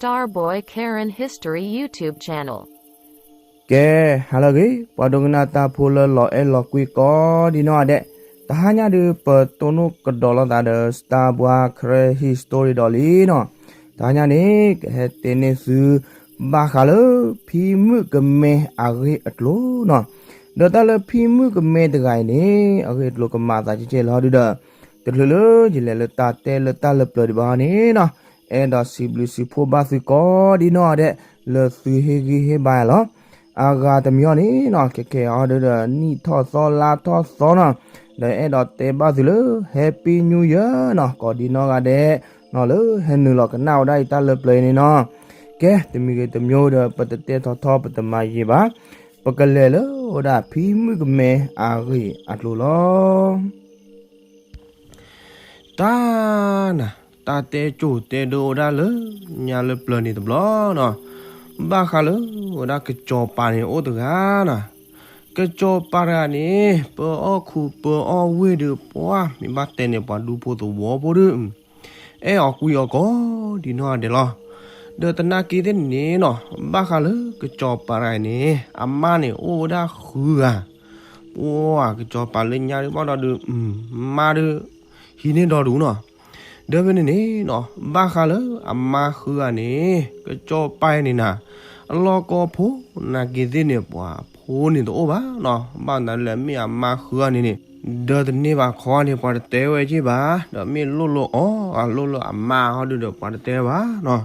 Starboy Karen History YouTube channel. ကဲ, ဟါလၢအဂ့ၤ, ပှၤဒိကနၣ်တၢ်ဖိလၢလီၤအဲၣ်လီၤကွံကိးဒံနီၢ်ဂၤဒဲး, တဟါညါဒုး ပတိၢ်နီၣ်ကဒီးလိာ်သးဒီး Starboy Karen History ဒီးလံနီၤ. တဟါညါန့ၣ် ကဟဲတဲန့ၢ်သု ဘၣ်ဃးလၢ ဖံမုၣ်ကမဲအဂ့ၢ်အကျိၤနီၤ. ဒီးတၢ်လၢဖံမုၣ်ကမဲတဂၤအံၤန့ၣ် အဂ့ၢ်အကျိၤကမၤသးကဲကဲလီၤဒုးဒီး တချုးလၢယလဲၤလၢတၢ်တဲလၢတၢ်လၢပျၢၤဒံးဘၣ်န့ၣ်နီၤ, အဲၣ်ဒိးစံးဘျုးစံးဖှိၣ်ဘၣ်သုကိးဒံနီၢ်ဂၤဒဲး လၢသုဟ့ၣ်ဂံၢ်ဟ့ၣ်ဘါလီၤ. အဂၤတမံၤအံၤန့ၣ်နီၤ, ခဲခဲအံၤဒုးဒီး နံၣ်ထီၣ်သီလါထီၣ်သီနီၤ, ဒီးအဲၣ်ဒိးတဲဘၣ်သုလၢ Happy New Year နီၤ, ကိးဒံနီၢ်ဂၤဒဲးနီၤ လၢဟဲနုာ်လီၤကနၣ်ဝဲဒၣ်အံၤတၢ်လၢပျၢၤအံၤန့ၣ်နီၤ. ကဲ, တမံၤဂ့ၤတမံၤဒီး ပတတဲထီထီ ပတမၤယံာ်ဘၣ်, ပကလဲၤလၢဝဲဒၣ်ဖံမုၣ်ကမဲအဂ့ၢ်အကျိၤလီၤ. တၢ်နၤ, တၢ်တဲကၠိၣ်တဲဒိဝဲဒၣ်လၢညါလၢပျၢၤန့ၣ်တဘျီနီၤ, ဘၣ်ဃးလၢဝဲဒၣ်ကစီၤပၤန့ၣ်အိၣ်တဂၤနီၤ. ကစီၤပၤတဂၤန့ၣ် ပအီၣ်ခူပအီၣ်ဝ့ၢ်ဒုး ပှၤမ့ၢ်ဘၣ်တဲန့ၣ် ပှၤဒူဖိသဝီဖိဒုး အဲၣ်အီၤကွံအီၤကိးဒံနီၢ်ဂၤဒဲးလီၤ. ဒီးသနာ်က့သ့ၣ်န့ၣ်နီၤ, ဘၣ်ဃးလၢကစီၤပၤတဂၤအံၤန့ၣ် အမါန့ၣ်အိၣ်ဝဲဒၣ်ဃုဂၤ, ပှၤကစီၤပၤလၢညါဒုးဘၣ်ဒီးဒုး မါဒုး ဟံးန့ၢ်ဒီဒူၣ်နီၤ. ဒီးဖဲန့ၣ်န့ၣ်နီၤ, ဘၣ်ဃးလၢအမါဃုဂၤန့ၣ် ကစီၤပၤအံၤန့ၣ်နၤ, အလီၢ်ကီဖိ နာ်က့သ့ၣ်န့ၣ် ပှၤဖိန့ၣ်တအိၣ်ဘၣ်နီၤ, ဘၣ်မနုၤလဲၣ် မ့ၢ်အမါဃုဂၤန့ၣ်န့ၣ် ဒီးတန့ၢ်ဘၣ်ခီန့ၣ် ပှၤတတဲဝဲက့ၢ်ဘၣ်, ဒီးမ့ၢ်လိၣ်လၢအီၤ အလိၣ်လၢအမါဟီဒုးဒီး ပှၤတတဲဘၣ်နီၤ.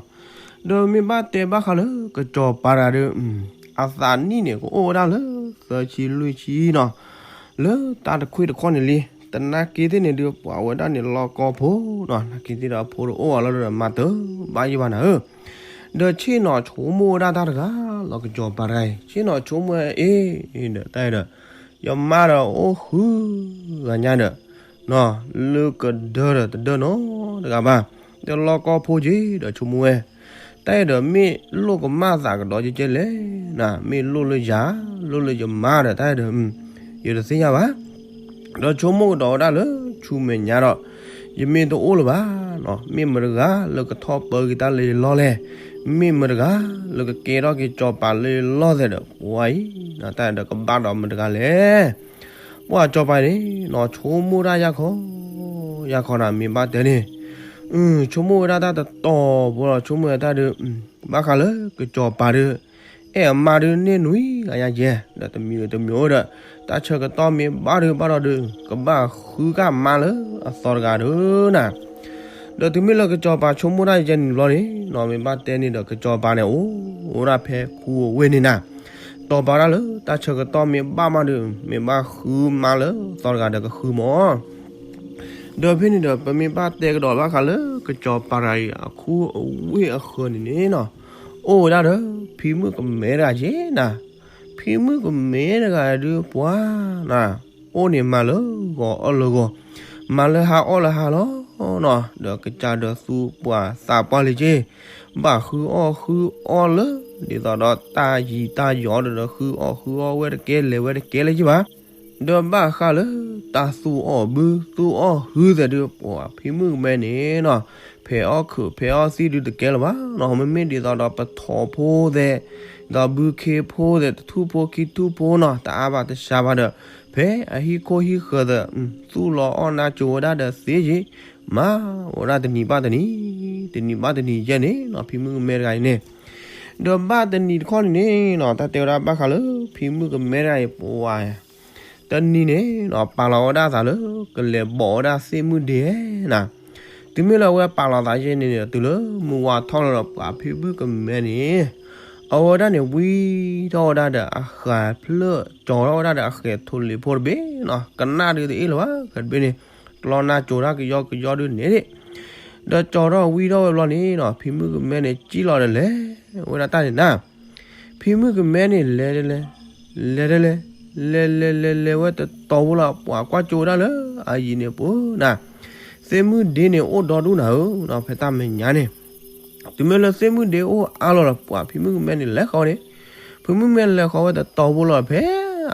ဒီးမ့ၢ်ဘၣ်တဲဘၣ်ဃးလၢကစီၤပၤတဂၤဒီး အသးနံၣ်န့ၣ် ကအိၣ်ဝဲဒၣ်လၢသၢဆံလွံၢ်ဆံနီၤ, လၢတၢ်တခွ့ၣ်တခီၣ်န့ၣ်လံ. သနာ်က့သ့ၣ်န့ၣ်ဒုး ပှၤဝဲဒၣ်န့ၣ်လီၢ်ကီဖိနီၤ, နာ်က့သ့ၣ်ဒီးအဖိတအိၣ်အီၤလီၤဒီး မၤတဘၣ်ယံာ်ဘၣ်နၤဧၢ. ဒီးဆ့ၣ်နီၤဆိကမိၣ်ဝဲဒၣ်တၢ်တဂၤလီၤ, ကစီၤပၤတဂၤအံၤ ဆ့ၣ်နီၤဆိကမိၣ်အ့ၣ်ဒီး တၢ်အံၤဒီး ယမါဒီးအိၣ်ဃုဂၤညါဒီး လၢကဒၢဒီးတဒၢနီတဂၤဘၣ်, ဒီးလီၢ်ကီဖိက့ၤဒီးဆိကမိၣ်ဝဲ, တၢ်အံၤဒီးမ့ၢ်လိၣ်ကမၣ်သးကဒီးကဲကဲလဲၣ်နၤ, မ့ၢ်လိၣ်လၢယၤ လိၣ်လၢယမါဒီး တၢ်အံၤဒီး ယတသ့ၣ်ညါဘၣ်. ဒီးဆိကမိၣ်ကဒီးဝဲဒၣ်လၢဆူမဲာ်ညါဒီး ယမ့ၢ်တအိၣ်လၢၤဘၣ်နီၤ, မ့ၢ်မတဂၤလၢကထီၣ်ပၢက့ၤတၢ်လၢယလီၢ်လဲၣ်, မ့ၢ်မတဂၤလၢကကဲထီၣ်က့ၤစီၤပၤလၢယလီၢ်သဲးဒီး ပှၤအံၤ တၢ်အံၤဒီးကဘၣ်ဒီးမတဂၤလဲၣ်. ပှၤစီၤပၤန့ၣ်နီၤ ဆိကမိၣ်တၢ်ယၢ်ခီ ယၢ်ခီနၤ မ့ၢ်ဘၣ်တဲန့ၣ် ဆိကမိၣ်ဝဲဒၣ်တၢ်တတီၤဖိလီၤ, ဆိကမိၣ်ဝဲတၢ်ဒုး ဘၣ်ဃးလၢကစီၤပၤဒုး အဲၣ်အမါဒုးန့ၢ်နွံဂၤညါယဲ, ဒီးတမံၤဂ့ၤတမံၤအိၣ်ဒီး တၢ်ဆၢကတီၢ်မ့ၢ်ဘၣ်ဒုးဘၣ်ဒီးဒုး ကဘၣ်ဃုကၣ်မါလၢအသီတဂၤဒုးနၤ. ဒီးတုၤမ့ၢ်လၢကစီၤပၤဆိကမိၣ်တၢ်ယဲန့ၣ်ဘျီန့ၣ်နီၤ, မ့ၢ်ဘၣ်တဲန့ၣ်ဒီး ကစီၤပၤန့ၣ်အိၣ်ဝဲဒၣ်ဖဲခူအဝ့ၢ်န့ၣ်နၤ, တီၤပာ်ဒၣ်လၢတၢ်ဆၢကတီၢ်မ့ၢ်ဘၣ်မးဒုး မ့ၢ်ဘၣ်ဃုမါလၢသီတဂၤဒီးကဃုမၢ် ဒီးဖဲန့ၣ်ဒီး ပမ့ၢ်ဘၣ်တဲကဒီးဘၣ်ဃးလၢကစီၤပၤတဂၤအံၤ အခူအဝ့ၢ်အဃၢၤန့ၣ်န့ၣ်နီၤ, အိၣ်ဝဲဒၣ်ဒီး ဖံမုၣ်ကမဲတဂၤက့နၤ, ဖံမုၣ်ကမဲတဂၤဒုးပှၤနၤ, အိၣ်န့ၣ်မၤလၢဂီၤအီၣ်လၢဂီၤ, မၤလၢဟါအီၣ်လၢဟါလီၤနီၤ, ဒီးကစၢ်ဒီးသူပှၤသးပှၢ်လံက့, ဘၣ်ဃုအီၣ်ဃုအီလၢ ဒ်သိးဒီးတၢ်ယံၤတၢ်ယီၤဒီး ဃုအီၣ်ဃုအီဝဲတကဲ လဲၤဝဲတကဲလၢၤက့ဘၣ် ဒီးဘၣ်ဃးလၢတၢ်သူၣ်အီၣ်ဘုသူၣ်အီၣ်ဟုသဲးဒုး ပှၤဖံမုၣ်ကမဲန့ၣ်နီၤ, ဖဲးအီၣ်ခုးဖဲးအီၣ်သံၣ်ဒုးတကဲလၢၤဘၣ်နီၤ, မ့မ့ၢ်ဒ်သိးဒီးပထိးဖိသဲး, ဒီးဘုခ့ဖိသဲး တထူၣ်ဖိခံထူၣ်ဖိနီၤ, တအါဘၣ်တစှၤဘၣ်ဒီး ဖဲအဟံၣ်ခိၣ်ဟံၣ်ဃၢၤသဲး သူၣ်လီၤအီၣ်နါကိၤဝဲဒၣ်ဒီးသ့ယံၤ, မၤဝဲဒၣ်တနံၤဘၣ်တနံၤ, တနံၤဘၣ်တနံၤယဲန့ၣ်နီၤ, ဖံမုၣ်ကမဲတဂၤအံၤန့ၣ် ဒီးဘၣ်တနံၤတခီန့ၣ်န့ၣ်နီၤ, တၢ်တဲဝဲဒၣ်ဘၣ်ဃးလၢ ဖံမုၣ်ကမဲတဂၤအံၤပဝဲ တနံၤန့ၣ်နီၤ, ပာ်လီၤဝဲဒၣ်အသးလၢ ကလဲၤဘိးဝဲဒၣ်သ့ၣ်မုၣ်ဒ့နၤ, တုၤမ့ၢ်လၢအဝဲပာ်လီၤသးယဲန့ၣ်န့ၣ် တုၤလၢမုၢ်ဝါထီၣ်လီၤဒီး ပှၤဖံမုၣ်ကမဲန့ၣ် အဝဲဒၣ်န့ၣ် ဝံထီၣ်ဝဲဒၣ်ဒီးအဃဲၤဖျၢၣ်ကၠီၤထီၣ်ဝဲဒၣ်ဒီးအဃဲၤထိးလ့ၤဖိတဘ့ၣ်နီၤ, ကနၣ်ဒုးတအ့ၣ်လၢၤဘၣ် ကတဘ့ၣ်န့ၣ်, ကျီနါကိၤတၢ်ကယီကယီဒုးန့ၣ်ဒၣ် ဒီးကၠီၤထီၣ်ဝံထီၣ်ဝဲဘျီန့ၣ်နီၤ, ဖံမုၣ်ကမဲန့ၣ် စံၣ်လီၤဒီးလဲၤဝဲဒၣ်တၢ်န့ၣ်နၤ, ဖံမုၣ်ကမဲန့ၣ် လဲၤတလဲၤ, လဲၤတလဲၤ, လဲၤလဲၤလဲၤလဲၤဝဲတတီၤဖိလီၤ, ပှၤကွၢ်ကၠိဝဲဒၣ်လၢအယံၤန့ၣ်ပူၤနၤ, သ့ၣ်မုၣ်ဒ့န့ၣ်အိၣ်ဒီဒူၣ်နၤဧၢ, ဖဲတၢ်မဲာ်ညါန့ၣ် တုၤမ့ၢ်လၢသ့ၣ်မုၣ်ဒ့အိၣ်အါလီၤဒီး ပှၤဖံမုၣ်ကမဲန့ၣ်လဲၤဃီန့ၣ်, ဖံမုၣ်ကမဲလဲၤဃီဝဲတတီၤဖိလီၤ, ဖဲ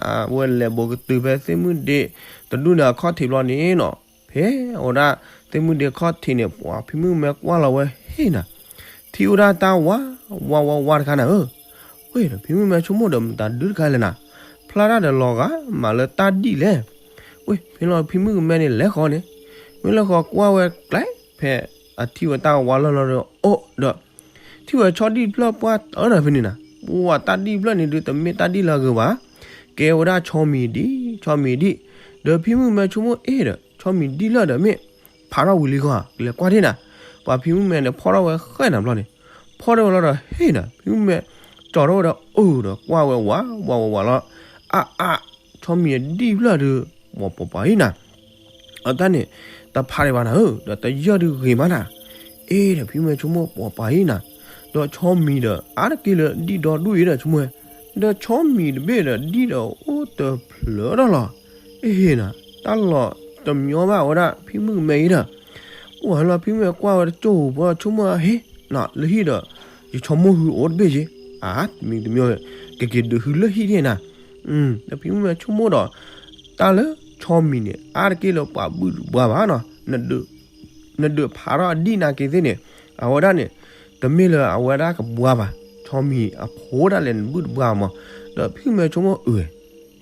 အဝဲလဲၤဘိးကတုၤဖဲသ့ၣ်မုၣ်ဒ့တဒူၣ်န့ၣ်အခီၣ်ထံးဘျီန့ၣ်နီၤ, ဖဲအဝဲဒၣ်သ့ၣ်မုၣ်ဒ့ခီၣ်ထံးန့ၣ် ပှၤဖံမုၣ်ကမဲကွၢ်လီၤဝဲဟ့ၣ်နၤ, ထံၣ်ဝဲဒၣ်တၢ်ဝါ ဝါဝါဝါတခါနၤဧၢ, ဝ့ၢ်ဒီးဖံမုၣ်ကမဲဆိကမိၣ်ဒီးမတၤဒုတခါလဲၣ်နၤ, ဖျါတၢ်ဒီးလီၤဂာ်မးလၢတၢ်ဒံၣ်လဲၣ်, ဝ့ၢ် ဖဲလီၤဖံမုၣ်ကမဲန့ၣ်လဲၤဃီန့ၣ်, မ့ၢ်လဲၤဃီကွၢ်ဝဲကျဲဖဲ အထံၣ်ဝဲတၢ်ဝါလီၢ်လီၢ်ဒီး အိၣ်ဒီး ထံၣ်ဝဲဆီဒံၣ်တဖျၢၣ်ပှၢ်တၢၢ်ဒီးဖဲန့ၣ်နၤ, ပှၤတၢ်ဒံၣ်တဖျၢၣ်န့ၣ်ဒုးတမ့ၢ်တၢ်ဒံၣ်လၢအဂ့ၤဘၣ်, ကဲဝဲဒၣ်ဆီမံၤဒံၣ် ဆီမံၤဒံၣ်, ဒီးဖံမုၣ်ကမဲဆိကမိၣ်အ့ၣ်ဒီး ဆီမံၤဒံၣ်လၢာ်ဒီးမ့ၢ် ဖးထီၣ်ဝံၤလံဃီဧါ ကလဲၤကွၢ်ထံၣ်နၤ, ပှၤဖံမုၣ်ကမဲန့ၣ်ဖီၣ်ထီၣ်ဝဲဃဲနၤဘျီန့ၣ်, ဖီၣ်ထီၣ်ဝဲလီၤဒီးဟ့ၣ်နၤ ဖံမုၣ်ကမဲ ကၠီထီၣ်ဝဲဒီးအုးဒီးကွၢ်ဝဲဝးဝးဝးဝးလီၤ, အါအါ ဆီမံၤအဒံၣ်ဖျၢၣ်ဒုး ပှၤပှၤပှၤအံၤနၤ အတၢ်န့ၣ် တဖးဒံးဘၣ်နၤဧၢ, ဒီးတယၢၢ်ဒုးဂ့ၤမးနၤ, အ့ၣ်ဒီးဖံမုၣ်ကမဲဆိကမိၣ်ပှၤပှၤအံၤနၤ, ဒီးဆီမံၤဒီးအါတက့ၢ်လၢဒံၣ်ဒီဒူၣ်အံၤဒီးဆိကမိၣ်ဝဲ, ဒီးဆီမံၤတဘ့ၣ်ဒီးဒံၣ်ဒီးအိၣ်တဖျၢၣ်ဒီးလီၤ, အဟ့ၣ်နၤ တၢ်လီၤတမညီဘၣ်ဝဲဒၣ်ဖံမုၣ်ကမဲအံၤဒီး ပှၤလီၤဖံမုၣ်ကမဲကွၢ်ဝဲတကၠိၢ်ပှၤဆိကမိၣ်ဟ့ၣ် လၢဟံၣ်ဒီး ယဆီမိၢ်ဟုအိၣ်တဘ့ၣ်ယ့ၣ်, အါ တမံၤတမံၤ ကက့ၤဒုးဟုလၢဟံၣ်ဒ်နၤ, ဒီးဖံမုၣ်ကမဲဆိကမိၣ်ဒီး တၢ်လၢဆီမံၤန့ၣ် အါတက့ၢ်လၢပှၤဘုၣ်တဘှါဘၣ်နီၤ, နဒုးဖးထီၣ်အဒံၣ်နာ်က့ၤသ့ၣ်န့ၣ် အဝဲဒၣ်န့ၣ် တမ့ၢ်လၢအဝဲဒၣ်ကဘှါဘၣ်, ဆီမံၤအဖိဒၣ်လဲာ်နဘုၣ်တဘှါမး, ဒီးဖံမုၣ်ကမဲဆိကမိၣ်အုး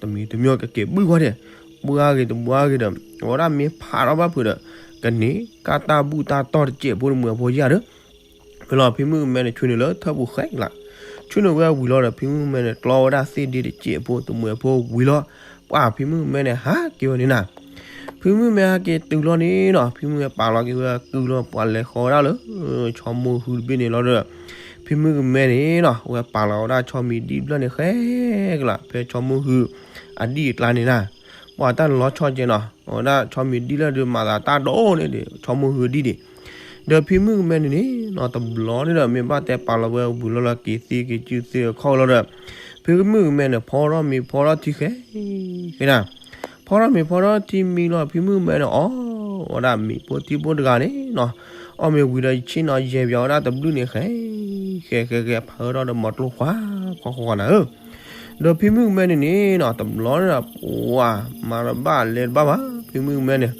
တမံၤတမံၤကက့ၤဘုၣ်ကွၢ်ဒဲး, ဘှါဂ့ၤတဘှါဂ့ၤဒီး အဝဲဒၣ်မ့ၢ်ဖးထီၣ်ဘၣ်ဖုးဒီး ကန့ၢ်ကၢ်တၢ်ဘူၣ်တၢ်တီၢ်တစဲးဖိတမုာ်အဖိယၢ်ဒီး ဖဲလီၤဖံမုၣ်ကမဲန့ၣ် ဆူန့ၣ်လၢထၢၣ်ပူၤဃဲကလး, ဆူန့ၣ်ဝဲဝံၤလီၤဒီး ဖံမုၣ်ကမဲန့ၣ် ကျီဝဲဒၣ်သ့ၣ်ဒ့တစဲးဖိတမုာ်အဖိဝံၤလီၤ, ပှၤဖံမုၣ်ကမဲန့ၣ် ဟးက့ၤဝဲန့ၣ်နၤ, ဖံမုၣ်ကမဲဟးက့ၤတုၤလီၤန့ၣ်နီၤ ဖံမုၣ်ကမဲပာ်လီၤက့ၤဝဲကုလီၤ ပှၤလဲၤဃီဝဲဒၣ်လၢ ဆီမိၢ်ဟုတဘ့ၣ်န့ၣ်လီၤဒီး ဖံမုၣ်ကမဲန့ၣ်နီၤ ဝဲပာ်လီၤဝဲဒၣ်ဆီမံၤဒံၣ်တဖျၢၣ်န့ၣ်ဃဲကလး ဖဲဆီမိၢ်ဟု အဒံၣ်အကျါန့ၣ်နၤ, ပှၤတၢ်န့ၣ်လီၤဆီကဲနီၤ အဝဲဒၣ်ဆီမံၤဒံၣ်လၢဒုးမၤသးတၢ်ဒိၣ်န့ၣ်ဒီး ဆီမိၢ်ဟုအဒံၣ်ဒံး, ဒီးဖံမုၣ်ကမဲန့ၣ်န့ၣ်နီၤ တဘျီန့ၣ်ဒီး မ့ၢ်ဘၣ်တဲပာ်လီၤဝဲဝံၤလီၤလီၤ က့ၤသ့က့ၤစုသ့အခီၣ်လီၤဒီး ဖံမုၣ်ကမဲန့ၣ် ဖီထီၣ်မ့ၤဖီထီၣ်ထံဃဲ ဃဲနၤ, ဖီထီၣ်မ့ၤဖီထီၣ်ထံမံလီၤ ဖံမုၣ်ကမဲန့ၣ် အီၣ်ဝဲဒၣ်မ့ၤဖိထံဖိတဂၤန့ၣ်နီၤ, အီၣ်မ့ၤဝံၤဒီးယဆ့ၣ်နီၤယဲၢ်ပၠးဝဲဒၣ်တဘျုးန့ၣ်ဃဲ ဃဲဃဲဃဲ ဖးအၢထီၣ်ဒီးမီၤကျိခွါ ခွါခွါခွါနၤဧၢ, ဒီးဖံမုၣ်ကမဲန့ၣ်န့ၣ်နီၤ တဘျီန့ၣ်ဒီး ပှၤမၤတဘၣ်လဲၤတဘၣ်ဘၣ် ဖံမုၣ်ကမဲန့ၣ်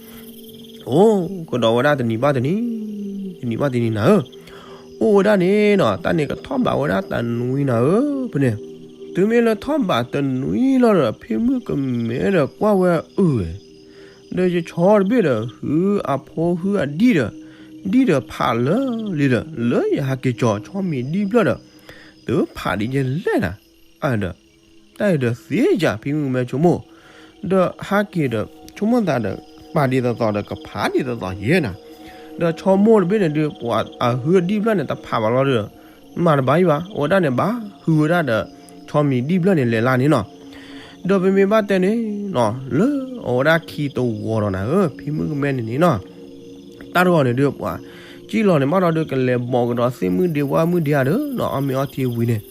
အိၣ်ကဒီးဝဲဒၣ်တနံၤဘၣ်တနံၤ, တနံၤဘၣ်တနံၤနၤဧၢ, အိၣ်ဝဲဒၣ်န့ၣ်နီၤ တၢ်န့ၣ်ကထီၣ်ဘးဝဲဒၣ်တနွံနၤဧၢ, ဖဲန့ၣ် တုၤမ့ၢ်လၢထီၣ်ဘးတနွံလီၤဒီး ဖံမုၣ်ကမဲဒီးကွၢ်ဝဲအုၣ်ဝဲ, ဒီးယဆီတဘ့ၣ်ဒီး ဟုအဖိဟုအဒံၣ်ဒီး ဒံၣ်ဒီးဖးလၢာ်လံဒီး လၢယဟးက့ၤကၠီၤဆီမံၤဒံၣ်ဖျၢၣ်ဒီး တဖးဒ်ယဲလဲၣ်နၤ, အဒီး တၢ်အံၤဒီးသ့ယၤဖံမုၣ်ကမဲဆိကမိၣ်, ဒီးဟးက့ၤဒီး ဆိကမိၣ်သးဒီး ပာ်ဒ်သိးသိးဒီးကဖးဒ်သိးသိးယဲၢ်နၤ, ဒီးဆီမိၢ်တဘ့ၣ်န့ၣ်ဒုး ပှၤအဟုအဒံၣ်ဖျၢၣ်န့ၣ် တဖးဘၣ်လီၤဒီး မၤတဘၣ်အံၤဘၣ် အဝဲဒၣ်န့ၣ်ဘၣ်ဟုဝဲဒၣ်ဒီး ဆီမံၤဒံၣ်ဖျၢၣ်န့ၣ်လဲၤလၢ်န့ၣ်နီၤ, ဒီးပမ့ၢ်ဘၣ်တဲန့ၣ်နီၤ လၢအဝဲဒၣ်ခံတဝီၤဒီးနၤဧၢ ဖံမုၣ်ကမဲန့ၣ်န့ၣ်နီၤ တၢ်တဂီၤန့ၣ်ဒုးပှၤ ကံၣ်လီၤန့ၣ်ဘၣ်ဒီးဒုးကလဲၤဘီးကဒီးသ့ၣ်မုၣ်ဒ့ဝၣ်မုၣ်ဒ့ဧါဒီးနီၤ အီၣ်မ့ၤအီထံဝံၤန့ၣ်,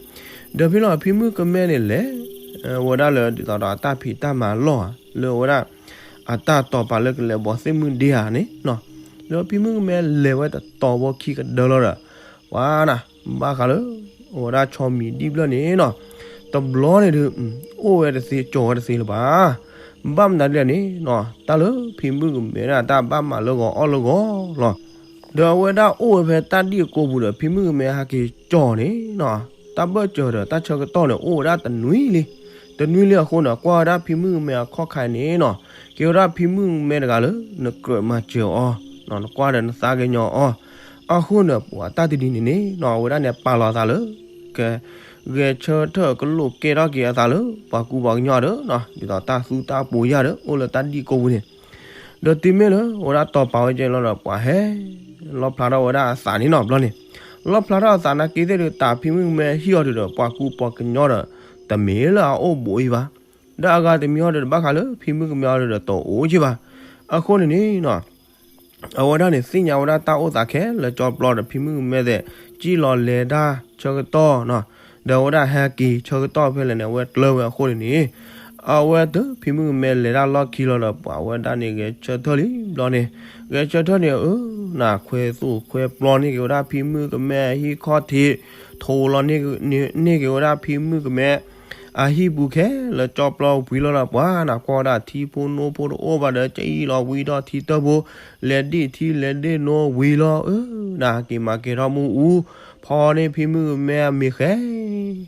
ဒီးဖဲလီၤဖံမုၣ်ကမဲန့ၣ်လဲၤ ဝဲဒၣ်လၢဒ်သိးဒီးအတၢ်ဖံးတၢ်မၤလီၢ်ဧါ လၢအဝဲဒၣ် အတၢ်တီၤပာ်လၢကလဲၤဘီးသ့ၣ်မုၣ်ဒ့ဧါန့ၣ်နီၤ, ဒီးဖံမုၣ်ကမဲလဲၤဝဲတတီၤဘိခံကဒၢလီၤဒီး ပှၤနၤ ဘၣ်ဃးလၢ အဝဲဒၣ်ဆီမံၤဒံၣ်ဖျၢၣ်န့ၣ်နီၤ, တဘျီန့ၣ်ဒုး အိၣ်ဝဲတသ့ ကၠီၤဝဲတသ့လၢၤဘၣ်. ဘၣ်မနုၤလဲၣ်န့ၣ်နီၤ, တၢ်လၢဖံမုၣ်ကမဲဒၣ်တၢ်ဘၣ်မၤလၢဂီၤအီၣ်လၢဂီၤလီၤ. ဒီးအဝဲဒၣ်အိၣ်ဝဲဖဲတၢ်ဒံၣ်အကိာ်ပူၤဒီး ဖံမုၣ်ကမဲဟဲက့ၤကၠီၤန့ၣ်နီၤ, တၢ်ဘၢၣ်စၢၤဒီးတၢ်ဆၢကတီၢ်န့ၣ် အိၣ်ဝဲဒၣ်တနွံလံ. တနွံလံအဃိန့ၣ် ကွၢ်ဝဲဒၣ်ဖံမုၣ်ကမဲအခီၣ်ခါန့ၣ်နီၤ, ကဲဝဲဒၣ်ဖံမုၣ်ကမဲတဂၤလၢ နကြၢးမၤစၢၤအီၤ, နကွၢ်ဒီးနသးကညီၤအီၤ, အဃိန့ၣ် ပှၤတၢ်တဒံးန့ၣ်န့ၣ်နီၤ အဝဲဒၣ်န့ၣ်ပာ်လီၤအသးလၢ က ဂဲၤဆၢထၢၣ်ကလိာ်ကဲထီၣ်က့ၤအသးလၢ ပှၤကူပှၤကညီဒီး ဒ်သိးတၢ်သူတၢ်ပိၤယၢ်ဒီး အိၣ်လၢတၢ်ဒံၣ်ကိာ်ပူၤန့ၣ်, ဒီးတုၤမ့ၢ်လၢ အဝဲဒၣ်တီၤပာ်ဝဲကဲလီၤဒီး ပှၤဟဲ လီၣ်ဖျါထီၣ်ဝဲဒၣ်အသးန့ၣ်နီၤ ဘျီန့ၣ်, လီၣ်ဖျါထီၣ်အသးနာ်က့သ့ၣ်ဒီး တၢ်ဖံမုၣ်ကမဲဟံၣ်အီၤဒုးဒီး ပှၤကူပှၤကညီဒီး တမ့ၢ်လၢအအိၣ်ဘူးအံၤဘၣ်. ဒီးအဂၤတမံၤအီၤဒီး တဘၣ်ဃးလၢဖံမုၣ်ကမဲအီၤဒီး တအိၣ်က့ၤဘၣ်. အဃိန့ၣ်န့ၣ်နီၤ အဝဲဒၣ်န့ၣ် သ့ၣ်ညါဝဲဒၣ်တၢ်အိၣ်သးခဲလၢာ်ကၠီပျီဒီး ဖံမုၣ်ကမဲသ့ၣ် ကံၣ်လီၤလဲၤတၢ်ဆၢကတီၢ်နီၤ, ဒီးအဝဲဒၣ်ဟဲက့ၤဆၢကတီၢ်ဖဲလဲၣ်န့ၣ် အဝဲကျၢၤဝဲအဃိန့ၣ်န့ၣ်, အဝဲတုၤဖံမုၣ်ကမဲလဲၤတၢ်လီၢ်ခံလီၤဒီး ပှၤဝဲဒၣ်န့ၣ်ဂဲၤဆၢထၢၣ်လံဘျီန့ၣ်, ဂဲၤဆၢထၢၣ်န့ၣ် အၢ နခွဲးသိၣ်ခွဲးပျီန့ၢ်က့ၤဝဲဒၣ်ဖံမုၣ်ကမဲအဟံၣ်ခီၣ်ထံး, ထိးလီၤန့ၢ်က့ၤဝဲဒၣ်ဖံမုၣ်ကမဲ အဟံၣ်ပူၤခဲလၢာ်ကၠီပျီဝံၤလီၤဒီး ပှၤနၤကွၢ်ဝဲဒၣ်ထံဖိနိဖိတအိၣ်ဘၣ်ဒီး ကအံၣ်လီၤဝံထီၣ်ထံတၢၢ်ဖိ, လဲၤဒ့ၣ်ထံလဲၤဒ့ၣ်နိဝံၤလီၤ, အၢ နက့ၤမၤကဲၤထီၣ်မ့ၣ်အူ, ဖီန့ၢ်ဖံမုၣ်ကမဲအမ့ၤဃဲ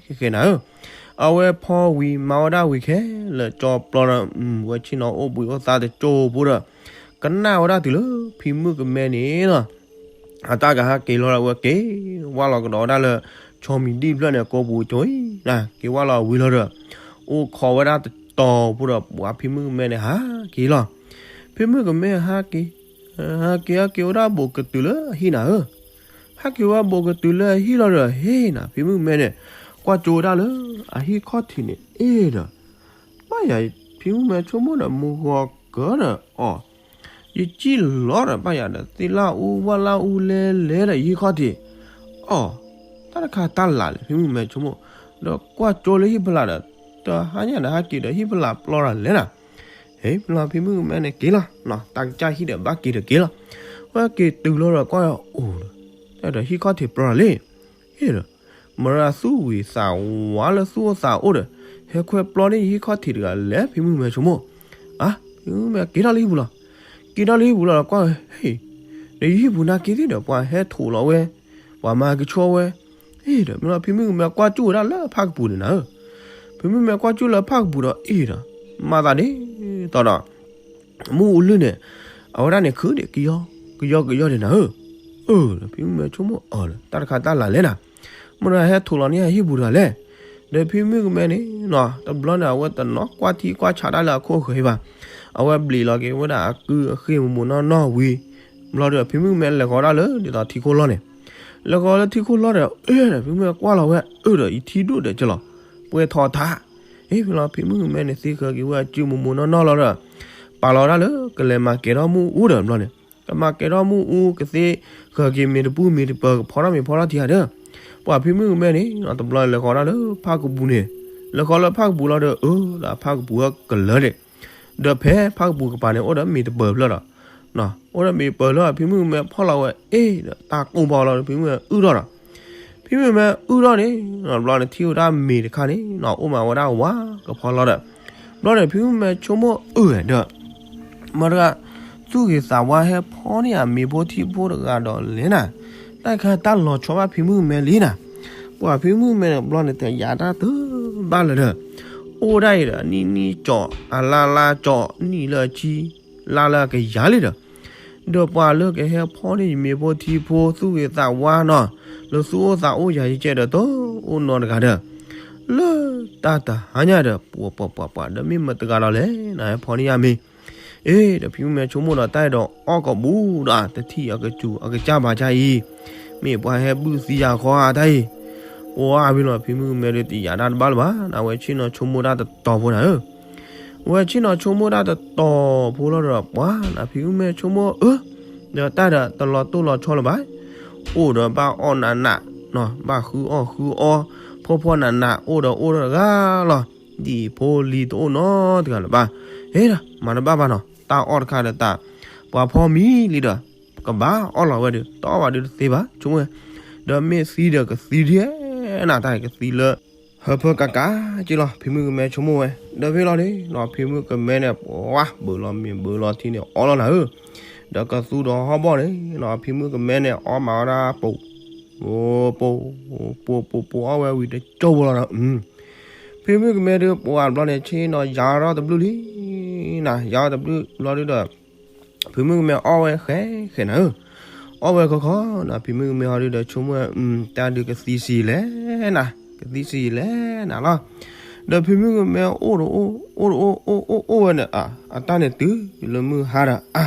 ဃဲဃဲနၤဧၢ. အဝဲဖီဝံၤမၤဝဲဒၣ်ဝံၤခဲလၢာ် ကၠီပျီဒီး ဝဲဆ့ၣ်နီၤအိၣ်ဘှံးအိၣ်သါတကၠိဖိဒီး ကနၣ်ဝဲဒၣ်တုၤလၢဖံမုၣ်ကမဲန့ၣ်လီၤ. အတၢ်ကဟဲက့ၤလီၤဒီး အဝဲက့ၤဝၢ်လီၤကဒီးဝဲဒၣ်လၢ ဆီမံၤဒံၣ်ဖျၢၣ်န့ၣ် ကိးပူၤကၠိအံၤနၤ, က့ၤဝၢ်လီၤဝံၤလီၤဒီး အိၣ်ခိးဝဲဒၣ်တတီၤဖိဒီး ပှၤဖံမုၣ်ကမဲန့ၣ်ဟးက့ၤလီၤ. ဖံမုၣ်ကမဲဟးက့ၤ ဟးက့ၤ ဟဲက့ၤဝဲဒၣ်ဘူးကတုၤလၢအဟံၣ်နၤဧၢ. ဟဲက့ၤဝဲဘူးကတုၤလၢအဟံၣ်လီၤဒီး ဟ့ၣ်နၤ ဖံမုၣ်ကမဲန့ၣ် ကွၢ်ကၠိဝဲဒၣ်လၢအဟံၣ်ခီၣ်ထံးန့ၣ် အ့ၣ်ဒီး ဘၣ်ယၤ ဖံမုၣ်ကမဲဆိကမိၣ်ဒီး မုၢ်ဂီၤကၢဒီးအီၤ ယစံၣ်လီၤဒီး ဘၣ်ယၤဒီး သ့ၣ်လၣ်အူဝၣ်လၣ်အူလဲလဲဒီး ယဟံၣ်ခီၣ်ထံး အီၤ တၢ်တခါတၢ်လၢ်လဲၣ် ဖံမုၣ်ကမဲဆိကမိၣ်, ဒီးကွၢ်ကၠိလၢဟံၣ်ဖျါဒီး တဟါညါဒီးဟဲက့ၤဒီး ဟံၣ်ဖျါပျီတၢ်လဲၣ်နၤ. ဟ့ၣ် ဖံမုၣ်ကမဲန့ၣ်က့ၤလီၤ, တၢ်ကစၢ်ဟံၣ်ဒီးဘၣ်က့ၤဒီးက့ၤလီၤ. ဝဲက့ၤတုၤလီၤဒီးကွၢ်အိၣ်ဒီး တၢ်ဒီးဟံၣ်ခီၣ်ထံးပျီတၢ်လဲၣ်. ဟ့ၣ်ဒီး မတၤသူၣ်ဂ့ၤသးဝါလၢသူၣ်အိၣ်သးအိၣ်ဒီး ဟဲခွဲပျီန့ၢ်ယဟံၣ်ခီၣ်ထံးတဂၤလဲၣ် ဖံမုၣ်ကမဲဆိကမိၣ်. အါ ဖံမုၣ်ကမဲက့ၤထီၣ်လၢဟံၣ်ပူၤလီၤ. က့ၤထီၣ်လၢဟံၣ်ပူၤလီၤဒီးကွၢ်ဝဲ ဟ့ၣ် ဒီးယဟံၣ်ပူၤနာ်က့သ့ၣ်ဒီး ပှၤဟဲထိးလီၤဝဲ ပှၤမၤကဆှီဝဲ ဟ့ၣ်ဒီး မ့ၢ်လီၤ ဖံမုၣ်ကမဲကွၢ်ကၠိဝဲဒၣ်လၢဖၣ်ကပူၤန့ၣ်နၤဧၢ. ဖံမုၣ်ကမဲကွၢ်ကၠိလၢဖၣ်ကပူၤဒီး အ့ၣ်ဒီး မၤသးဒ်သိးဒီး မုၢ်အူလုၢ်န့ၣ် အဝဲဒၣ်န့ၣ်ခုဒံး ကယီကယီကယီဒံးနၤဧၢ. အၢ ဒီးဖံမုၣ်ကမဲဆိကမိၣ်အၢ တၢ်တခါတၢ်လၢ်လဲၣ်နၤ. မတၤဟဲထိးလီၤန့ၢ်အဟံၣ်ပူၤတဂၤလဲၣ်. ဒီးဖံမုၣ်ကမဲန့ၣ်နီၤ တဘျီန့ၣ် အဝဲတနီၤကွၢ်ထံကွၢ်ဆးတၢ်လၢအခိၣ်အဃၢၤဘၣ်. အဝဲဘျံးလီၤက့ၤဝဲဒၣ်အကုအဃ့ၢ်မူးမူးနီၢ်နီၢ်ဝံၤ ဘျီဒီးဖံမုၣ်ကမဲလဲၤဃီၤဒၣ်လၢဒ်သိးထံခိၣ်လီၢ်န့ၣ် လဲၤဃီၤလၢထံခိၣ်လီၢ်ဒီး အၢ ဒီးဖံမုၣ်ကမဲကွၢ်လီၤဝဲ အၢ ဒီးယထံဒိၣ်ဒီးကလီၤ ပှဲၤထီၣ်ထါ အ့ၣ် ဖဲလီၤ ဖံမုၣ်ကမဲန့ၣ် သ့ဃၢၤက့ၤဝဲအကုမူးမူးနီၢ်နီၢ်လီၤဒီး ပာ်လီၤဒၣ်လၢကလဲၤမၤကဲၤထီၣ်မုၢ်အူဒီးဘျီန့ၣ် ကမၤကဲၤထီၣ်မုၢ်အူ ကသ့ဃၢၤက့ၤမ့ၢ်တပူၤမ့ၢ်တပၢၤ ကဖီထီၣ်မ့ၢ်ဖီထီၣ်ထံဧါဒီး ပှၤဖံမုၣ်ကမဲန့ၣ် တဘျီလဲၤဃီၤဒၣ်လၢဖၣ်ကပူၤန့ၣ် လဲၤဃီၤလၢဖၣ်ကပူၤလီၤဒီး အၢ ဒီးဖၣ်ကပူၤဝဲကလၢာ်ဒံး ဒီးဖဲဖၣ်ကပူၤကပၤန့ၣ် အိၣ်ဒီးမ့ၢ်တပၢၤဖျၢၣ်ဒီး အိၣ်ဒီးမ့ၢ်ပၢၤလၢဖံမုၣ်ကမဲဖီၣ်လီၤဝဲ အ့ၣ် ဒီးတၢ်ကိၢ်ဘၣ်လီၤဒီး ဖံမုၣ်ကမဲအုၣ်ထီၣ်ဒီး ဖံမုၣ်ကမဲအုၣ်ထီၣ်န့ၣ် ဘျီန့ၣ်ထံၣ်ဝဲဒၣ်မ့ၤတခါန့ၣ်နီၤ အိၣ်မးဝဲဒၣ်ဝါကဖီလီၤဒီး ဘျီန့ၣ်ဖံမုၣ်ကမဲဆိကမိၣ်အၢၣ်ဒီး မတၤတဂၤ သူၣ်ဂ့ၤသးဝါဟဲဖီန့ၢ်အမ့ၤဖိထံဖိတဂၤဒီးလဲၣ်နၤ, တၢ်တခါတၢ်လီၤဆီဘၣ်ဖံမုၣ်ကမဲလံနၤ, ပှၤဖံမုၣ်ကမဲန့ၣ် ဘျီန့ၣ်တယာ်တၢ်တဘၣ်လၢၤဒီး အိၣ်ဒၣ်အံၤဒီး နံၣ်နံၣ်ကၠီၤ အလါလါကၠီၤ နံၣ်လၢအဆံ လါလၢအကယၤလံဒီး ဒီးပှၤလၢကဟဲဖီန့ၢ်ယမ့ၤဖိထံဖိသူၣ်ဂ့ၤသးဝါနီၤ, လၢသူၣ်အိၣ်သးအိၣ်ယၤယကဲဒီးတအိၣ်နီတဂၤဒီး, လၢတၢ်တဟါညါဒီး ပှၤပှၤပှၤပှၤဒီးမ့ၢ်မတၤတဂၤဒီးလဲၣ် နဟဲဖီန့ၢ်ယၤမ့ၤ, အ့ ဒီးဖံမုၣ်မဲဆိကမိၣ်ဒီးတၢ်အဲၣ်ဒိးအီၣ်ကိာ်ပူၤဒီး တထံၣ်အကစူၤအကစၢ်ဘၣ်ကၢ်အံၤ, မ့ၢ်ပှၤဟဲဘုၣ်သံယၤဃီဧါတၢ်အံၤ, ပှၤအါဘ့ၣ်လီၤ ဖံမုၣ်မဲဒီးတယာ်တၢ်တဘၣ်လၢၤဘၣ်, နဝဲဆ့ၣ်နီၤဆိကမိၣ်တၢ်တတီၤဖိနၤဧၢ ဝဲဆ့ၣ်နီၤဆိကမိၣ်တၢ်တတီၤဖိလီၤဒီး ပှၤနဖံမုၣ်မဲဆိကမိၣ်အၢ, ဒီးတၢ်ဒီးတလီၤတိၢ်လီၤဆီလၢၤဘၣ်, အိၣ်ဒီးဘၣ်အီၣ်နးနး, ဘၣ်ဃုအီၣ်ဃုအီ, ဖှီၣ်ဖှီၣ်နးနး အိၣ်ဒီးအိၣ်ဒီးတဂၤလီၤ, ဒ်ဖိလံၤတအိၣ်နီတဂၤလၢၤဘၣ်, ဟ့ဒီး မၤတဘၣ်ဘၣ်နီၤ တၢ်အီၣ်တခါဒီးတၢ်, ပှၤဖီမံၤလံဒီး ကဘၣ်အီၣ်လီၤဝဲဒီး တအီၣ်ဘၣ်ဒီးတသ့ဘၣ် ဆိကမိၣ်ဝဲ, ဒီးမ့ၢ်သံဒီးကသံဒ်နၤတၢ်ကသံလၢ ဟၢဖၢကးကးက့လီၤ ဖံမုၣ်ကမဲဆိကမိၣ်ဝဲ, ဒီးဖဲလီၤန့ၣ်နီၤ ဖံမုၣ်ကမဲန့ၣ် ပှၤဘၢလီၤမ့ၤဘၢလီၤထံန့ၣ် အီလီၤနၤဧၢ, ဒီးကသူဒီးဟီၣ်ဘီၣ်န့ၣ်နီၤ ဖံမုၣ်ကမဲန့ၣ် အီမးဝဲဒၣ်ပိာ်, ပိာ်, ပိာ်ပိာ်ပိာ်ပိာ်အီဝဲဝံၤတကၠိဖိလီၤဒီး, ဖံမုၣ်ကမဲဒီး ပှၤဘျီန့ၣ် ဆ့ၣ်နီၤယါထီၣ်တဘျုးလံ, နၤ ယါထီၣ်တဘျုးဘျီဒုဒီး ဖံမုၣ်ကမဲအီၣ်ဝဲဃဲဃဲနၤဧၢ, အီၣ်ဝဲခီခီနီၤ ဖံမုၣ်ကမဲဟီဒုဒီးဆိကမိၣ်ဝဲ တၢ်ဒုးကသံဆံးလဲၣ်နၤ, ကသံဆံးလဲၣ်နၤလီၤ, ဒီးဖံမုၣ်ကမဲအိၣ်ဒီးအိၣ်, အိၣ်ဒီးအိၣ် အိၣ်အိၣ်အိၣ်ဝဲန့ၣ် အတၢ်န့ၣ်တုၤလၢမုၢ်ဟါဒီး အါ,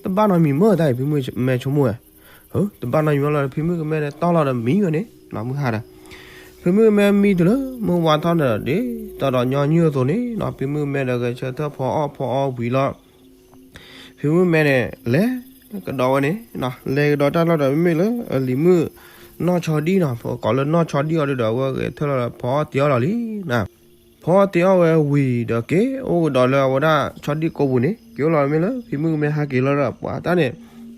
တဘၣ်နီတမံၤမ့ၢ်တၢ်အံၤ ဖံမုၣ်မဲဆိကမိၣ်ဝဲ, တဘၣ်နီတမံၤမ့ၢ်လီၤဒီး ဖံမုၣ်ကမဲန့ၣ်တီၢ်လီၤဒီးမံဝဲန့ၣ်နီၤ မုၢ်ဟါဒီး, ဖံမုၣ်ကမဲမံတုၤလၢမုၢ်ဝါထီၣ်န့ၣ်ဒီး ဒ်သိးဒီးညီနုၢ်အသိးန့ၣ်နီၤ ဖံမုၣ်ကမဲဒီးဂဲၤဆၢထၢၣ်ဖီအီၣ်ဖီအီဝံၤလီၤ ဖံမုၣ်မဲန့ၣ် လဲၤကဒီးဝဲန့ၣ်, လဲၤကဒီးတၢ်လီၢ်ဒီးမ့မ့ၢ်လၢအလံၤမုၣ် နီၢ်ဆီဒံၣ်နီၤ ကိးလၢနီၢ်ဆီဒံၣ်အီၤဒုဒီး အဝဲဂဲၤဆၢထၢၣ်လီၤဒီးဖီအီၣ်တ့ၢ်အီၣ်လီၤလံနၤ, ဖီအီၣ်တ့ၢ်အီၣ်ဝဲဝံၤဒီးက့ၤအိၣ်ကဒီးလၢအဝဲဒၣ်ဆီဒံၣ်ကိးပူၤန့ၣ် က့ၤအိၣ်လီၤမ့ၢ်လၢဖံမုၣ်ကမဲဟဲက့ၤလီၤဒီးပှၤတၢ်န့ၣ်,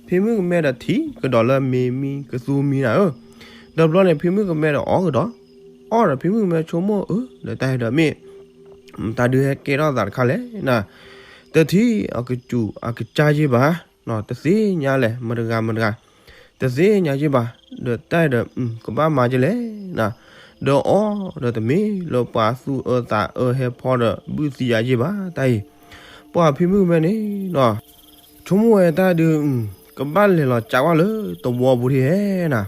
ဖံမုၣ်ကမဲဒီးထံၣ်ကဒီးလၢမ့ၤမံကသူမံနၤဧၢ, ဒီးဘျီန့ၣ် ဖံမုၣ်ကမဲဒီးအီၣ်ကဒီး, အီၣ်ဒီးဖံမုၣ်ကမဲဆိကမိၣ်အၢ ဒီးတၢ်ဟဲဒီးမ့ၢ် တၢ်ဒုးဟဲကဲထီၣ်သးတခါလဲၣ်နၤ, တထံၣ်အကစူၤအကစၢ်ယ့ၢ်ဘၣ်, တသ့ၣ်ညါလဲၣ် မတၤတဂၤမတၤတဂၤ, တသ့ၣ်ညါက့ဘၣ်, ဒီးတၢ်အံၤဒီး ကဘၣ်မၤကလဲၣ်နၤ, ဒီးအီၤဒီးတမ့ၢ်လၢပှၤသူၣ်အၢသးအၢဟဲဖီဒီးဘုၣ်သံယၤက့ဘၣ်တၢ်အံၤ, ပှၤဖံမုၣ်ကမဲန့ၣ်နီၤ ဆိကမိၣ်ဝဲတၢ်ဒုး ကဘၣ်လဲၤလီၤကးကွၢ်လၢသဝီပူၤဒ်ဟဲနၤ,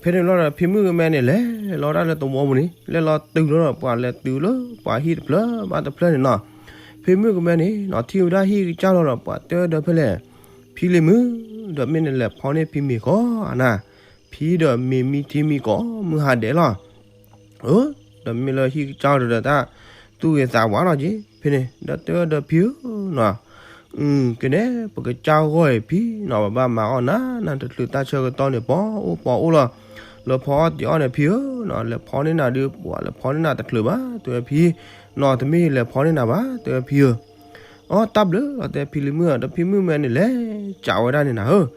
ဖဲန့ၣ်လီၤဒီးဖံမုၣ်ကမဲန့ၣ် လဲၤလီၤတၢ်လၢသဝီပူၤန့ၣ် လဲၤလီၤတုၤလီၤဒီးပှၤလဲၤတုၤလၢပှၤဟံၣ်တဖျၢၣ်ဘၣ်တဖျၢၣ်န့ၣ်နီၤ, ဖံမုၣ်ကမဲန့ၣ်နီၤ ထံၣ်ဝဲဒၣ်ဟံၣ်ကစၢ်လီၤဒီးပှၤတဲဝဲဒီးဖဲလဲၣ်, ဖံလံၤမုၣ်, ဒီးမ့ၢ်နလဲၤဖီန့ၢ်ဖံမ့ၤကီးနၤ, ဖံဒီးမ့ၢ်မံထံမံကီးမုၢ်ဟါဒဲးလီၤ အၢ, ဒီးမ့ၢ်လၢဟံၣ်ကစၢ်ဒီးတၢ်သူၣ်ဂ့ၤသးဝါလီၤက့, ဖဲန့ၣ် ဒီးတဲဝဲဒီးဖံဧၢနီၤ, ကဲန့ၣ် ပကစၢ်ဂီၢ်အံၤဖံနီၤ ပဘၣ်မၤအီၣ်နၤ နတချုးတၢ်ဆၢကတီၢ်န့ၣ် ပီၣ်အိၣ်ပီၣ်အိၣ်လီၤ, လၢဖီအီၣ်တ့ၤအီၣ်န့ၣ်ဖံဧၢနီၤ, လဲၤဖီန့ၢ်နၤဒုး ပှၤလဲၤဖီန့ၢ်နၤတချုးဘၣ် တဲဝဲဖံ, နီၤတမ့ၢ်လဲၤဖီန့ၢ်နၤဘၣ် တဲဝဲဖံဧၢ အီ တၢ်ဘျုးလီၤ တဲဖံလံၤမုၣ်ဧၢ, ဒီးဖံမုၣ်မဲန့ၣ် လဲၤကးဝဲဒၣ်န့ၣ်နၤဧၢ,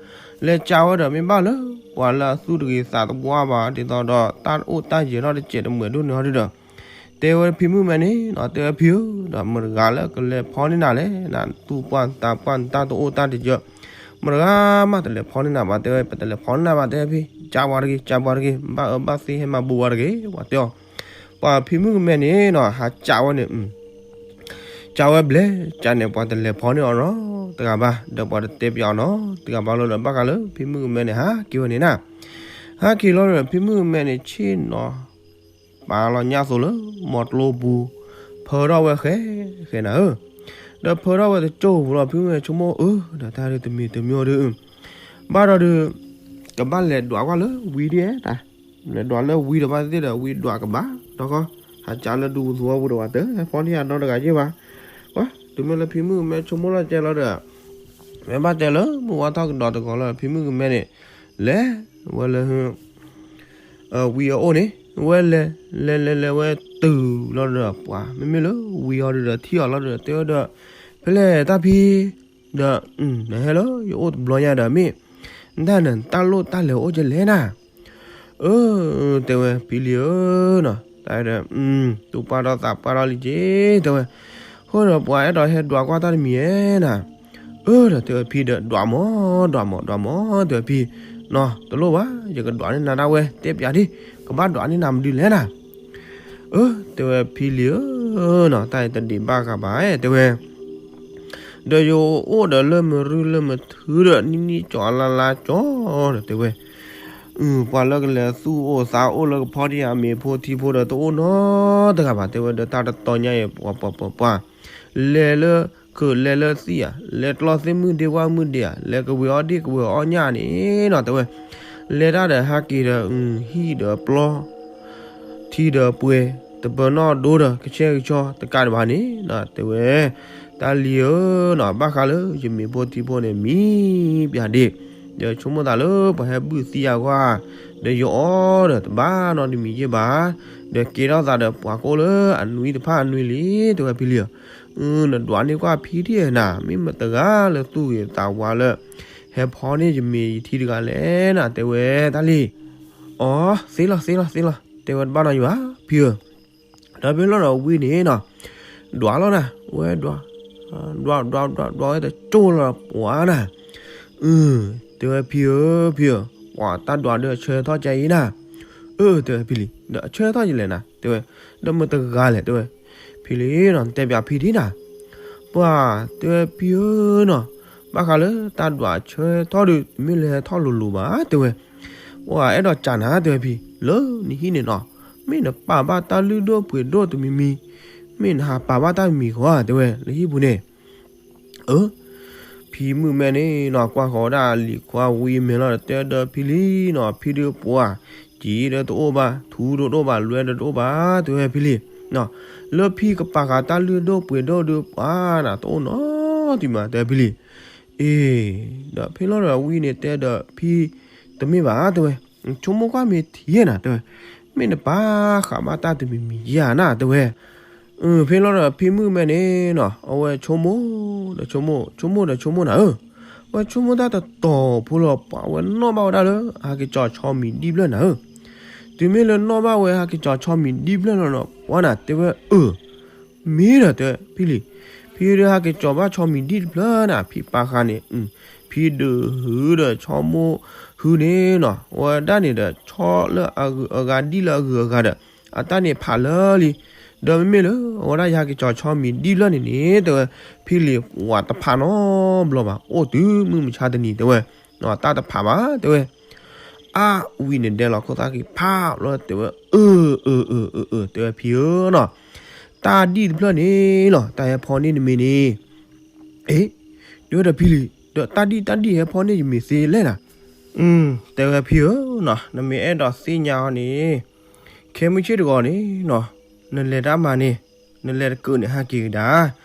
လဲၤကးဝဲဒီးမ့ၢ်ဘၣ်လၢ ပှၤလၢအသူၣ်တဂ့ၤသးတဝါဘၣ် ဒ်သိးဒီးတၢ်အိၣ်တၢ်ယဲၤထီၣ်တစဲးတမှဲၤဒိၣ်န့ၣ်ဟီဒုဒီး, တဲဝဲဖံမုၣ်မဲန့ၣ်နီၤ တဲဝဲဖံဧၢ, ဒီးမတၤတဂၤလၢကလဲၤဖီန့ၢ်နၤလဲၣ်, နသူၣ်ပှၢ်နသးပှၢ်နတၢ်တအိၣ်တၢ်တယၢၤ, မတၤတဂၤမးတလဲၤဖီန့ၢ်နၤဘၣ် တဲဝဲ, ပတလဲၤဖီန့ၢ်နၤဘၣ် တဲဝဲဖံ, ကးပှၤတဂ့ၤ ကးပှၤတဂ့ၤ, ဘၣ်အၢဘၣ်သီဟဲမၤဘူးပှၤတဂ့ၤ ပှၤတဲအီၤ ပှၤဖံမုၣ်ကမဲန့ၣ်နီၤ ဟးကးဝဲန့ၣ်, ကးဝဲဘျဲၣ်ကးန့ၣ် ပှၤတလဲၤဖီန့ၢ်အီၤနီတဂၤဘၣ်, ဒီးပှၤတတဲပၠးအီၤနီတဂၤဘၣ်လီၤဒီး ဘၣ်ဃးလၢဖံမုၣ်ကမဲန့ၣ် ဟးက့ၤဝဲန့ၣ်နၤ, ဟးက့ၤလီၤဒီး ဖံမုၣ်ကမဲန့ၣ် ဆ့ၣ်နီၤ ပာ်လီၤညၣ်သိးလၢ မီၤကျိပူၤ, ဖၢထီၣ်ဝဲဃဲ ဃဲနၤဧၢ, ဒီးဖၢထီၣ်ဝဲတကၠိၢ်ပူၤလီၤ ဖံမုၣ်ကမဲဆိကမိၣ်အၢ ဒီးတၢ်ဒုးတမံၤတမံၤအီၤဒုး ဘၣ်ဒီးဒုး ကဘၣ်လဲၤဒွးကွၢ်လၢဝံၤဒ်ဧါ, လဲၤဒွးလၢဝံၤဒီးဘၣ်သ့ၣ်ဒီး ဝံၤဒွးကဘၣ်ဒီးဃီ, ဟးကးလၢဒူပူၤသဝီပူၤဒီး ပှၤတဟဲဖီန့ၢ်ယၤနီတဂၤက့ဘၣ်, ပှၤတုၤမ့ၢ်လၢဖံမုၣ်ကမဲဆိကမိၣ်လီၤကဲလီၤဒီး မ့ၢ်ဘၣ်တဲလၢမုၢ်ဝါထီၣ်ကဒီးတဂီၤလီၤ ဖံမုၣ်ကမဲန့ၣ် လဲၤဝဲလၢ ဝံၤအအိၣ်န့ၣ် ဝဲလဲၤ လဲၤလဲၤလဲၤဝဲတုၤလီၤဒီး ပှၤမ့မ့ၢ်လၢဝံၤအီၤဒီး ထံၣ်အီၤလီၤဒီး တဲဝဲဒီး ဖဲလဲၣ်တၢ်ဖံ ဒီး နဟဲလၢယအိၣ်တဘျီညါဒီး မ့ၢ် နတၢ်န့ၣ် တၢ်လိၣ်တၢ်လဲၤအိၣ်ကလဲၣ်နၤ, အၢ တဲဝဲ ဖံလံၤဧၢနီၤ တၢ်ဒီး သူၣ်ပှၢ်ထီၣ်သးပှၢ်ထီၣ်လံက့ တဲဝဲ, အဃိဒီးပှၤအဲၣ်ဒိးဟဲဒွးကွၢ်တၢ်တမံၤဧဲနၤ, အၢ ဒီးတဲဝဲဖံဒီး ဒွးမး ဒွးမး ဒွးမး တဲဝဲဖံ, နီၤ တလိၣ်ဘၣ် ယကဒွးန့ၢ်နၤဒၣ်ဝဲ တဲပၠးဒ် ကဘၣ်ဒွးန့ၢ်နၤမနုၤလဲၣ်နၤ, အၢ တဲဝဲဖံလံၤဧၢနီၤ တၢ်အံၤတဒံးဘၣ်ဃးဘၣ် တဲဝဲ ဒီးယအိၣ်ဒီးလၢမရူလၢမထုဒီး နံၣ်နံၣ်ကၠီလါလါကၠီဒီးတဲဝဲ, ပှၤလၢကလဲၤသူၣ်အိၣ်သးအိၣ်လၢကဖီတံၢ်အမ့ၤဖိထံဖိဒီး တအိၣ်နီတဂၤဘၣ် တဲဝဲ, ဒီးတၢ်တတီၤညါအံၤ ပှၤပှၤပှၤပှၤ လဲၤလၢခုးလဲၤလၢသံၣ်ဧါ, လဲၤကျီသ့ၣ်မုၢ်ဒ့ဝၣ်မုၢ်ဒ့ဧါ, လဲၤကဝ့ၤအီၣ်ဒ့ၣ်ကဝ့ၤအီၣ်ညၣ်န့ၣ်နီၤ တဲဝဲ, လဲၤတၢ်ဒီးဟးက့ၤဒီး ဟံၣ်ဒီးပျီ ထံဒီးပှဲၤ, တပၢၤနီၣ်ဒိဒီး ကဆဲကဆီတကးဒံးဘၣ်န့ၣ်နီၤ တဲဝဲ, တၢ်လံၤဧၢနီၤ ဘၣ်ဃးလၢယမ့ၤဖိထံဖိန့ၣ် မံပၠးဒ့ၣ်, ဒီးဆိကမိၣ်သးလၢပှၤဟဲဘုၣ်သံယၤကွၢ်, ဒီးယအီၣ်ဒီးတဘၣ်နီတမံၤယ့ၢ်ဘၣ်, ဒီးကဲထီၣ်သးဒီးပှၤကအိၣ်လၢအနွံတဖၣ်အနွံလံ တဲဝဲဖံလံၤဧၢ, နဒွးန့ၢ်ကွၢ်ဖံဒ်နၤ မ့ၢ်မတဂၤလၢသူၣ်ဂ့ၤသးဝါလၢ ဟဲဖီန့ၢ်ယမ့ၤယထံတဂၤလဲၣ်နၤ တဲဝဲတၢ်လံၤ, အီ သ့လီၤသ့လီၤသ့လီၤ တဲဝဲတဘၣ်နီတမံၤဘၣ် ဖံဧၢ, ဒီးဖဲလီၤဒီးဝံၤန့ၣ်နီၤ, ဒွးလီၤနၤ ဝဲဒွး, ဒွးဒွးဒွးဒွးဝဲတကၠိၢ်လီၤပှၤနၤ, အၢ တဲဝဲဖံဧၢ ဖံဧၢ, ပှၤတၢ်ဒွးဒီးအဆၢထီၣ်ကဲအံၤနၤ, အၢ တဲဝဲဖံလံၤ, ဒီးအဆၢထီၣ်ယလဲၣ်နၤ တဲဝဲ, ဒီးမတဂၤလဲၣ် တဲဝဲ, ဖံလံၤနီၤ နတဲပၠးဖံဒ်နၤ, ပှၤ တဲဝဲဖံဧၢနီၤ, ဘၣ်ဃးလၢတၢ်ဒွးအဆၢထီၣ်ဒီး တမ့ၢ်လၢဟဲထီၣ်လိၤလိၤဘၣ် တဲဝဲ, ပှၤအဲၣ်ဒိးကးနၤ တဲဝဲဖံ, လၢနဟံၣ်န့ၣ်နီၤ, မ့ၢ်နပာ်ဘၣ်တၢ်လုၢ်ဒိၣ်ပှ့ၤဒိၣ်တမံၤမံၤ, မ့ၢ်နဟးပာ်ဘၣ်တၢ်တမံၤမံၤဃီ တဲဝဲ လၢဟံၣ်ပူၤန့ၣ် အၢ, ဖံမုၣ်မဲန့ၣ်နီၤ ကွၢ်ဃီၤဝဲဒၣ်လံၤခွါဝံၤမဲာ်လီၤဒီး တဲဒီးဖံလံၤနီၤ ဖံဒုးပှၤ, စံးဒီးတအိၣ်ဘၣ် ထူဒီးတအိၣ်ဘၣ် လွဲဒီးတအိၣ်ဘၣ် တဲဝဲဖံလံၤ, လၢဖံကပာ်ဃာ်တၢ်လုၢ်ဒိၣ်ပှ့ၤဒိၣ်ဒုးပှၤနၤ တအိၣ်နီတမံၤ တဲဖံလံၤ, အ့ ဒီးဖဲလီၤဒီးဝံၤန့ၣ် တဲဒီးဖံ, တမ့ၢ်ဘၣ် တဲဝဲ, ဆိကမိၣ်ကွၢ်မ့ၢ်ထံနၤ တဲဝဲ, မ့ၢ်နပာ်ဃာ်ဘၣ်တၢ်တမံၤမံၤဧါနၤ တဲဝဲ ဖဲလီၤဒီးဖံမုၣ်မဲန့ၣ်နီၤ အဝဲဆိကမိၣ် ဒီးဆိကမိၣ် ဆိကမိၣ်ဒီးဆိကမိၣ်နၤဧၢ, အဝဲဆိကမိၣ်တၢ်တတီၤဖိလီၤ ပှၤဝဲနီၣ်ဘၣ်ဝဲဒၣ်လၢ ဟးက့ၤကၠီၤဆီမံၤဒံၣ်ဖျၢၣ်နၤဧၢ, တုၤမ့ၢ်လၢနီၣ်ဘၣ်ဝဲဟးက့ၤကၠီၤဆီမံၤဒံၣ်ဖျၢၣ်လီၤနီၤ ပှၤနၤ တဲဝဲအၢ မ့ၢ်ဒီးတဲ ဖံလံၤ, ဖံဒုးဟးက့ၤကၠီၤဘၣ်ဆီမံၤဒံၣ်တဖျၢၣ်နၤ ဖံပာ်ဃာ်န့ၣ်, ဖံဒုးဟုဒီးဆီမိၢ်ဟုန့ၣ်နီၤ, အဝဲဒၣ်န့ၣ်ဒီး ဆီလၢအဂုၤအဂၤ ဒံၣ်လၢအဂုၤအဂၤဒီး အတၢ်န့ၣ်ဖးလၢာ်လံ. ဒီးမ့မ့ၢ်လၢအဝဲဒၣ်ယဟဲက့ၤကၠီၤဆီမံၤဒံၣ်ဖျၢၣ်န့ၣ်န့ၣ် တဲဝဲ, ဖံလံၤဝၤတဖးနီတဘျီဘၣ်, အိၣ်တုၤမုၢ်မဆါတနံၤ တဲဝဲ, တၢ်တဖးဘၣ် တဲဝဲ. အါဝံၤန့ၣ် ဒဲးလီၤခိၣ်သၣ်ခံဖးလီၤ တဲဝဲ, အၢ အၢ အၢ အၢ အၢ တဲဝဲဖံဧၢနီၤ, တၢ်ဒံၣ်တဖျၢၣ်န့ၣ်လီၤ တၢ်ဟဲဖီန့ၢ်နမ့ၤန့ၣ်, အ့ တဲဝဲဒီးဖံလံၤ, ဒီးတၢ်ဒံၣ်တၢ်ဒံၣ်ဟဲဖီန့ၢ်ယမ့ၤသ့လဲၣ်နီၤ. တဲဝဲဖံဧၢနီၤ, နမ့ၢ်အဲၣ်ဒိးသ့ၣ်ညါအီၤန့ၣ် ခဲမုၢ်ဆ့ၣ်တဂီၤန့ၣ်နီၤ, နလဲၤတၢ်မၤန့ၣ် နလဲၤတကုးန့ၣ်ဟဲက့ၤကဒါ,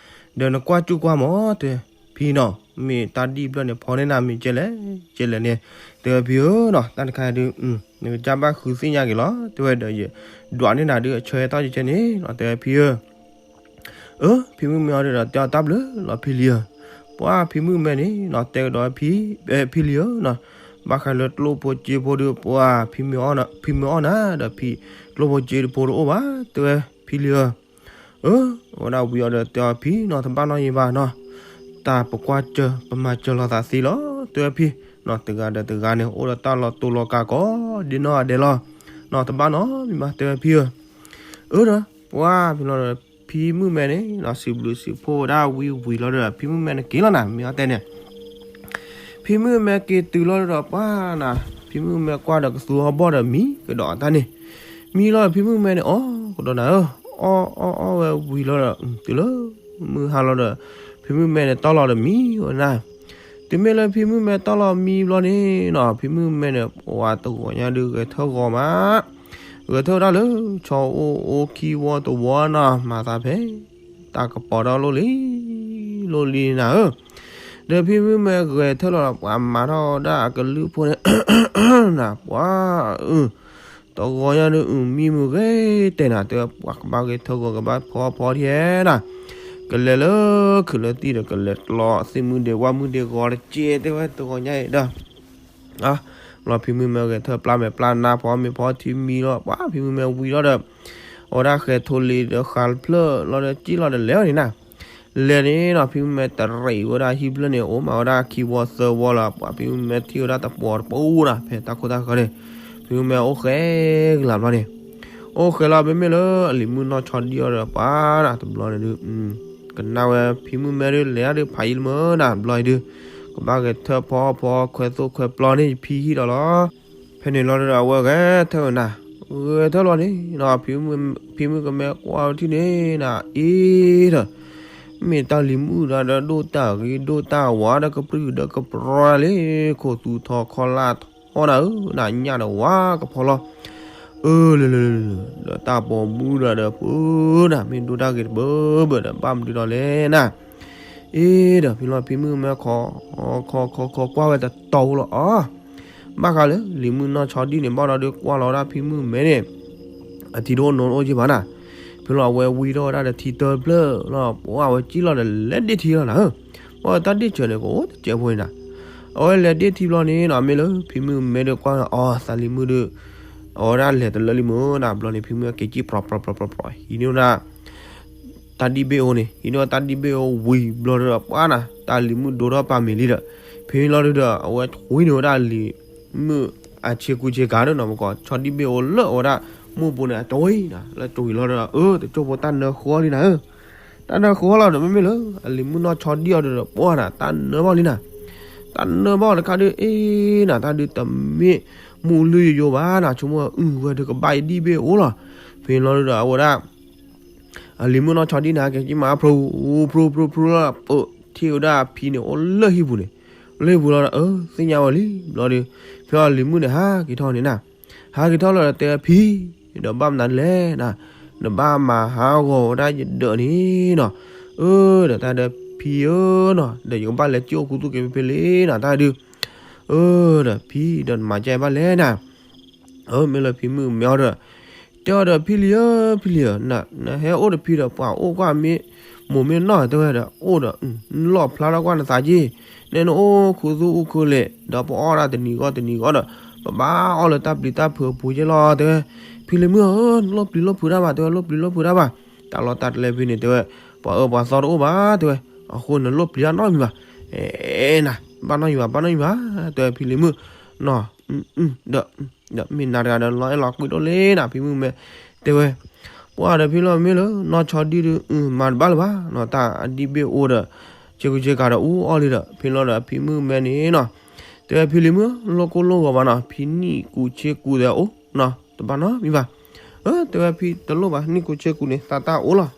ဒီးနကွၢ်ကၠူၣ်ကွၢ်မီၤ တဲဖံနီၤ, မ့ၢ်တၢ်ဒံၣ်ဖျၢၣ်န့ၣ် ဖီန့ၢ်နၤမ့ၤကဲလဲၣ် ကဲလဲၣ်န့ၣ်, တဲဝဲဖံဧၢနီၤ, တၢ်တခါဒုး နကစၢ်ဘၣ်ဃုသ့ၣ်ညါက့ၤလီၤ တဲဝဲဒီး ယဒွးန့ၢ်နၤဒုးအဆၢဟဲထီၣ်ကဲန့ၣ်နီၤ တဲဝဲဖံဧၢ အၢ ဖံမုၣ်မဲအီၤဒီး တဲအီၤတၢ်ဘျုးလီၤဖံလံၤဧၢ, ပှၤဖံမုၣ်မဲန့ၣ်နီၤ တဲကဒီးဖံ, ဖံလံၤဧၢနီၤ, ဘၣ်ဃးလၢကျိၣ်ဖိစ့ဖိဒီး ပှၤဖံမုၣ်အီၣ်နၤဒီး ဖံကျိၣ်ဖိစ့ဖိတအိၣ်ဘၣ် တဲဝဲဖံလံၤဧၢ, အၢ အဝဲဒၣ်ဝံၤအီၤဒီး တဲအီၤဖံနီၤ တဘၣ်နီတမံၤဘၣ်နီၤ, တၢ်ပကွၢ်စၢၤ ပမၤစၢၤလိာ်သးသ့လီၤ တဲဝဲဖံနီၤ, တဂၤဒီးတဂၤန့ၣ် အိၣ်ဒီးတၢ်လီၤတူာ်လီၤကာ်ကိး ဒ့နီၢ်ဂၤဒဲးလီၤ, နီၤတဘၣ်နီတမံၤဘၣ် တဲဝဲဖံဧၢ အၢဒီး ပှၤဖံလီၤဒီး ဖံမုၣ်မဲန့ၣ်နီၤ စံးဘျုးစံးဖှိၣ်ဝဲဒၣ်ဝံၤဝံၤလီၤဒီး ဖံမုၣ်မဲန့ၣ်က့ၤလီၤနၤ မ့ၢ်အီၤတဲန့ၣ်, ဖံမုၣ်မဲက့ၤတုၤလီၤဒီး ပှၤနၤ ဖံမုၣ်မဲကွၢ်ဒီးကသူဟီၣ်ဘီၣ်ဒီးမံကဒီးတၢ်န့ၣ်, မံလီၤဖံမုၣ်မဲန့ၣ် အီၣ်ကဒီးနၤဧၢ, အီၣ်အီၣ်အီၣ်ဝဲဝံၤလီၤဒီး တုၤလၢမုၢ်ဟါလီၤဒီး ဖံမုၣ်မဲန့ၣ်တီၢ်လီၤဒီးမံဝဲနၤ, တုၤမ့ၢ်လၢဖံမုၣ်မဲတီၢ်လီၤမံဘျီန့ၣ်နီၤ ဖံမုၣ်မဲန့ၣ် ပှၤတဂီၤညါဒုးဂဲၤထၢၣ်ဂီၤမး, ဂဲၤထၢၣ်ဝဲဒၣ်လၢ ဆီအိၣ်အိၣ်ခံဝီတဝီနီၤ မၤသးဖဲ တၢ်ကပီၤထီၣ်လိၣ်လံ လိၣ်လံနၤဧၢ, ဒီးဖံမုၣ်မဲဂဲၤထၢၣ်လီၤဒီး ပှၤမၤထီၣ်ဝဲဒၣ်အကလုၢ်ဖိန့ၣ် နၤ ပှၤအု တဂီၤညါဒုးအု မံမုာ်ဂ့ၤတဲနၤ တဲဝဲ ပှၤကဘၣ်ဂဲၤထၢၣ်ဂီၤကဘၣ်ဖီဖီထံဟဲနၤ, ကလဲၤလၢခုးလၢသံၣ်ဒီး ကလဲၤကျီသ့ၣ်မုၢ်ဒဲးဝၣ်မုၢ်ဒဲးဂီၤတက့ၢ် တဲဝဲ တဂီၤညါအံၤဒီး လီၤဖံမုၣ်မဲဂဲၤထၢၣ်ပျၢ်မဲာ်ပျၢ်နါ ဖီမ့ၤဖီထံမံလီၤ ပှၤဖံမုၣ်မဲဝံၤလီၤဒီး အဝဲဒၣ်ဃဲၤထိလ့ၤဒီးဃးဖျၢၣ်လီၤဒီး ကံၣ်လီၤဒီးလဲၤဝဲန့ၣ်နၤ, လဲၤန့ၣ်နီၤ ဖံမုၣ်မဲတရံးဝဲဒၣ်ဟံၣ်ဖျၢၣ်န့ၣ် အိၣ်မးဝဲဒၣ်ခံဝီသၢဝီလီၤ ပှၤဖံမုၣ်မဲထံၣ်ဝဲဒၣ်တပီၤတပူၤနၤ ဖဲတၢ်ခိၣ်တၢ်ဃၢၤန့ၣ်, ဖံမုၣ်မဲအိၣ်ဃဲကလးဘျီန့ၣ်, အိၣ်ဃဲလီၤ မ့မ့ၢ်လၢအလံၤမုၣ်နီၢ်ဆီဒံၣ်အီၤဒီး ပှၤနၤတဘျီန့ၣ်ဒုး ကနၣ်ဝဲဖံမုၣ်မဲဒုး လဲၤဒၣ်ဒုးဖးယံာ်လၢမုၢ်နၤ ဘျီအံၤဒုး ကဘၣ်ဂဲၤထၢၣ်ဖီဖီခွဲးသိၣ်ခွဲးပျီန့ၣ် ယဖံဟံၣ်ဒီးလီၤ. ဖဲန့ၣ်လီၤဒီး အဝဲဂဲၤထၢၣ်နၤ, ဂဲၤထၢၣ်လီၤန့ၣ်နီၤ ဖံမုၣ်ကမဲကွၢ်ဝဲထံၣ်န့ၣ်နၤ အ့ဒီး မ့ၢ်တၢ်လံၤမုၣ်ဒီး ဒိၣ်တၢ်ဂ့ၤဒိၣ်တၢ်ဝါဒီးကပြုၢ်ဒီးကပြီၤလံ ခိၣ်သူထီခီလၢ်ထီနၤဧၢ နညၣ်ဒီးဝါကဖီလီၤ အၢ လၢလၢလၢလၢ ဒီးတၢ်ပိာ်မူဒီးဒီး ပၢနၤ မ့ၢ်ဒိၣ်တၢ်ဂ့ၤတဘၢဘၢဒီး ဘၣ်မနုၤဒီးလဲၣ်နၤ, အ့ဒီး ဖဲလီၤဖံမုၣ်မဲခီ ခီခီခီကွၢ်ဝဲတတီၤလီၤအီၤ, ဘၣ်ဃးလၢ လံၤမုၣ်နီၢ်ဆီဒံၣ်န့ၣ် ဘၣ်ဒီးဒုးကွၢ်လီၤဝဲဒၣ်ဖံမုၣ်မဲန့ၣ် အထံတအိၣ်နိတအိၣ်က့ဘၣ်နၤ, ဖဲလီၤအဝဲဝံထီၣ်ဝဲဒၣ်ဒီးထံတဖျၢၣ်လီၤ ပှၤအဝဲကံၣ်လီၤဒီးလဲၤဒ့ထံလီၤနၤဧၢ, ပှၤတၢ်ဒ့ၣ်စၢၤန့ၣ် ကအိၣ်တစဲးဖိန့ၣ်နၤ, အဝဲလဲၤဒ့ထံဘျီန့ၣ်နီၤ မ့ၢ်လၢဖံမုၣ်မဲဒီးကွၢ်အီၤ သးလံၤမုၣ်ဒီး အဝဲဒၣ်လဲၤတလၢလံမုၢ်နၤ ဘျီန့ၣ် ဖံမုၣ်က့ၤကံၣ်ပြီပြီပြီပြီ ဟံးန့ၢ်ဝဲဒၣ် တၢ်ဒံၣ်ဘ့ၣ်အိၣ်န့ၣ် ဟံးန့ၢ်ဝဲတၢ်ဒံၣ်ဘ့ၣ်အိၣ်ဝံၤဘျီဒီး ပှၤနၤ တၢ်လံၤမုၣ်ဒိထီၣ်ပာ်မ့ၤလံဒီး ဖဲလီၤဒုးဒီး အဝဲဝံန့ၢ်ဝဲဒၣ်လံၤမုၣ်အဆ့ကူဆ့ကၤဒီးနီၤ မ့ၢ်ကီး ဆီဒံၣ်ဘ့ၣ်အိၣ်လၢအဝဲဒၣ် မိၢ်ပူၤန့ၣ် အတဝံၤနၤ လၢတဝံၤလီၤဒီး အၢ တကၠိၢ်ဖိတၢ်နၢဃီလံနၤဧၢ, တၢ်နၢဃီလီၤဒီး မ့မ့ၢ်လၢ အလံၤမုၣ်နီၢ်ဆီဒံၣ်အီၤဒီး ပှၤနၤ တၢ်နၢဘၣ်လံနၤ, တၢ်နၢဘၣ်တခါဒုး အ့နၤ တၢ်ဒုးတမ့ၢ်မူလုၢ်ယိယိဘၣ်နၤ ဆိကမိၣ်အုၣ်ဝဲဒုးကဘၣ်ယဒံၣ်ဘ့ၣ်အိၣ်လီၤ, ဖဲလီၤဒုးဒီး အဝဲဒၣ် အလံၤမုၣ်နီၢ်ဆီဒံၣ်န့ၣ် ဟဲက့ၤကံၣ်မးဖျိဖျိဖျိလီၤ ပထံၣ်ဝဲဒၣ်အဖံန့ၣ် အိၣ်လၢဟံၣ်ပူၤန့ၣ်, လၢဟံၣ်ပူၤလီၤဒီး အၢ သ့ၣ်ညါဝဲလံ ဘျီဒီး ဖဲအလံၤမုၣ်န့ၣ် ဟးက့ၤထီၣ်န့ၣ်နၤ, ဟးက့ၤထီၣ်လီၤဒီးတဲဖံ, ဒီးဘၣ်မနုၤလဲၣ်နၤ, နဘၣ်မၤဟးဂီၤဝဲဒၣ်ယဒၢးန့ၣ်နီၤ, အၢ ဒီးတၢ်ဒီးဖံဧၢနီၤ ဒီးယကဘၣ်လဲၤကၠိၣ်အိၣ်ခူသူၣ်က့ၤဖဲဖဲလံနၤ တၢ်ဒုး အၢ ဒီးဖံဒီးနမၤကဲဘၣ်လဲၣ်နၤ, အၢ မ့ၢ်လၢဖံမုၣ်မဲအီၤဒီး တဲအီၤဒီး ဖံလံၤဧၢ ဖံလံၤဧၢ, နဟဲအိၣ်တဖံဒီးပှၤအိၣ်ကွၢ်မ့ၢ်မိၢ်မ့ၢ်နီၢ်တဲဝဲဒီး အိၣ်ဒီး နလီၣ်ဖျါထီၣ်ကွၢ်နသးက့ၤ, နဲနအိၣ်ခူသူၣ်အိၣ်ခူလံာ် ဒီးပအီၣ်ဒၣ်တနံၤဂီၢ်တနံၤဂီၢ်ဒီး ပဘၣ်အီၣ်လၢတၢ်ပျံၤတၢ်ဖုးအပူၤက့ၤလီၤတဲဝဲ, ဖံလံၤမုၣ်ဧၢ နလိၣ်ပျံၤလိၣ်ဖုးတၢ်ဘၣ်တဲဝဲ လိၣ်ပျံၤလိၣ်ဖုးတၢ်ဘၣ်, တၢ်လီၢ်တၢ်ကျဲဖဲန့ၣ်တဲဝဲ ပှၤအၢပှၤသီတအိၣ်ဘၣ်တဲဝဲ, အဃိနလိၣ်ပျံၤတၢ်နီတမံၤဘၣ်, အဲနၤ ဘၣ်နီၣ်ယံၤဘၣ် ဘၣ်နီၣ်ယံၤဘၣ် တဲဝဲဖံလံၤမုၣ်နီၤ, ဒီး ဒီးမ့ၢ်နၤတဂၤဒီး လီၤအဲၣ်လီၤကွံဒိၣ်လံနီၤ ဖံမုၣ်ကမဲ, တဲဝဲ, ပှၤဒီးဖံလီၤမ့ၢ်လၢနီၢ်ဆီဒံၣ်ဒုး မၤတဘၣ်လၢၤဘၣ်နီၤ တၢ်အဒံၣ်ဘ့ၣ်အိၣ်ဒီး ဆ့ကူဆ့ကၤဒီးအူအီၣ်လံဒီး ဖံလီၤဒီးဖံမုၣ်ကမဲန့ၣ်နီၤ, တဲဝဲဖံလံၤမုၣ် လိၣ်ကိၢ်လိၣ်ဂီၤဘၣ်နီၤ ဖံနံၣ်ကူဆ့ကူဒီးအိၣ်နီၤ တဘၣ်နီတမံၤဘၣ်, တဲဝဲဖံတလိၣ်ဘၣ် နံၣ်ကူဆ့ကူန့ၣ် သးတၢ်အိၣ်လီၤ,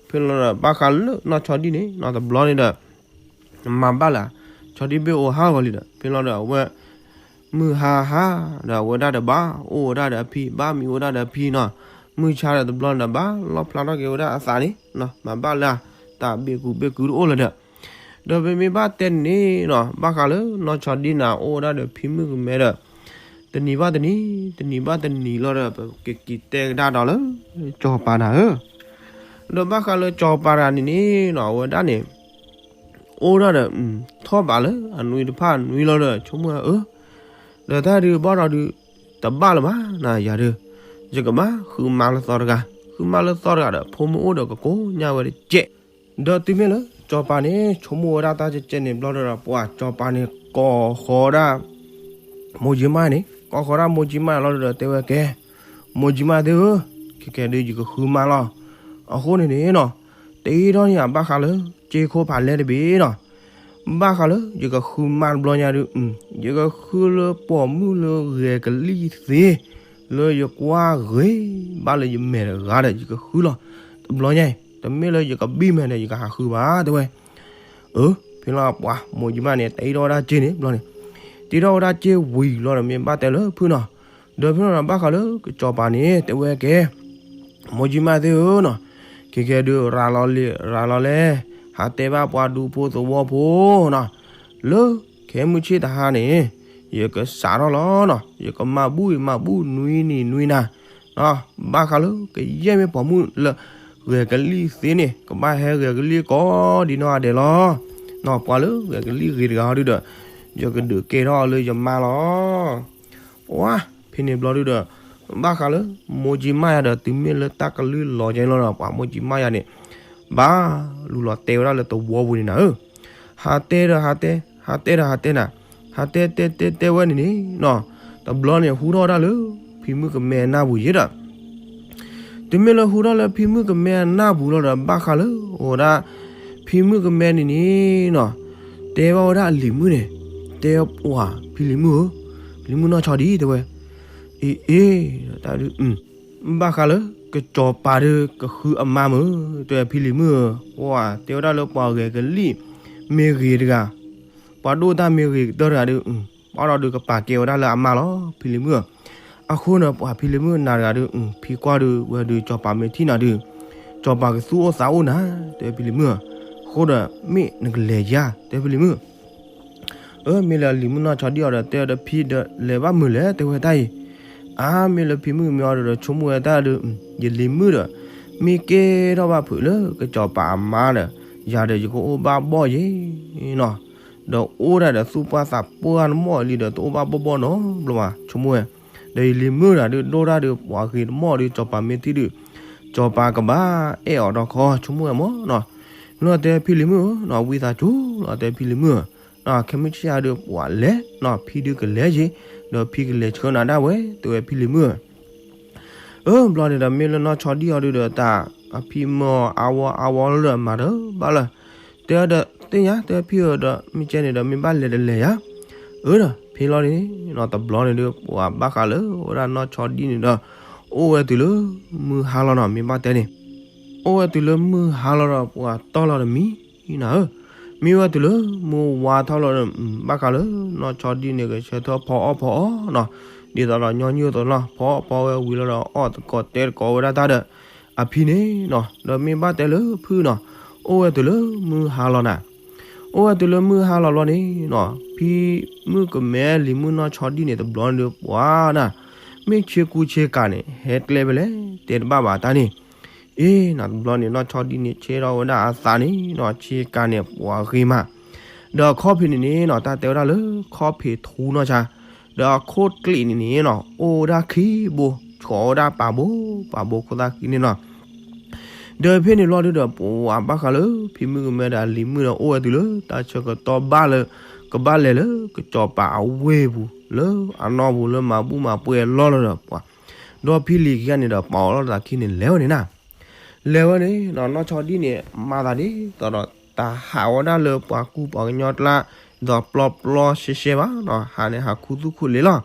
ဖံလီၤဒီးဘၣ်ဃးလၢနီၢ်ဆီဒံၣ်န့ၣ်နီၤ တဘျီန့ၣ်ဒီး မၤဘၣ်လၢ ဆီဒံၣ်ဘ့ၣ်အိၣ်ဟးဂီၤလံဒီး ဖံလီၤဒီးအဝဲ မုၢ်ဟါဟါ ဒီးအဝဲဒၣ်ဒီးဘၣ်အိၣ်ဝဲဒၣ်ဒီးအဖံ ဘၣ်မံအိၣ်ဒၣ်ဒီးအဖံနီၤ, မုၢ်ဆါဒီးတဘျီန့ၣ်ဒီး ဘၣ်လီၣ်ဖျါထီၣ်က့ၤဝဲဒၣ်အသးန့ၣ်နီၤ မၤဘၣ်လၢ တၢ်ဘ့ၣ်ကူဘ့ၣ်ကူတအိၣ်လၢၤဒီး, ဒီးပမ့ၢ်ဘၣ်တဲန့ၣ်နီၤ ဘၣ်ဃးလၢနီၢ်ဆီဒံၣ်န့ၣ် အိၣ်ဝဲဒၣ်ဒီးဖံမုၣ်ကမဲဒီး တနံၤဘၣ်တနံၤ တနံၤဘၣ်တနံၤလီၤဒီး ပကက့ၤတဲကဒါဒီးလၢ ကၠီၤပၤနၤဧၢ, ဒီးဘၣ်ဃးလၢကၠီၤပၤတဂၤန့ၣ်န့ၣ်နီၤ အဝဲဒၣ်န့ၣ် အိၣ်ဒၣ်ဒီး ထီၣ်ဘးလၢအနွံတဖၣ်အနွံလီၤဒီး ဆိကမိၣ်ဝဲအၢ, ဒီးတၢ်ဒုးဘၣ်ဒီးဒုး တဘၣ်လၢၤဘၣ်နၤ ယၤဒုး ယကဘၣ်ဃုမါလၢသီတဂၤ, ဃုမါလၢသီတဂၤဒီး ဖိမုၣ်အိၣ်ဒီးကကိးညါဝဲတကဲး, ဒီးတုၤမ့ၢ်လၢကၠီၤပၤန့ၣ် ဆိကမိၣ်ဝဲဒၣ်တၢ်ကဲကဲန့ၣ်ဘျီဒီး ပှၤကၠီၤပၤန့ၣ် ကိးဃီၤဒၣ် မိၢ်ကၠံမါန့ၣ် ကိးဃီၤဒၣ်မိၢ်ကၠံမါလီၤဒီး တဲဝဲကဲ, မိၢ်ကၠံမါသ့ၣ်ဧၢ, ခဲကဲဒုးယကဃုမါလီၤ, အဃိန့ၣ်န့ၣ်နီၤ တအ့ၣ်ထီၣ်န့ၢ်ယၤဘၣ်ဃးလၢ ကၠ့ခိၣ်ဖးလဲတဘ့ၣ်နီၤ, ဘၣ်ဃးလၢယကဃုမါတဘျီညါဒုး ယကဃုလၢပိာ်မုၣ်လၢဂဲၤကလံၣ်သ့, လၢယကွၢ်ဂ့ၤဘၣ်လၢယမဲာ်တဂၤဒီး ယကဃုလီၤ, တဘျီညါအံၤ တမ့ၢ်လၢယကဘံၣ်မဲာ်ဒီး ယကဟးဃုဘၣ် တဲဝဲ အၢ ဖဲလီၤပှၤမိၢ်ကၠံမါန့ၣ် တအ့ၣ်ထီၣ်ဝဲဒၣ်ကၠ့န့ၣ်ဘျီန့ၣ်, တအ့ၣ်ထီၣ်ဝဲဒၣ်ကၠ့ဝံၤလီၤဒီး မ့ၢ်ဘၣ်တဲလၢဖုၣ်နီၤ, ဒီးဖဲလီၤဒီးဘၣ်ဃးလၢကစီၤပၤန့ၣ် တဲဝဲကဲ, မိၢ်ကၠံမါသ့ၣ်ဧၢနီၤ, ခဲကဲဒုးရၤလီၤလံ ရၤလီၤလဲၣ်, ဟးတဲဘၣ်ပှၤဒူဖိသဝီဖိနီၤ, လၢခဲမုၢ်ဆ့ၣ်တဟါန့ၣ် ယကစးထီၣ်လီၤနီၤ, ယကမၤဘူၣ်အံၤမၤဘူၣ်နွံနံၤနွံနၤ ဘၣ်ဃးလၢကယဲၢ်မ့ၢ်ပိာ်မုၣ်လၢ ဂဲၤကလံၣ်သ့န့ၣ် ကဘၣ်ဟဲဂဲၤကလံၣ်ကိးဒံနီၢ်ဂၤဒဲးလီၤ. ပှၤလၢဂဲၤကလံၣ်ဂ့ၤတဂၤဟီဒုဒီး ယကဒုးကဲထီၣ်အီၤလၢယမါလီၤ. ပှၤ ဖဲန့ၣ်ဘျီဒုဒီး ဘၣ်ဃးလၢ မိၢ်ကၠံမါယၤဒီး တုၤမ့ၢ်လၢတၢ်ကလုၢ်လီၤကဲန့ၣ်လီၤဒီး ပှၤမိၢ်ကၠံမါယၤန့ၣ် ဘၣ်လူၤလီၤတဲဝဲဒၣ်လၢသဝီပူၤန့ၣ်နၤဧၢ ဟးတဲဒီးဟးတဲ ဟးတဲဒီးဟးတဲနၤ, ဟးတဲတဲတဲတဲဝဲန့ၣ်န့ၣ်နီၤ, တဘျီန့ၣ်ဟူထီၣ်ဝဲဒၣ်လၢ ဖံမုၣ်ကမဲအနၢ်ပူၤယဲဒီး တုၤမ့ၢ်လၢဟူထီၣ်လၢဖံမုၣ်ကမဲအနၢ်ပူၤလီၤဒီး ဘၣ်ဃးလၢ အိၣ်ဝဲဒၣ် ဖံမုၣ်ကမဲန့ၣ်န့ၣ်နီၤ, တဲဘၣ်ဝဲဒၣ်အလံၤမုၣ်န့ၣ်, တဲပှၤဖံလံၤမုၣ်ဧၢ, လံၤမုၣ်နီၢ်ဆီဒံၣ်တဲဝဲ, အ့ အ့ တၢ်ဒုး ဘၣ်ဃးလၢ ကစီၤပၤဒုးကဃုအမါမုၢ်, တဲဖံလံၤမုၣ်ဧၢ, ပှၤတဲဝဲဒၣ်လၢပှၤဂဲၤကလံၣ် မ့ၢ်ဂ့ၤတဂၤ, ပှၤဒိၣ်တၢ်မ့ၢ်ဂ့ၤကတၢၢ်တဂၤဒုး ဘၣ်ဒီးဒုးကပာ်ကဲဝဲဒၣ်လၢအမါလီၤ ဖံလံၤမုၣ်ဧၢ, အဃိန့ၣ် ပှၤဖံလံၤမုၣ်နၤတဂၤဒုး ဖံကွၢ်ဒုးဝဲဒုး စီၤပၤမ့ၢ်ထံၣ်နၤဒုး စီၤပၤကသူၣ်အိၣ်သးအိၣ်နၤ, တဲဖံလံၤမုၣ်ဧၢ, အဃိဒီး မ့ၢ်နကလဲၤယါ တဲဖံလံၤမုၣ် အၢ မ့ၢ်လၢအလံၤမုၣ်နီၢ်ဆီဒံၣ်အီၤဒီး တဲဒီးဖံဒီးလဲၤဘၣ်မုာ်လဲၣ် တဲဝဲတၢ်အံၤ, အါ မ့ၢ်လၢဖံမုၣ်ကမဲအီၤဒီး ဆိကမိၣ်ဝဲတၢ်ဒီး ယလံၤမုၣ်ဒီး မ့ၢ်ကဲထီၣ်ဘၣ်ဖုးလၢကစီၤပၤအမါဒီး ယၤဒီးယကအိၣ်ဘၣ်ဘီၣ်ယဲနီၤ, ဒီးအိၣ်ဒၣ်ဒီးသူၣ်ပှၢ်သးပှၢ်နမီၢ်လံဒီး တအိၣ်ဘၣ်ဘီၣ်ဘီၣ်နီတဘျီဘၣ် ဆိကမိၣ်ဝဲ, ဒီးယလံၤမုၣ်တဂၤဒုး ဒိၣ်တၢ်ဒုး ပှၤဂ့ၤတမီၢ်ဒုး စီၤပၤမ့ၢ်ထံၣ်ဒုး စီၤပၤကဘၣ်အဲၣ်အီၤဒီးခီ ဆိကမိၣ်ဝဲမီၢ်နီၤ, လီၤတဲဖံလံၤမုၣ်ဧၢနီၤ ဝံသးစူၤလီၤတဲဖံလံၤမုၣ်ဧၢ, ခဲမုၢ်ဆ့ၣ်ယၤဒုး ပှၤလဲၤနီၤ ဖံဒုးကလဲၤယ့ၤ, ဒီးဖံကလဲၤဆှၢနၤဒၣ်ဝဲ တဲဝဲဖံလံၤမုၣ်ဧၢ အၢ ဘျီန့ၣ်ဒီး မ့ၢ်လၢနီၢ်ဆီဒံၣ်အီၤဒုးဒီး တၢ်အဖံမၢအီၤအါဝီအါဝီလီၤဒီး မၤတဘၣ်လၢၤ, တဲဝဲဒီး သ့ၣ်ညါ တဲဖံဧၢဒီး မ့ၢ်ကဲန့ၣ်ဒီး မ့ၢ်ဘၣ်လဲၤတလဲၤယါ, အၢဒီး ဖဲလီၤန့ၣ်နီၤ တဘျီန့ၣ်ဒုး ပှၤဘၣ်ဃးလၢ အိၣ်ဝဲဒၣ်နီၢ်ဆီဒံၣ်န့ၣ်ဒီး အိၣ်ဝဲတုၤလၢ မုၢ်ဟါလီၤနီၤ မ့ၢ်ဘၣ်တဲန့ၣ်, အိၣ်ဝဲတုၤလၢမုၢ်ဟါလီၤဒီး ပှၤတီၢ်လီၤတမံၤနၤဧၢ, မ့ၢ်ဝဲတုၤလၢ မုၢ်ဝါထီၣ်လီၤဒီး ဘၣ်ဃးလၢ နီၢ်ဆီဒံၣ်န့ၣ် ကဆၢထၢၣ်ဖီအီၣ်ဖီအီနီၤ, ဒ်သိးဒီးညီနုၢ်အသိးနီၤ ဖီအီၣ်ဖီအီဝဲဝံၤလီၤဒီး အီၣ်သကိးတဲသကိးဝဲဒၣ်တၢ်ဒီး အဖံန့ၣ်နီၤ ဒီးမ့ၢ်ဘၣ်တဲလၢဖုနီၤ, အိၣ်ဝဲတုၤလၢမုၢ်ဟါလီၤနၤ အိၣ်ဝဲတုၤလၢမုၢ်ဟါလီၤဘျီန့ၣ်နီၤ ဖံမုၣ်ကမဲလံၤမုၣ်နီၢ်ဆီဒံၣ်န့ၣ် တဘျီန့ၣ်ဒုး ပှၤနၤ မ့ၢ်ဆ့ကူဆ့ကၤန့ၣ် ဟဲကျဲဖဲလဲၣ် တဲတဘၣ်ဘၣ်တၢ်န့ၣ်, အ့ နၤတဘျီန့ၣ် နီၢ်ဆီဒံၣ်န့ၣ် ဆဲထီၣ်ဝဲဒၣ်အသးန့ၣ်နီၤ ဆ့ကၤန့ၣ် ပှၤဂ့ၤမး, ဒီးခီၣ်ဖံးန့ၣ်န့ၣ်နီၤ တၢ်တဲဝဲဒၣ်လၢ ခီၣ်ဖံးထူနီၢ်ဆါ, ဒီးအခိၣ်ကျ့းန့ၣ်န့ၣ်နီၤ အိၣ်ဝဲဒၣ်ခံဘိ ဆှီဝဲဒၣ်ပာ်ဘိ ပာ်ဘိခိၣ်သၣ်ခံန့ၣ်နီၤ ဒီးဖဲန့ၣ်ဘျီဒုးဒီး ပှၤဘၣ်ဃးလၢ ဖံမုၣ်ကမဲဒီးလံၤမုၣ်ဒီး အိၣ်ဝဲတုၤလၢ တၢ်ဆၢကတီၢ်ဘၣ်လၢ ကဘၣ်လဲၤလၢကစီၤပၤအဝ့ၢ်ပူၤ လၢအနီၢ်ပူၤလၢမၤဘူၣ်မၤပှဲၤလီၢ်လီၤဒီး ပှၤဒီဖံလံၤခံဂၤန့ၣ်ဒီး ပာ်အီၤလီၤသးခံန့ၣ် လဲၤဝဲန့ၣ်နၤ. လဲၤဝဲန့ၣ်နီၢ်ဆီဒံၣ်န့ၣ် မၤသးဒ်သိးဒီး တဟးဝဲဒၣ်လၢပှၤကူပှၤကညီကျါ ဒီးပျီပျီရှဲရှဲဘၣ်နီၢ်, ဟးန့ၣ်ဟးခူသူၣ်ခူလ့လီၤ.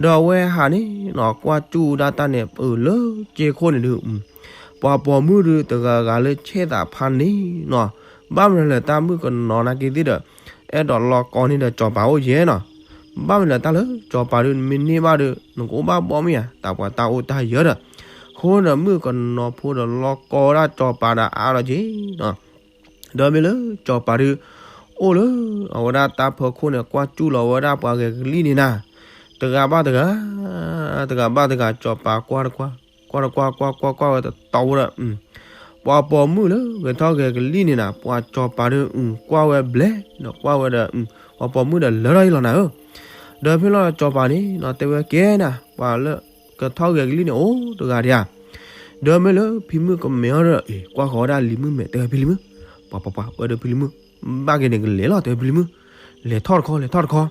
ဒီးအဝဲဟးန့ၣ်နီၢ် ကွၢ်စူၣ်ဒၣ်တၢ်န့ၣ် အၢၣ်လၢကၠ့ခိၣ်န့ၣ်ဒုး ပှၤပိာ်မုၣ်ဒုးတဂၤဂၤလၢဆဲးသးဖးန့ၣ်နီၢ်, ဘၣ်မနုၤလဲၣ် တၢ်မုၣ်ကနီၤနာ်က့သ့ၣ်ဒီး အဲၣ်ဒိးလီၤကီန့ၢ်ဒီးစီၤပၤအိၣ်ယဲနီၢ်. ဘၣ်မနုၤလဲၣ် တၢ်လၢစီၤပၤဒုး နမ့ၢ်န့ၢ်ဘၣ်ဒီး နကအိၣ်ဘၣ်ဘီမ့ၢ်ဧါ, တၢ်ပှၤတၢ်အိၣ်တၢ်ယၢၤဒီး အဃိဒီးမုၣ်ကနီၤဖိဒီးလီၤကီဝဲဒၣ်စီၤပၤဒီးအါလီၤက့ၤနီၢ်. ဒီးမ့ၢ်လၢစီၤပၤဒုး အိၣ်လၢအဝဲဒၣ်တၢ်ဖီခိၣ်န့ၣ် ကွၢ်စူၣ်လီၤဝဲဒၣ်ပှၤဂဲၤကလံၣ်န့ၣ်နၤ, တဂၤဘၣ်တဂၤ တဂၤဘၣ်တဂၤ စီၤပၤကွၢ်တကွၢ်, ကွၢ်တကွၢ်ကွၢ်ကွၢ်ကွၢ်ဝဲတတီဝဲဒီး ပှၤပိာ်မုၣ်လၢဂဲၤထီၣ်ဂဲၤကလံၣ်န့ၣ်နၤ ပှၤစီၤပၤဒုး ကွၢ်ဝဲဘျဲးဒီးကွၢ်ဝဲဒီး ပှၤပိာ်မုၣ်ဒီးလၢထီၣ်အံၤလီၤနၤဧၢ. ဒီးဖဲလီၤစီၤပၤန့ၣ်နီၢ် တဲဝဲကဲနၤ ပှၤလၢကထီၣ်ဂဲၤကလံၣ်န့ၣ် အိၣ်တဂၤဒံးဧါ. ဒီးမ့ၢ်လၢဖံမုၣ်ကမဲအီၤဒီး အ့ ကွၢ်ဃီၤဝဲဒၣ်လံၤမုၣ်မဲာ် တဲဝဲဖံလံၤမုၣ်, ပှၤပှၤပှၤဝဲဒီးဖံလံၤမုၣ် ဘၣ်က့ၤန့ၣ်ကလဲၤလီၤ တဲဝဲဖံလံၤမုၣ်, လဲၤထီၣ်တခီ လဲၤထီၣ်တခီ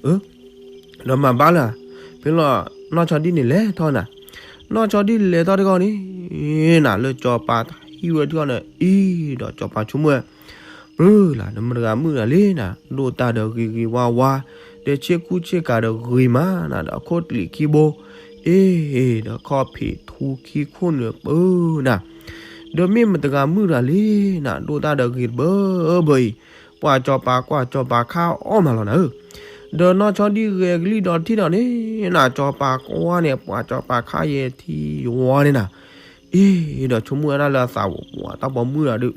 အၢ ဒီးမၤဘၣ်လၢ ဖဲလီၤနီၢ်ဆီဒံၣ်န့ၣ်လဲၤထီၣ်နၤ, နီၢ်ဆီဒံၣ်လဲၤထီၣ်တခီန့ၣ် နၤလၢစီၤပၤဟံၣ်ဝဲတခီန့ၣ် အံၤဒီးစီၤပၤဆိကမိၣ်ဝဲ ပၢလၢ် နမတဂၤမုၣ်တဂၤလံနၤ ဒိၣ်တၢ်ဒီးဂ့ၤဂ့ၤဝါဝါ, ဒီးဆ့ကူဆ့ကၤဒီးဂ့ၤမးနၤ ဒီးအခိၣ်တလံးခံဘိ, အ့ ဒီးခီၣ်ဖံးထူခံခိၣ်နုာ်ပၢနၤ, ဒီးမ့ၢ်မတဂၤမုၣ်တဂၤလံနၤ ဒိၣ်တၢ်ဒီးဂ့ၤတဘၢဘၢအံၤ, ပှၤစီၤပၤကွၢ်စီၤပၤခါအီၣ်မးလီၤနၤဧၢ. ဒီးနီၢ်ဆီဒံၣ်ဂဲၤကလံၣ်ဒီးထံၣ်ဒီးန့ၣ်နၤ စီၤပၤကွၢ်န့ၣ် ပှၤစီၤပၤခါယဲထံယဝါန့ၣ်နၤ, အ့ ဒီးဆိကမိၣ်ဝဲဒၣ်လၢအသး ပှၤတၢ်ပိာ်မုၣ်တဂၤဒုး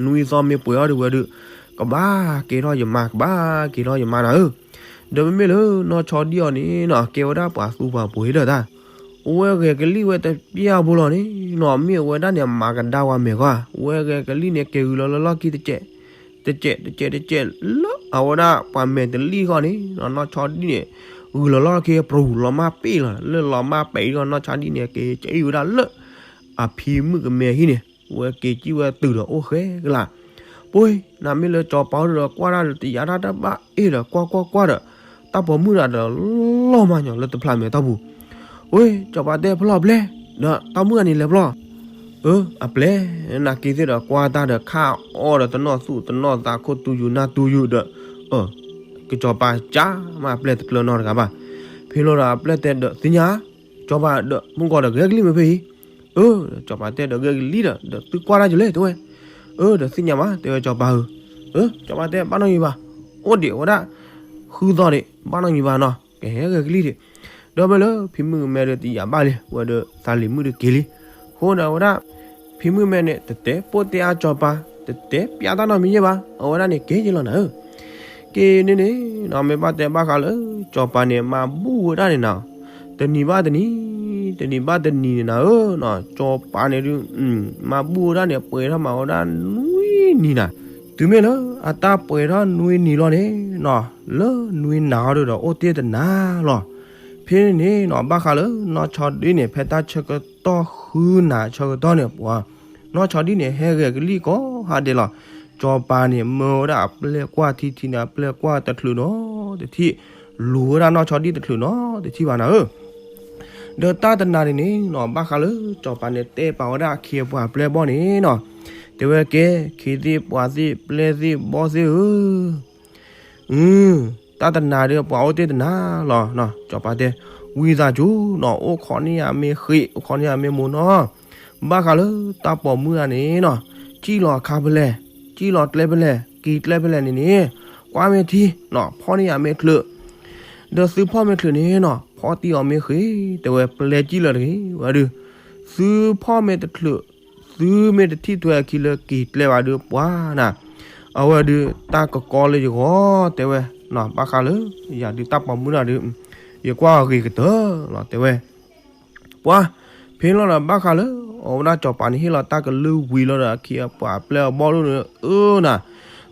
နွံသီမ့ၢ်ပှဲၤအီၤဒုးဝဲဒုး ကဘၣ်ကဲထီၣ်ယမါ ကဘၣ်ကဲထီၣ်ယမါနၤဧၢ. ဒီးမ့မ့ၢ်လၢနီၢ်ဆီဒံၣ်အီၤန့ၣ်နီၤ ကဲဝဲဒၣ်ပှၤသူပှၤပှ့ၤဒီးတၢ် အဝဲဂဲၤကလံၣ်ဝဲတပျၢ်ဖိလီၤန့ၣ်နီၤ မ့ၢ်အဝဲဒၣ်န့ၣ် မၤကဒါဝဲမဲာ်ဃီဧါ, အဝဲဂဲၤကလံၣ်န့ၣ် က့ၤဂုာ်လီၤလၢလီၢ်ခံတစဲး တစဲး တစဲး တစဲး လၢအဝဲဒၣ်ပှၤမဲာ်တလံၣ်ဃီန့ၣ်နီၤ နီၢ်ဆီဒံၣ်န့ၣ် ဂုာ်လီၤလီၢ်ခံ ပြူၤလီၤမၢ်ပ့ၣ်လီၤ လၢလီၤမၢ်ပ့ၣ်ဒီး နီၢ်ဆီဒံၣ်န့ၣ် က့ၤကံၣ်ဝဲဒၣ်လၢ အဖံမုၣ်ကမဲဟံၣ်န့ၣ် ဝဲက့ၤကံၣ်ဝဲတုၤဒီးအိၣ်ဃဲကလး. ပှၤ နမ့ၢ်လၢစီၤပၤဒီး ကွၢ်တၢ်ဒီးတယာ်တၢ်တဘၣ်အ့ၣ်ဒီး ကွၢ်ကွၢ်ကွၢ်ဒီး တၢ်ပိာ်မုၣ်တဂၤဒီး လီၤမၢ်ညီလၢတဖျးမဲာ်တီၢ်ပူၤ. ဝဲ စီၤပၤတဲဖဲလီၤဘျဲၣ် ဒီးတၢ်မုၣ်ဂၤန့ၣ်လဲၤဖဲလီၤ. အၢ အပျဲၢ် နာ်က့သ့ၣ်ဒီး ကွၢ်တၢ်ဒီးခါအီၣ်ဒီး တနီၣ်သူၣ်တနီၣ်သး ခိၣ်တူယိၤနၢ်တူယိၤဒီး အၢ ကစီၤပၤကၢ်မးအပျဲၢ်တကျၢၤနီတဂၤဘၣ်. ဖဲလီၤဒီးအပျဲၢ်တဲဒီး သ့ၣ်ညါ စီၤပၤဒီး မုၢ်ကီၢ်ဒီးဂဲၤကလံၣ်မ့ၢ်ဖဲအံၤ. အၢ စီၤပၤတဲဒီးဂဲၤကလံၣ်ဒီး ဒီးသုကွၢ်တၢ်ကလဲၣ် တဲဝဲ. အၢ ဒီးသ့ၣ်ညါဘၣ် တဲဝဲစီၤပၤဧၢ. အၢ စီၤပၤတဲဘၣ်နီတမံၤဘၣ်, အိၣ်ဒံးဝဲဒၣ် ဃုသီဒံး ဘၣ်နီတမံၤဘၣ်နီၤ ကဟဲဂဲၤကလံၣ်ဒံး. ဒီးမ့ၢ်လၢဖံမုၣ်ကမဲဒီးတယာ်ဘၣ်လံ ဝဲဒီးသးလံၤမုၣ်ဒီးက့ၤလံ. အဃိဒီးဝဲဒၣ် ဖံမုၣ်မဲန့ၣ် တတဲပိာ်တဲအါစီၤပၤ, တတဲပျးတၢ်နီတမံၤယဲၢ်ဘၣ်, အဝဲဒၣ်န့ၣ်က့ၤယဲၢ်လီၤနၤဧၢ. က့ၤန့ၣ်န့ၣ်နီၤ မ့ၢ်ဘၣ်တဲဘၣ်ဃးလၢ စီၤပၤန့ၣ် မၤဘူၣ်ဝဲဒၣ်န့ၣ်နီၤ, တနံၤဘၣ်တနံၤ, တနံၤဘၣ်တနံၤန့ၣ်နၤဧၢ, စီၤပၤန့ၣ်ဒုး မၤဘူၣ်ဝဲဒၣ်န့ၣ် ပှဲၤထီၣ်မးဝဲဒၣ်နွံနံၤနၤ. တုၤမ့ၢ်လၢအတၢ်ပှဲၤထီၣ်နွံနံၤလီၤန့ၣ်နီၤ, လၢနွံနၤအီၤဒုးဒီးအိၣ်တ့ၢ်တနၤလီၤ. ဖဲန့ၣ်န့ၣ်နီၤ ဘၣ်ဃးလၢ နီၢ်ဆီဒံၣ်န့ၣ် ဖဲတၢ်ဆၢကတီၢ်ဃုနၤဆၢကတီၢ်န့ၣ် ပှၤ နီၢ်ဆီဒံၣ်န့ၣ် ဟဲဂဲၤကလံၣ်ကိးဟါဒဲးလီၤ. စီၤပၤန့ၣ် မၢဝဲဒၣ်အပျဲၢ်ကွၢ်ထံထံန့ၣ် အပျဲၢ်ကွၢ်တချုးနီတထံၣ်, လူၤဝဲဒၣ်နီၢ်ဆီဒံၣ်တချုးနီတထံၣ်ဘၣ်နၤဧၢ. ဒီးတၢ်တနၤန့ၣ်န့ၣ်နီၤ ဘၣ်ဃးလၢစီၤပၤန့ၣ် တဲပာ်ဝဲဒၣ်အခ့အပှၤအပျဲၢ်အဘီၣ်န့ၣ်နီၤ, တဲဝဲကဲ ခ့သ့ၣ်ပှၤသ့ၣ်ပျဲၢ်သ့ၣ်ဘီၣ်သ့ၣ်ဧၢ တၢ်တနၤဒီးပှၤအိၣ်တ့ၢ်တနၤလီၤ. စီၤပၤတဲ ဝံသးစူၤနီၤ အိၣ်ခိးန့ၢ်ယၤမ့ၢ်ဃ့ၢ် အိၣ်ခိးန့ၢ်ယၤမ့ၢ်မိၢ်နီၢ်, ဘၣ်ဃးလၢတၢ်ပိာ်မုၣ်ဂၤန့ၣ်နီၤ စံၣ်လီၤအခါဖဲလဲၣ်, စံၣ်လီၤကျဲဖဲလဲၣ်, က့ၤကျဲဖဲလဲၣ်န့ၣ်န့ၣ်, ကွၢ်မ့ၢ်ထံနီၤ ဖီၣ်န့ၢ်ယၤမ့ၢ်ချုး, ဒီးသုဖီၣ်မ့ၢ်ချုးန့ၣ်နီၤ ဖီၣ်တံၢ်အီၤမ့ၢ်ဃ့ၢ် တဲဝဲ ပျဲစံၣ်လၢတဂ့ၤဝဲဒုး, သုဖီၣ်မ့ၢ်တချုး သုမ့ၢ်တထံၣ်ထွဲအခံလၢက့ၤကျဲဘၣ်ဒုးပှၤနၤ, အဝဲဒုး တၢ်ကကီလၢယဂီၢ် တဲဝဲ, ဘၣ်ဃးလၢ ယၤဒုးတၢ်ပိာ်မုၣ်တဂၤဒုး ယကွၢ်အဂ့ၤကတၢၢ်လီၤ တဲဝဲ. ပှၤ ဖဲလီၤဒီးဘၣ်ဃးလၢ အဝဲဒၣ်စီၤပၤန့ၣ်ဟ့ၣ်လီၤတၢ်ကလုၢ်ဝံၤလီၤဒီး အခ့အပှၤအပျဲၢ်အဘီၣ်ဒၣ်န့ၣ် အၢနၤ,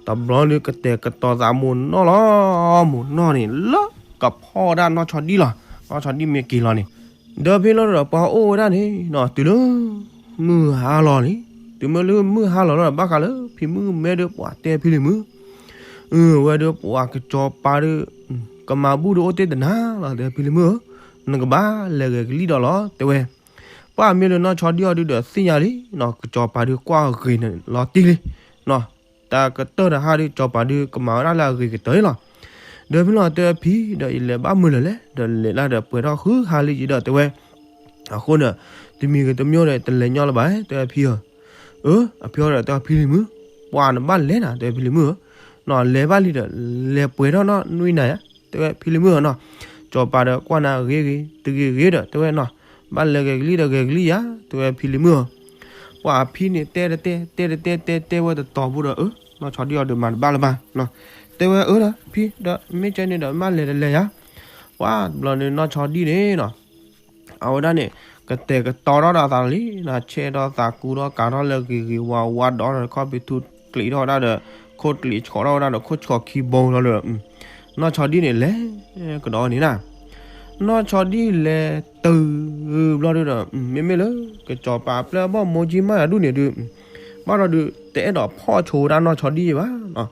တဘျီဒုးကတဲာ်ကတီၤသးမိၢ်နီၢ်လီၤ. မိၢ်နီၢ်န့ၣ် လၢကဖီၣ်ဝဲဒၣ်နီၢ်ဆီဒံၣ်လီၤ. နီၢ်ဆီဒံၣ်မ့ၢ်က့ၤလီၤန့ၣ်, ဒီးဖဲလီၤဒီးပှၤအိၣ်ဝဲဒၣ်န့ၣ်နီၤ တုၤလၢ မုၢ်ဟါလီၤန့ၣ်, တုၤမ့ၢ်လၢမုၢ်ဟါလီၤလီၤဒီး ဘၣ်ဃးလၢဖံမုၣ်မဲဒီးပှၤတဲဖဲလံၤမုၣ် အဝဲဒုးပှၤကစီၤပၤဒုး ကမၤဘူၣ်ဒုးအိၣ်တ့ၢ်တနၤလီၤ တဲဖံလံၤမုၣ်ဧၢ, နကဘၣ်လဲၤဂဲၤကလံၣ်ဒီးလီၤ တဲဝဲ. ပှၤမ့ၢ်လၢနီၢ်ဆီဒံၣ်အီၤဒုးဒီးသ့ၣ်ညါလံနီၤ ကစီၤပၤဒုးကွၢ်အဂ့ၤန့ၣ်လီၤတံၢ်လံနီၤ, တၢ်ကတၢၢ်တဟါဒုး ကစီၤပၤဒုးကမၤဝဲဒၣ်လၢအဂ့ၤကတၢၢ်လံလီၤ. ဒီးဖဲလီၤတဲဖံဒီး ယလဲၤဘၣ်မုာ်လၢၤလဲၣ် ဒီးလဲၤလၢဒီးပှဲၤထီၣ်ဃုဟါလံယံၤဒီးတဲဝဲ. အဃိန့ၣ် တမံၤဂ့ၤတမံၤဒီး တလဲၤညီလၢၤဘၣ် တဲဖံဧၢ. အဖံအီၤဒီးတဲဖံလံၤမုၣ်, ပှၤနဘၣ်လဲၤနၤ တဲဖံလံၤမုၣ်ဧၢ, နီၤလဲၤဘၣ်လံဒီး လဲၤပှဲၤထီၣ်နီၢ်နွံနၤယါ တဲဝဲဖံလံၤမုၣ်ဧၢနီၤ. ကစီၤပၤဒီးကွၢ်နၤဂ့ၤဂ့ၤ တဂ့ၤဂ့ၤဒီး တဲဝဲနီၤ, ဘၣ်လဲၤဂဲၤကလံၣ်ဒီးဂဲၤကလံၣ်ယါ တဲဝဲဖံလံၤမုၣ်ဧၢ. ပှၤအဖံန့ၣ်တဲတတဲ တဲတတဲတဲတဲဝဲတတီၤဖိဒီး အၢ နီၢ်ဆီဒံၣ်အီၤဒုးမၤတဘၣ်လၢၤဘၣ်နီၤ, တဲဝဲအၢဒီးဖံဒီး မ့ၢ်ကဲန့ၣ်ဒီး မ့ၢ်လဲၤတလဲၤယါ. ပှၤတဘျီန့ၣ်နီၢ်ဆီဒံၣ်န့ၣ်နီၤ အဝဲဒၣ်န့ၣ် ကတဲာ်ကတီၤထီၣ်ဒီးအသးလံနီၤ, ဆဲးထီၣ်သးကူထီၣ်ကၤထီၣ်လၢဂ့ၤဂ့ၤဝါဝါဒီး ခီၣ်ဖံးထူၣ်ကျံးထီၣ်ဝဲဒၣ်ဒီး ခိၣ်ကျံးဆှီးထီၣ်ဝဲဒၣ်ဒီး ခိၣ်ဆှီးခံဘိလီၤဒီး နီၢ်ဆီဒံၣ်န့ၣ်လဲၤကဒီးန့ၣ်နၤ. နီၢ်ဆီဒံၣ်လဲၤတုၤဘျီဒုဒီး မ့မ့ၢ်လၢ ကစီၤပၤအပျဲၢ်အဘီၣ်မိၢ်ကၠံမၣ်အဒူၣ်န့ၣ်ဒု ဘၣ်ဒီးဒု တအဲၣ်ဒိးဖီၣ်ဆိဝဲဒၣ်နီၢ်ဆီဒံၣ်ဘၣ်နီၤ.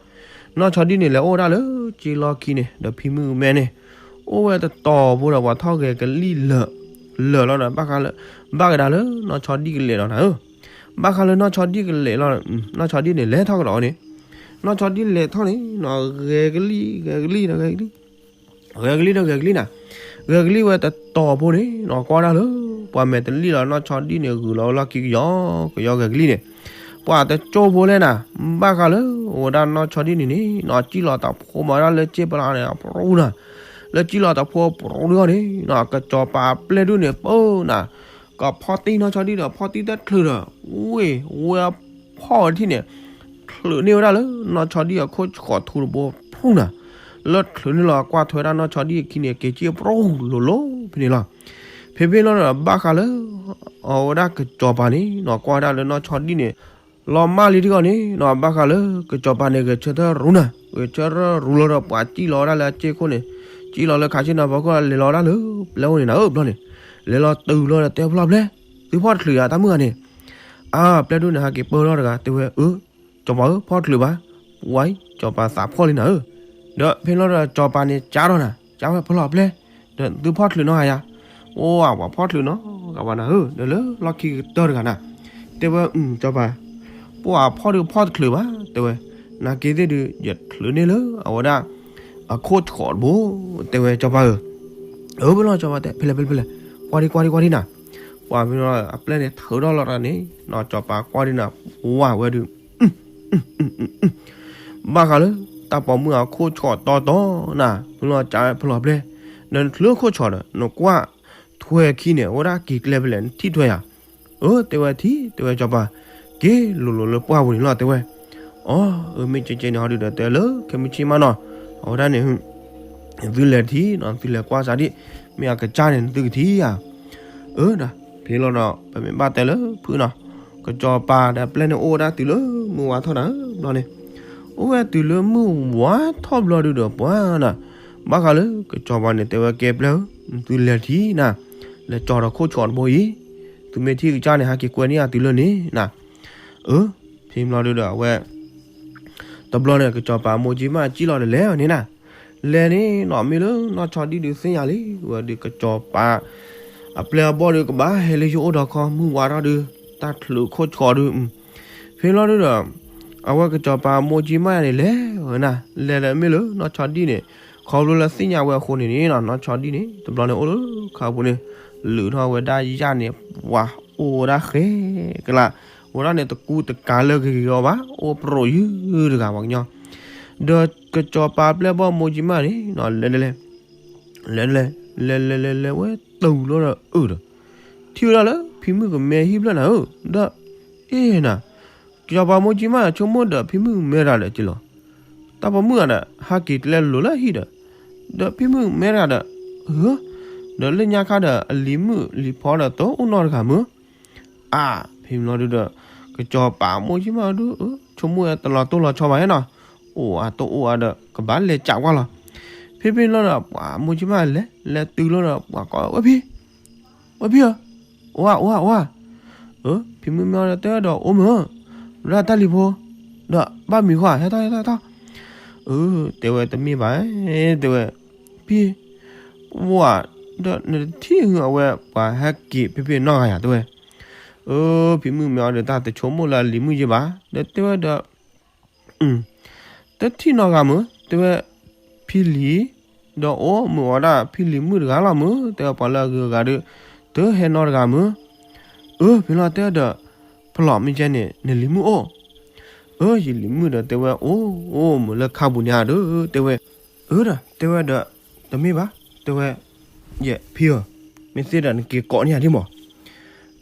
နီၢ်ဆီဒံၣ်န့ၣ် လဲၤအိၣ်ဝဲဒၣ်လၢကၠ့လီၢ်ခံန့ၣ် ဒီးဖံမုၣ်မဲန့ၣ် အိၣ်ဝဲတတီၤဖိဒီး ပှၤထီၣ်ဂဲၤကလံၣ်လၢာ်လီၤဒီး ဘၣ်ဃးလၢ ဘၣ်ကဒါလၢနီၢ်ဆီဒံၣ်ကလဲၤလီၤနၤဧၢ. ဘၣ်ဃးလၢနီၢ်ဆီဒံၣ်ကလဲၤလီၤ, နီၢ်ဆီဒံၣ်န့ၣ် လဲၤထီၣ်ကဒီးန့ၣ်, နီၢ်ဆီဒံၣ်လဲၤထီၣ်န့ၣ်နီၤ ဂဲၤကလံၣ် ဂဲၤကလံၣ်ဒီးဂဲၤကလံၣ် ဂဲၤကလံၣ်ဒီးဂဲၤကလံၣ်နၤ, ဂဲၤကလံၣ်ဝဲတတီၤဖိန့ၣ်နီၤ ကွၢ်ဒၣ်လၢ ပှၤမဲာ်တလံၣ်လီၤ နီၢ်ဆီဒံၣ်န့ၣ် ဂုာ်လီၤဝဲလီၢ်ခံကယီကယီဂဲၤကလံၣ်န့ၣ်, ပှၤတကၠိဖိလဲၣ်နၤ, ဘၣ်ဃးလၢ အိၣ်ဝဲဒၣ်နီၢ်ဆီဒံၣ်န့ၣ်န့ၣ်နီၤ စံၣ်လီၤတၢ်ဖိမၤဒၣ်လၢစ့ပလၤန့ၣ် အပရူနၤ, လၢစံၣ်လီၤတၢ်ဖိအပရူဒုဂီၢ်န့ၣ်နီၤ ကစီၤပၤအပျဲၢ်ဒုန့ၣ် ပၢနၤ ကဖီၣ်တံၢ်နီၢ်ဆီဒံၣ်ဒီး ဖီၣ်တံၢ်တချုးဒီး ဝ့ၢ်ဝဲဖီၣ်ဝဲထံၣ်န့ၣ် ချုးန့ၢ်ဝဲဒၣ်လၢနီၢ်ဆီဒံၣ်အခိၣ်ဆှီးထူတဘိဖူနၤ, လၢချုးန့ၢ်လီၤကွၢ်ထွဲဒၣ်နီၢ်ဆီဒံၣ်အခံန့ၣ် က့ၤက့ၤပရူလိၤလိၤဖဲန့ၣ်လီၤ. ဖဲဖဲလီၤဒီးဘၣ်ဃးလၢ အဝဲဒၣ်ကစီၤပၤန့ၣ်နီၤ ကွၢ်ဝဲဒၣ်လၢနီၢ်ဆီဒံၣ်န့ၣ် လီၤမၢ်လံတဂီၢ်န့ၣ်နီၤ ဘၣ်ဃးလၢကစီၤပၤန့ၣ် ဂဲၤဆၢထၢၣ်ရူနၤ, ဂဲၤဆၢထၢၣ်ရူလီၤဒီးပှၤစံၣ်လီၤဝဲဒၣ်လၢအစ့ခိၣ်န့ၣ်, စံၣ်လီၤလၢခးဆ့ၣ်နီၤဖီခိၣ် လဲၤလီၤဒၣ်လၢပျဲၢ်အိၣ်န့ၣ်နၤဧၢဘျီန့ၣ်, လဲၤလီၤတုၤလီၤဒီးတဲဖျီၣ်ဖျဲၣ်, သုဖီၣ်တချုးယၤတၢ်မုၣ်ဂၤန့ၣ်, အါ ပျဲၢ်ဒိၣ်န့ၣ် ဟဲက့ၤပၢလီၤတဂၤ တဲဝဲအၢ စီၤပၤဧၢ ဖီၣ်တချုးဘၣ်, ဝဲ စီၤပၤသးဖီၣ်လံနၤဧၢ, ဒီးဖဲလီၤဒီးစီၤပၤန့ၣ် ကၠါထီၣ်နၤ ကၠါဝဲဖျီၣ်ဖျဲၣ်, ဒီးသုဖီၣ်တချုးနီတဂၤယၤ, အိၣ် ပှၤဖီၣ်တချုးနီတဂၤဘၣ်နၤဧၢ, ဒီးလၢလီၢ်ခံကတၢၢ်တဂၤနၤ, တဲဝဲ စီၤပၤ, ပှၤဖီၣ်ဒုးဖီၣ်တချုးဘၣ် တဲဝဲ, နာ်က့သ့ၣ်ဒုး ယချုးန့ၢ်လၢအဝဲဒၣ် အခိၣ်ဆှီးတဘိ, တဲဝဲစီၤပၤဧၢ, အၢ ဖဲလီၤစီၤပၤတဲ ဖဲလဲၣ်ဖဲလဲၣ်ဖဲလဲၣ်, ကွၢ်ဒံကွၢ်ဒံကွၢ်ဒံနၤ, ပှၤဖဲလီၤအပျဲၢ်န့ၣ် ထုးထီၣ်လီၤတၢ်န့ၣ်နီၤ စီၤပၤကွၢ်ဒံနၤ, ဝါဝဲဒုး ဘၣ်ဃးလၢ တၢ်ပိာ်မုၣ်အခိၣ်ဆှီးတီတီနၤ, ဖဲလီၤကၠါဖျီၣ်ဖျဲၣ်, ဒီးနချုးခိၣ်ဆှီးဒီး နကွၢ်ထွဲခံန့ၣ် အဝဲဒၣ်က့ၤကျဲဖဲလဲၣ် နထံၣ်ထွဲယၤ, အၢ တဲဝဲထံၣ် တဲဝဲစီၤပၤ, က့ၤလိၤလိၤလၢပှၢ်ပူၤန့ၣ်လီၤ တဲဝဲ, အၢ အၢ မ့ၢ်ကဲကဲန့ၣ်ဟီဒုးဒီးတဲလၢ ခဲမုၢ်ဆ့ၣ်မးနီၤ, အဝဲဒၣ်န့ၣ် သုလဲၤထံၣ်နီၤ သုလဲၤကွၢ်စးဒံး, မ့ၢ်အကစၢ်န့ၣ် နသုကထံၣ်ဧါ, အၢ ဒီး ဖဲလီၤဒီး ပမ့ၢ်ဘၣ်တဲလၢဖုနီၤ, ကစီၤပၤဒီးပျဲၢ်န့ၣ်အိၣ်ဝဲဒၣ်တုၤလၢမုၢ်ဝါထီၣ်နၤဧၢ ဘျီန့ၣ်, အိၣ်ဝဲတုၤလၢမုၢ်ဝါထီၣ်ဘျီဒုးဒီးပှၤနၤ, ဘၣ်ဃးလၢကစီၤပၤန့ၣ် တဲဝဲကဲပျဲၢ်ဧၢ, သုလဲၤထံၣ်နၤ, လဲၤကၠီၤဒီးခိၣ်ဆှီးတဘိအံၤ, သုမ့ၢ်ထံၣ်ကစၢ်န့ၣ် ဟဲက့ၤကွဲန့ၢ်အီၤတုၤလၢန့ၣ်နၤ, အၢ ဖဲဘျီဒုးဒီးအဝဲ တဘျီန့ၣ် ကစီၤပၤမိၢ်ကၠံမးစံၣ်လီၤဒီးလဲၤအီၤန့ၣ်နၤ, လဲၤန့ၣ်နီၤ မ့ၢ်လၢနီၢ်ဆီဒံၣ်ဒုးသ့ၣ်ညါလံ, ဝဲဒုးကစီၤပၤ အပျဲၢ်အဘီၣ်ဒုးကဘၣ်ဟဲလၢယအိၣ်ဒီးခီမုၢ်ဝါထီၣ်ဒုး တၢ်ချုးခိၣ်ဆှီးဒုး, ဖဲဘျီဒုးဒီး အဝဲကစီၤပၤမိၢ်ကၠံမးန့ၣ်လဲၤဝဲနၤ, လဲၤဒီးမ့ၢ်လၢနီၢ်ဆီဒံၣ်န့ၣ် ခီဖျိလၢသ့ၣ်ညါဝဲအဃိန့ၣ်န့ၣ်နီၤ, နီၢ်ဆီဒံၣ်န့ၣ် တဘျီန့ၣ်အိၣ်လၢခါပူၤန့ၣ် လုးထီၣ်ဝဲဒၣ်ယၣ်န့ၣ် ပှၤအိၣ်ဝဲဒၣ်ဃဲကလး, ဝဲဒၣ်န့ၣ်တကူတကၤလၢဂ့ၤဂ့ၤအီၤဘၣ်, အိၣ်ပြိးယုၢ်တဂၤပှၤကညီ, ဒီးကစီၤပၤပျဲၢ်ဘီၣ်မိၢ်ကၠံမးန့ၣ်နီၤ လဲၤလဲၤ လဲၤလဲၤ လဲၤလဲၤလဲၤလဲၤဝဲတုၤလီၤဒီးအၢဒီး ထံၣ်ဝဲဒၣ်လၢဖံမုၣ်ကမဲဟံၣ်ဖျၢၣ်နၤဧၢ, ဒီး အ့ၣ်နၤ, ကစီၤပၤမိၢ်ကၠံမးဆိကမိၣ်ဒီးဖံမုၣ်မဲတဂၤဒီးက့လီၤ, တၢ်ပိာ်မုၣ်ဂၤဒီး ဟးက့ၤကျဲလိၤလၢဟံၣ်ဒီး, ဒီးဖံမုၣ်မဲတဂၤဒီး ဧၢ, ဒီးလၢညါခါဒီးအလံၤမုၣ်လံၤဖီဒီးတအိၣ်နီတဂၤမုၢ် အါ, ဖဲမ့ၢ်လီၤဒုးဒီး ကစီၤပၤမိၢ်ကၠံမးဒုး ဆိကမိၣ်ဝဲတလီၤတိၢ်လီၤဆီဘၣ်နီၤ, အိၣ်အတအိၣ်အဒီး ကဘၣ်လဲၤကးကွၢ်လီၤ. ဖဲဖဲလီၤဒီး ပှၤမိၢ်ကၠံမးလဲၤ လဲၤတုၤလီၤဒီး ပှၤကိးဝဲဖံ ဝဲဖံဧၢ, အိၣ်ဧါ အိၣ်ဧါ အိၣ်ဧါ, ဖံမုၣ်မ့ၢ်တဲဒီး အိၣ်မုၢ်ဧၢ, ဒၣ်တၢ်လံၤဖိ, ဒီးဘၣ်မံၤဃီ ဟဲထီၣ် ဟဲထီၣ် ဟဲထီၣ်, အၢ တဲဝဲတမ့ၢ်ဘၣ်, တဲဝဲ, ဖံ, ပဝဲဒီးနတထံၣ်ဟုအဝဲပှၤဟဲက့ၤဖဲဖဲနီၢ်ဂၤယၤ တဲဝဲ, အၢ ဖံမုၣ်မ့ၢ်အီၤဒီးတၢ်တဆိကမိၣ်လၢအလံၤမုၣ်ယဲဘၣ်, ဒီးတဲဝဲဒီး တထံၣ်နီၢ်ဂၤမုၢ် တဲဝဲ, ဖံလံၤ, ဒီးအိၣ်မုာ်ဝဲဒၣ်ဖံလံၤမုၣ်တဂၤလီၤမုၢ်, တဲဝဲပှၤလၢအဂုၤအဂၤဒီး, တဟဲနီတဂၤမုၢ်, အၢ ဖဲလီၤတဲဒီး, ဖဲလီၤမ့ၢ်ကဲန့ၣ် နလံၤမုၣ်အိၣ်, အၢ ယလံၤမုၣ်ဒီးတဲဝဲအိၣ်, အိၣ်မုာ်လၢခါပူၤန့ၣ်ဧါဒီး တဲဝဲ, အၢ ဒီးတဲဝဲဒီး, တမ့ၢ်ဘၣ်, တဲဝဲ, ယဲဖံဧၢ, မ့ၢ်သ့ဒီးနက့ၤကိးန့ၢ်ယၤဒ်မး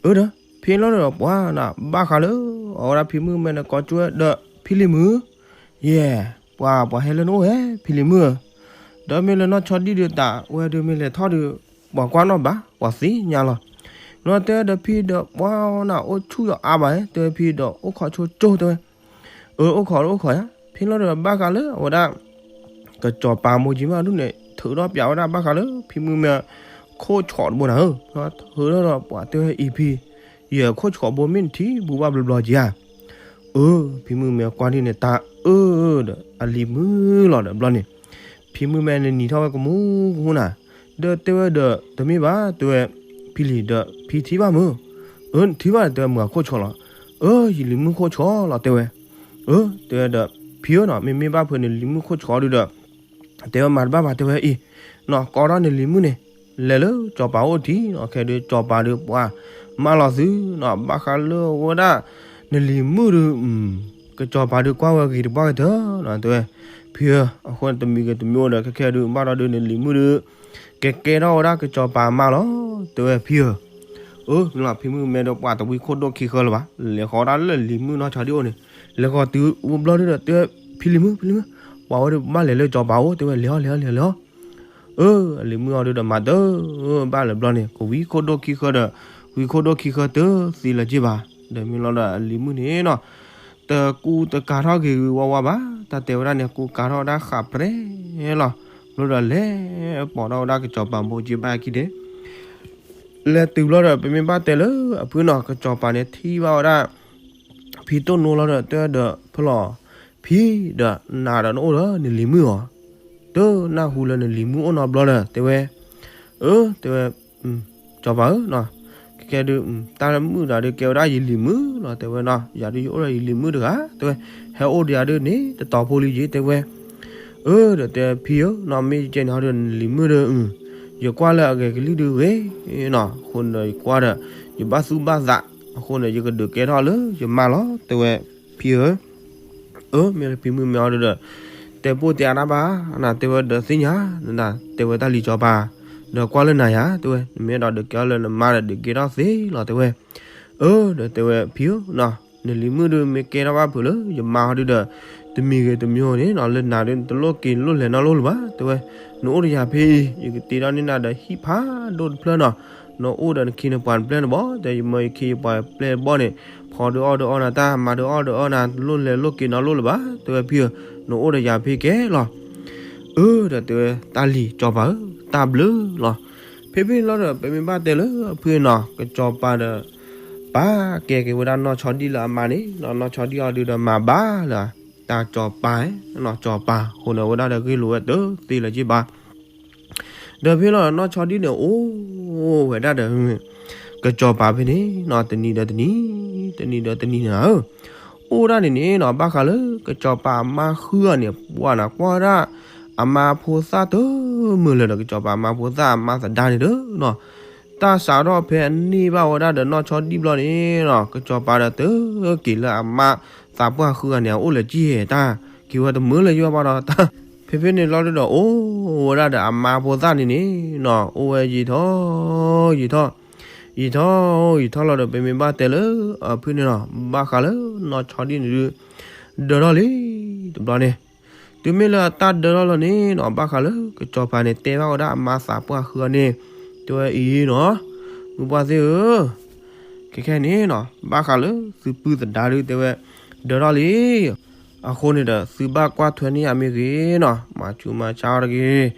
အၢ ဒီး ဖဲလီၤဒီးပှၤနၤ ဘၣ်ဃးလၢ အဝဲဒၣ်ဖံမုၣ်မဲာ်န့ၣ်ကိးကၠိဝဲဒီး ဖံလံၤမုၣ်, ယဲ, ပှၤ ပှၤဟဲလၢနအိၣ်ဝဲ ဖံလံၤမုၣ်ဧၢ, ဒီးမ့ၢ်လၢနီၢ်ဆီဒံၣ်ဒုးတၢ်ဝဲဒုးမ့ၢ်လဲၤထီၣ်ဒီး ပှၤကွၢ်နီၣ်ဘၣ် ပှၤသ့ၣ်ညါလီၤ, လီၤတဲဝဲဒီးဖံဒီးပှၤနၤအိၣ်ဆူၣ်ယီၤအါဘၣ် တဲဝဲဖံဒီးအိၣ်ခိးဆိကၠိတဲဝဲ အၢ အိၣ်ခိးအိၣ်ခိးယၤ ဖဲလီၤဒီးဘၣ်ဃးလၢအဝဲဒၣ် ကစီၤပၤမိၢ်ကၠံမးဒ်န့ၣ် ထုးထီၣ်ပျးဝဲဒၣ်ဘၣ်ဃးလၢ ဖံမုၣ်မဲာ် ခိၣ်ဆှီးတဘိနၤဧၢ, ထုးထီၣ်ဒီးပှၤတဲဝဲအံၤဖံ, ယခိၣ်ဆှီးဘိမ့ၢ်နထံၣ်ဘူးဘၣ်ဘျီဘျီက့ၤဧါ, အၢ ဖံမုၣ်မဲာ်ကွၢ်ဒ်န့ၣ် တၢ်အၢဒီးအလံၤမုၣ်လီၤဒီးဘျီန့ၣ်, ဖံမုၣ်မဲာ်န့ၣ်နံၤထီၣ်ဝဲကမူကမူနၤ, ဒီးတဲဝဲဒီး တမ့ၢ်ဘၣ် တဲဝဲ, ဖံလံၤဒီးဖံထံၣ်ဘၣ်မုၢ်, အၢ နထံၣ်ဘၣ် တဲဝဲမုၢ်အခိၣ်ဆှီးလီၤ, အၢ ယလံၤမုၣ်ခိၣ်ဆှီးလီၤ တဲဝဲ အၢ တဲဝဲဒီး ဖံဧၢနီၤ မ့မ့ၢ်ဘၣ်ဖုးနလံၤမုၣ်ခိၣ်ဆှီးဒုဒီး တဲဝဲမၤတဘၣ်ဘၣ် တဲဝဲအံၤနီၤ ကိးထီၣ်နလံၤမုၣ်န့ၣ် လဲၤလၢစီၤပၤအိၣ်ထံးနီၤ ခဲဒုးစီၤပၤဒုးပှၤမၢလီၤသုနီၤ ဘၣ်ဃးလၢအဝဲဒၣ် နလံၤမုၣ်ဒုး ကစီၤပၤဒုးကွၢ်ဝဲဂ့ၤတပှၢ်ကတၢၢ်နီၤ တဲဝဲ ဖံဧၢ အဃိတမံၤဂ့ၤတမံၤအိၣ်ဒီး ခဲခဲဒုးဘၣ်ဒီးဒုးနလံၤမုၣ်ဒုး ကကဲထီၣ်ဝဲဒၣ်ကစီၤပၤအမါလီၤ တဲဝဲဖံဧၢ အၢ မ့ၢ်လီၤဖံမုၣ်မဲာ်ဒီးပှၤတဝံခိၣ်ဒိၣ်ခံဃၢလၢၤဘၣ် လဲၤဃီၤဒၣ်လၢလံၤမုၣ်နီၢ်ဆီဒံၣ်အိၣ်န့ၣ် လဲၤဃီၤတုၤအိၣ်ဘျီဒုဒီး တဲဝဲ ဖံလံၤမုၣ် ဖံလံၤမုၣ် ပှၤဝဲဒုးဘၣ်လဲၤလၢစီၤပၤအိၣ် တဲဝဲလဲၤအီၤလဲၤအီၤလဲၤအီၤလဲၤအီၤ အၢ အလံၤမုၣ်အီၤဒုဒီးမၤတၢ် ဘၣ်လၢဘျီန့ၣ် ကဝံခိၣ်ဒိၣ်ခံဃၢဒီး ဝံခိၣ်ဒိၣ်ခံဃၢတသ့လၢၤက့ဘၣ် ဒီးမ့ၢ်လီၤဒီးအလံၤမုၣ်န့ၣ်နီၤ တကူတကၤထီၣ်ဂ့ၤဂ့ၤဝါဝါဘၣ် တၢ်တဲဝဲဒၣ်န့ၣ် ကူကၤထီၣ်ဝဲဒၣ်ဃးပြဲလီၤ ဘျီဒီးလဲၤပိာ်ထီၣ်ဝဲဒၣ်ကစီၤပၤမိၢ်ကၠံဘၣ်အခံဒ့ လဲၤတုၤဘျီဒီး ပမ့ၢ်ဘၣ်တဲလၢအဖုနီၤ ကစီၤပၤန့ၣ်ထံၣ်ဘၣ်ဝဲဒၣ် ဖံတိၢ်နိလီၤဒီးတဲဒီး ဖဲလီၤ ဖံဒီးနၤဒီးနအိၣ်ဒီးနလံၤမုၣ်အီၤ တနၢ်ဟူလၢနလံၤမုၣ်အိၣ်နီတဘျီဒီး တဲဝဲ အၢ တဲဝဲ စီၤပၤဧၢနီၤ ကဲကဲဒုး တၢ်မုာ်တၢ်ဒုးကဲဝဲဒၣ်ယလံၤမုၣ်လီၤ တဲဝဲနီၤ ယၤဒုးယအိၣ်ဒီးယလံၤမုၣ်တဂၤ တဲဝဲ ဟဲအိၣ်ဒီးယၤဒုးန့ၣ် တတီၤဖိလံယ့ၤ တဲဝဲ အၢ ဒီးတဲဖံဧၢနီၤ မ့ၢ်ယကဲန့ၣ်ဟီဒုးနလံၤမုၣ်ဒီး ယကွၢ်လၢအဂဲၤကလံၣ်ဒုးဂ့ၤနီၤ အဃိန့ၣ်ဒီးယကွၢ်ဒီး ယဘၣ်သူၣ်ဘၣ်သး အဃိန့ၣ် ယကဒုးကဲထီၣ်လၢယမါလီၤ တဲဝဲ ဖံဧၢ အၢ မ့ၢ်လၢဖံမုၣ်မဲာ်အီၤဒုးဒီး တဲပိၢ်တဲအါတၢ်ဘၣ် နတဲဝဲဒီးသ့ၣ်ညါ နတဲဝဲတၢ်လံၤစီၤပၤ ဒီးကွၢ်လၢနၤယၤ တဲဝဲ နမ့ၢ်အဲၣ်ဒိးဒုးကဲထီၣ်လၢနမါဒီးဒုးကဲထီၣ်သ့လီၤ တဲဝဲ အၢ ဒီးတဲဝဲဖံဧၢနီၤ နလံၤမုၣ်ဒုးမ့ၢ်ကဲထီၣ်ဘၣ်ဖုးလၢယမါဟီဒုးဒီး တမံၤဂ့ၤတမံၤန့ၣ်နီၤ လၢနၤဒုးတလိၣ်က့ၤလိၣ်လဲၤနီတလိၣ်လၢၤဘၣ် တဲဝဲ နအိၣ်ဒီးယၤဖဲအံၤ ယကတ့ထီၣ်န့ၢ်နၤဒီးဟံၣ်ဖးဒိၣ်တဖျၢၣ်နီၤ နအိၣ်ဒီးနခ့နပှၤတဖျၢၣ်န့ၣ်ဘီ တဲယမၢယခ့ယပှၤတဖျၢၣ်ဘီန့ၣ် ဖီဒုးအီၣ်ဒုးအီနၤတၢ် မၤဒုးအီၣ်ဒုးအီနၤ တလိၣ်လဲၤလိၣ်က့ၤနီတလိၣ်လၢၤဘၣ် တဲဝဲဖံဧၢ နအိၣ်ဒီးယၤဖဲကဲလီၤ အၢ ဒီးတဲဝဲ တၢ်လံၤစီၤပၤဧၢ တၢ်ဘျုးလီၤ ဖဲဖဲလီၤဒီး ပမ့ၢ်ဘၣ်တဲလၢအဖုနီၤ ကစီၤပၤဒီး ပာ်ကဲက့ၤဝဲဒၣ်နီၢ်ဆီဒံၣ်လၢအမါန့ၣ် နီၢ်ဆီဒံၣ်အီၤဒုးဒီးမၤဘၣ်လၢ တၢ်စီၤပၤ နီၢ်စီၤပၤ အဃိန့ၣ် အဝဲဒၣ်ဒီးဂ့ၢ်လိာ်ဝဲတသ့လၢၤက့ဘၣ် ဒီးဖဲလီၤနီၢ်ဆီဒံၣ်န့ၣ် အိၣ်ဝဲဒၣ်ဒီး ကစီၤပၤဖဲန့ၣ်နီၤ တနံၤဒီးတနံၤ တနံၤဒီးတနံၤန့ၣ်ဧၢ အိၣ်ဒၣ်န့ၣ်န့ၣ်နီၤ ဘၣ်ဃးလၢကစီၤပၤအမါဃုဂၤန့ၣ် ပှၤနၤကွၢ်ဝဲဒၣ် အမါဖိသၣ်တမုာ်လၢၤဒီး ကစီၤပၤအမါဖိသၣ်အမါသဒါန့ၣ်ဒီးနီၤ တၢ်စးထီၣ်ဖဲအန့ၢ်ဘၣ်ဝဲဒၣ်ဒီးနီၢ်ဆီဒံၣ်ဘျီန့ၣ်နီၤ ကစီၤပၤဒီးတက့ၤလၢအမါသးပှၢ်ဃုဂၤန့ၣ် အအိၣ်လၢၤက့ၢ်တၢ် က့ၤဝဲတမုာ်လၢၤယိၣ်ဘၣ်ဒီး ဖဲဖဲန့ၣ်လီၤဒုဒီး အိၣ်ဝဲဒၣ်ဒီးအမါဖိသၣ်န့ၣ်န့ၣ်နီၤ အိၣ်ဝဲယံာ်ထီၣ် ယံာ်ထီၣ် ယံာ်ထီၣ် ယံာ်ထီၣ်လီၤဒီး ပမ့ၢ်ဘၣ်တဲလၢအဖုန့ၣ်နီၤ ဘၣ်ဃးလၢနီၢ်ဆီဒံၣ်န့ၣ်ဒုး ဒၢးထီၣ်လံ တဘျီန့ၣ် တုၤမ့ၢ်လၢအတၢ်ဒၢးထီၣ်လီၤန့ၣ်နီၤ ဘၣ်ဃးလၢကစီၤပၤန့ၣ် တဲဘၣ်ဝဲဒၣ်အမါသးပှၢ်ဃုဂၤန့ၣ် တဲဝဲအံၤနီၤ မုၢ်ပှၢ်သ့ၣ်ဧၢ ခဲခဲန့ၣ်နီၤ ဘၣ်ဃးလၢသုပုၢ်သဒါဒုးတဲဝဲ ဒၢးထီၣ်လံ အဃိန့ၣ်ဒီး သုဘၣ်ကွၢ်ထွဲန့ၢ်ယၤမ့ၢ်ဂ့ၤနီၤ မၤဆူးမၤဆါအီၤတဂ့ၤ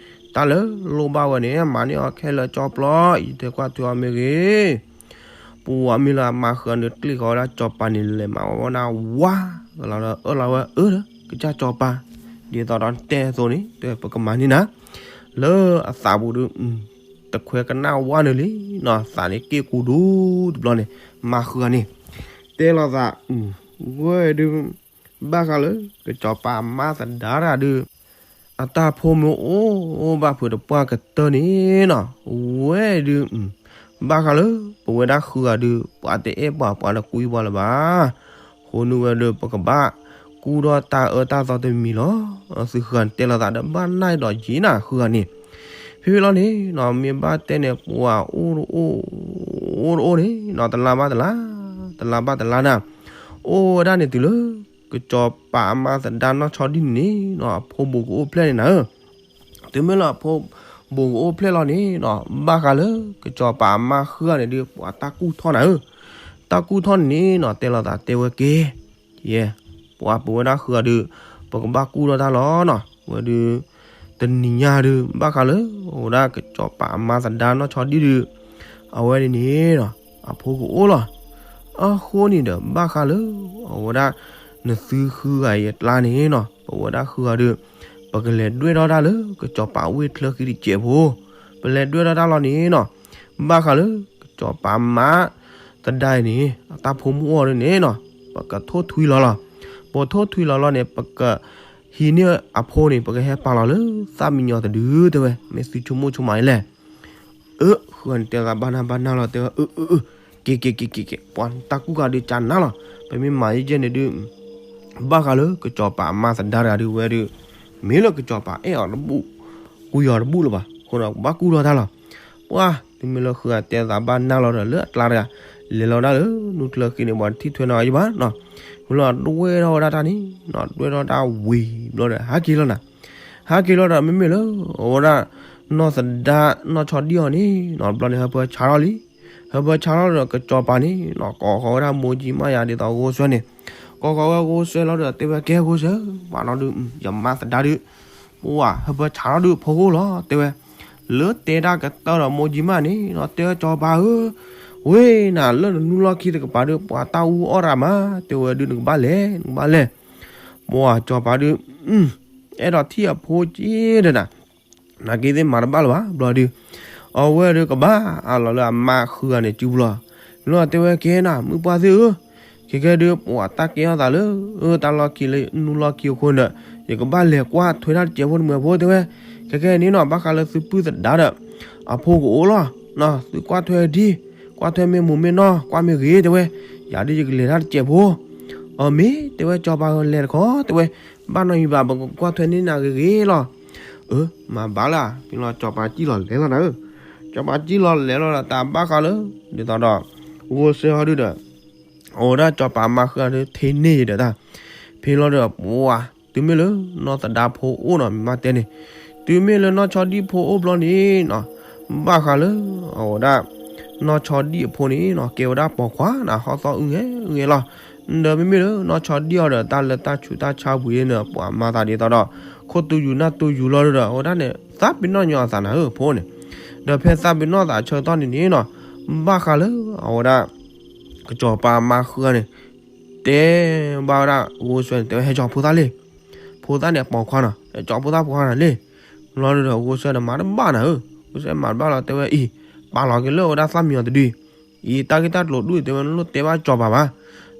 တၢ်လၢလိၣ်ဘၣ်ဝဲန့ၣ် မၤန့ၢ်အီၤခဲလၢာ်ကၠီပျီ ယတဲကွၢ်ထွဲအီၤမ့ၢ်ဂ့ၤ ပူၤဝဲမ့ၢ်လၢအမါဃုဂၤန့ၣ် ကျ့ၣ်ဃီၤဝဲဒၣ်စီၤပၤန့ၣ် လဲၤမၤဝဲဒၣ်ဝါ ကလီၤဒီးအၢၣ်လီၤဝဲအၢ ကစၢ်စီၤပၤ ဒ်သိးဒီးတဲအသိးန့ၣ် တဲပကမၤန့ၢ်နၤ လၢအသးပူၤဒုး တခွဲကနၣ်ဝါနုာ်လံနီၤ, သးန့ၣ်က့ၣ်ကူဒူတဘျီန့ၣ် မါဃုဂၤန့ၣ် တဲလိာ်သး ဝဲဒုး ဘၣ်ဃးလၢ ကစီၤပၤအမါသဒါတဂၤဒုး အတၢ်ဖိမုၣ်အိၣ်ဘၣ်ဖုးတပှၢ်ကတၢၢ်န့ၣ်နီၤ, ဝဲဒုး ဘၣ်ဃးလၢ ပဝဲဒၣ်ဃုဂၤဒုး ပှၤတအဲၣ်ပှၤ ပှၤတကွံပှၤလၢၤဘၣ်. အဃိန့ၣ်ဝဲဒုး ပကဘၣ်ကူၣ်ထီၣ်တၢ်အၢတၢ်သီတမံၤလီၤ. သုဃုဂၤန့ၣ်တဲလိာ်သးဒီး ဘၣ်နၢ်ဒီးယံၤနၤ ဃုဂၤန့ၣ်, ဖဲဖဲလီၤန့ၣ်နီၤ မ့ၢ်ဘၣ်တဲန့ၣ် ပှၤအိၣ်တအိၣ် အိၣ်တအိၣ်န့ၣ်နီၤ တလါဘၣ်တလါ တလါဘၣ်တလါနၤ, အိၣ်ဝဲဒၣ်န့ၣ်တုၤလၢ ကစီၤပၤအမါသဒါနီၢ်ဆီဒံၣ်န့ၣ်နီၤ အဖိဘူးကအိၣ်ဖျဲၣ်န့ၣ်နၤဧၢ, တုၤမ့ၢ်လၢအဖိဘူးကအိၣ်ဖျဲၣ်လီၤန့ၣ်နီၤ ဘၣ်ဃးလၢ ကစီၤပၤအမါဃုဂၤန့ၣ်ဒုး ပှၤတၢ်ကူၣ်ထီၣ်နၤဧၢ, တၢ်ကူၣ်ထီၣ်န့ၣ်နီၤ တဲလိာ်သးတဲဝဲကဲ ယဲ, ပှၤပဝဲဒၣ်ဃုဂၤဒုး ပကဘၣ်ကူၣ်ထီၣ်တၢ်လီၤနီၤ, ဝဲဒုး တနံၤညါဒုး ဘၣ်ဃးလၢ အဝဲဒၣ်ကစီၤပၤအမါသဒါနီၢ်ဆီဒံၣ်ဒုး အဝဲန့ၣ်န့ၣ်နီၤ အဖိကအိၣ်လီၤ. အဃိန့ၣ်ဒီး ဘၣ်ဃးလၢ အဝဲဒၣ် နသုဃုဂၤအံၤအကျါန့ၣ်နီၤ ပဝဲဒၣ်ဃုဂၤဒုး ပကလဲၤဒွဲၣ်ထီၣ်တၢ်လၢ ကစီၤပၤဝ့ၢ်ချၢဃံတစဲးဖိ, ပလဲၤဒွဲၣ်ထီၣ်တၢ်လီၤန့ၣ်နီၤ, ဘၣ်ဃးလၢ ကစီၤပၤမါသဒါအံၤန့ၣ် အတၢ်ဖိမုၣ်အိၣ်ဒုးန့ၣ်နီၤ ပကထိၣ်ထွံလီၤလီၤ. ပထိၣ်ထွံလီၤလီၤန့ၣ် ပကဟံးန့ၢ်အဖိန့ၣ် ပကဟဲပာ်လီၤလၢသၣ်မံညီၤတဒု တဲဝဲ, မ့ၢ်သုဆိကမိၣ်ဆိကမးအံၤလဲၣ်. အၢ ဃုဂၤန့ၣ်တဲသးဘၣ်နၢ်ဘၣ်နၢ်လီၤ တဲဝဲ အၢ အၢ အၢ က့ၤ က့ၤ က့ၤ က့ၤ က့ၤ ပှၤတၢ်ကူၣ်ဂၤဒုးကနၣ်လီၤ. ပမ့ၢ်မၤယဲၢ်ကဲန့ၣ်ဒုး ဘၣ်ဃးလၢကစီၤပၤအမါသဒါတဂၤဒုးဝဲဒုး မ့ၢ်လၢကစီၤပၤအဲၣ်အီၤတဘူၣ် ကွံာ်အီၤတဘူၣ်လၢၤဘၣ်. အဃိဒီးကဘၣ်ကူၣ်ထီၣ်တၢ်လီၤ. ပှၤ တုၤမ့ၢ်လၢဃုဂၤတဲသးဘၣ်နၢ်လီၤဒီး လၢအကျါတဂၤ လဲၤလီၤဒၣ်လၢနူကျၢၤဃံန့ၣ် ပှၤတထံၣ်ထွဲနီၤအီၤယဘၣ်နီၤ. မ့ၢ်လီၤဒွဲၣ်ထီၣ်ဝဲဒၣ်တၢ်န့ၣ်နီၤ ဒွဲၣ်ထီၣ်တၢ်ဝံၤဘျီဒီး ဟးက့ၤလီၤနၤ. ဟးက့ၤလီၤဒီး မ့မ့ၢ်လၢ အဝဲဒၣ် နီၢ်သဒါ နီၢ်ဆီဒံၣ်အီၤန့ၣ်နီၤ တဘျီန့ၣ် ဟၢဖၢဆါထီၣ်လံ. ဟၢဖၢဆါထီၣ်ဒီး ကစီၤပၤန့ၣ်နီၤ ကိးဃီၤဝဲဒၣ်မိၢ်ကၠံမးယၤဒ်သိးဂိၢ်စွဲန့ၣ်, ကိးဃီၤဝဲဂိၢ်စွဲလီၤဒီး တဲဝဲကဲဂိၢ်စွဲ ပှၤလီၤဒုး ယမါသဒါဒုး ပှၤဟၢဖၢဆါထီၣ်ဒုးဖိဂိၢ်လီၤ တဲဝဲ, လၢတဲတၢ်ကတၢၢ်ဒီးမိၢ်ကၠံမးန့ၣ်နီၤ တဲဝဲကစီၤပၤဧၢ, ဝ့ၢ်နၤလၢနနူလီၢ်ခံတကပၤဒုး ပှၤတၢ်အူအီၣ်ရၤမး တဲဝဲဒုး နကဘၣ်လဲၤ နကဘၣ်လဲၤ. ပှၤကစီၤပၤဒုး အဲၣ်ဒိးထံၣ်အဖိက့ၤဒီးနၤ နာ်က့သ့ၣ်မၤတဘၣ်လၢၤဘၣ် ဘျီဒုး အဝဲဒုးကဘၣ်အလီၤလၢအမါဃုဂၤန့ၣ်စုပူၤလီၤ. မ့ၢ်လီၤတဲဝဲကဲနၤ မုၢ်ပှၢ်သ့ၣ်ဧၢ, ခဲကဲဒုး ပှၤတၢ်ကဲထီၣ်သးလၢ တၢ်လီၢ်ခံလၢနူလီၢ်ခံအဃိန့ၣ်ဒီး ယကဘၣ်လဲၤကွၢ်ထွဲတၢ်တစဲးဖိတမုာ်ဖိ တဲဝဲ, ခဲကဲန့ၣ်နီၤ ဘၣ်ဃးလၢသုပုၢ်သဒါဒီး အဖိကအိၣ်လီၤ. သုကွၢ်ထွဲဒံး ကွၢ်ထွဲမ့ၢ်မူမ့ၢ်နီၢ် ကွၢ်မ့ၢ်ဂ့ၤ တဲဝဲ, ယၤဒုးယကလဲၤတၢ်တစဲးဖိ အမ့ၢ်တဲဝဲ ကစီၤပၤဧၢ လဲၤတခီ တဲဝဲ, ဘၣ်နီၢ်ယံၤဘၣ် ပကကွၢ်ထွဲန့ၢ်နၤဂ့ၤဂ့ၤလီၤ. အၢ မၤဘၣ်လၢ ဖဲလီၤကစီၤပၤစံၣ်လီၤလဲၤလီၤနၤဧၢ, ကစီၤပၤစံၣ်လီၤလဲၤလီၤဒီး တၢ်ဘၣ်ဃးလၢ ဒ်သိးဒီး ဂိၢ်စဲဟီဒုဒီး အဝဲဒၣ်ကစီၤပၤမါဃုဂၤဒုး ထံၣ်န့ၢ်ဒီးတၢ် ဖဲလီၤဒီး ပှၤ တုၤမ့ၢ်လၢ နီၢ်သဒါဖိအိၣ်နီၤ မ့ၢ်ဘၣ်တဲန့ၣ်, တုၤမ့ၢ်လၢနီၢ်ဆီဒံၣ်ဖိအိၣ်ဘျီန့ၣ်နီၤ, ဘၣ်ဃးလၢ အဝဲဒၣ် နီၢ်ဆီဒံၣ်အဖိန့ၣ်နီၤ ကဲဝဲဒၣ်ပိာ်ခွါနၤ ဟီၣ်သီအုၣ်ဂဲၤဂဲၤလီၤ. ဒီးမ့မ့ၢ်လၢ နီၢ်ဆီဒံၣ်အီၤဒီး တၢ်လၢတၢ်ဆူးတၢ်ဆါပူၤန့ၣ် ပှၤမၤသးဒ်သိးဒီး ခိၣ်တူယူၤနၢ်တူယူၤလီၤဒီး အဝဲဒၣ်န့ၣ် သးပ့ၤနီၣ်ညီအသးနၤဧၢ ဖိန့ၣ်, ဒီးဖဲသးပ့ၤနီၣ်သးဆၢကတီၢ်န့ၣ်န့ၣ်နီၤ, ဘၣ်ဃးလၢ အဝဲဒၣ် ကစီၤပၤမါဃုဂၤန့ၣ် တဲဘၣ်ဝဲဒၣ်ဂိၢ်စဲန့ၣ် တဲဝဲ ဟဲကၠီၤဖိသၣ်လံ, ဖိသၣ်န့ၣ်ပိာ်ခွါနီၤ ဟဲကၠီၤဖိသၣ်ပိာ်ခွါနၤလံ. လီၤဒီးဂိၢ်စဲန့ၣ် မၤတဘၣ်နၤဧၢ, ဂိၢ်စဲမၤတဘၣ်လီၤ တဲဝဲအံၤ, ပာ်လီၤက့ၤလၢအဝဲဒၣ်သၣ်မံယီၤတဒုအံၤ, တၢ်ဂ့ၢ်တၢ်ကျိၤဒူၣ်အံၤ တဲဝဲ နလိၣ်တဲဘၣ်ကစီၤပၤဘၣ်,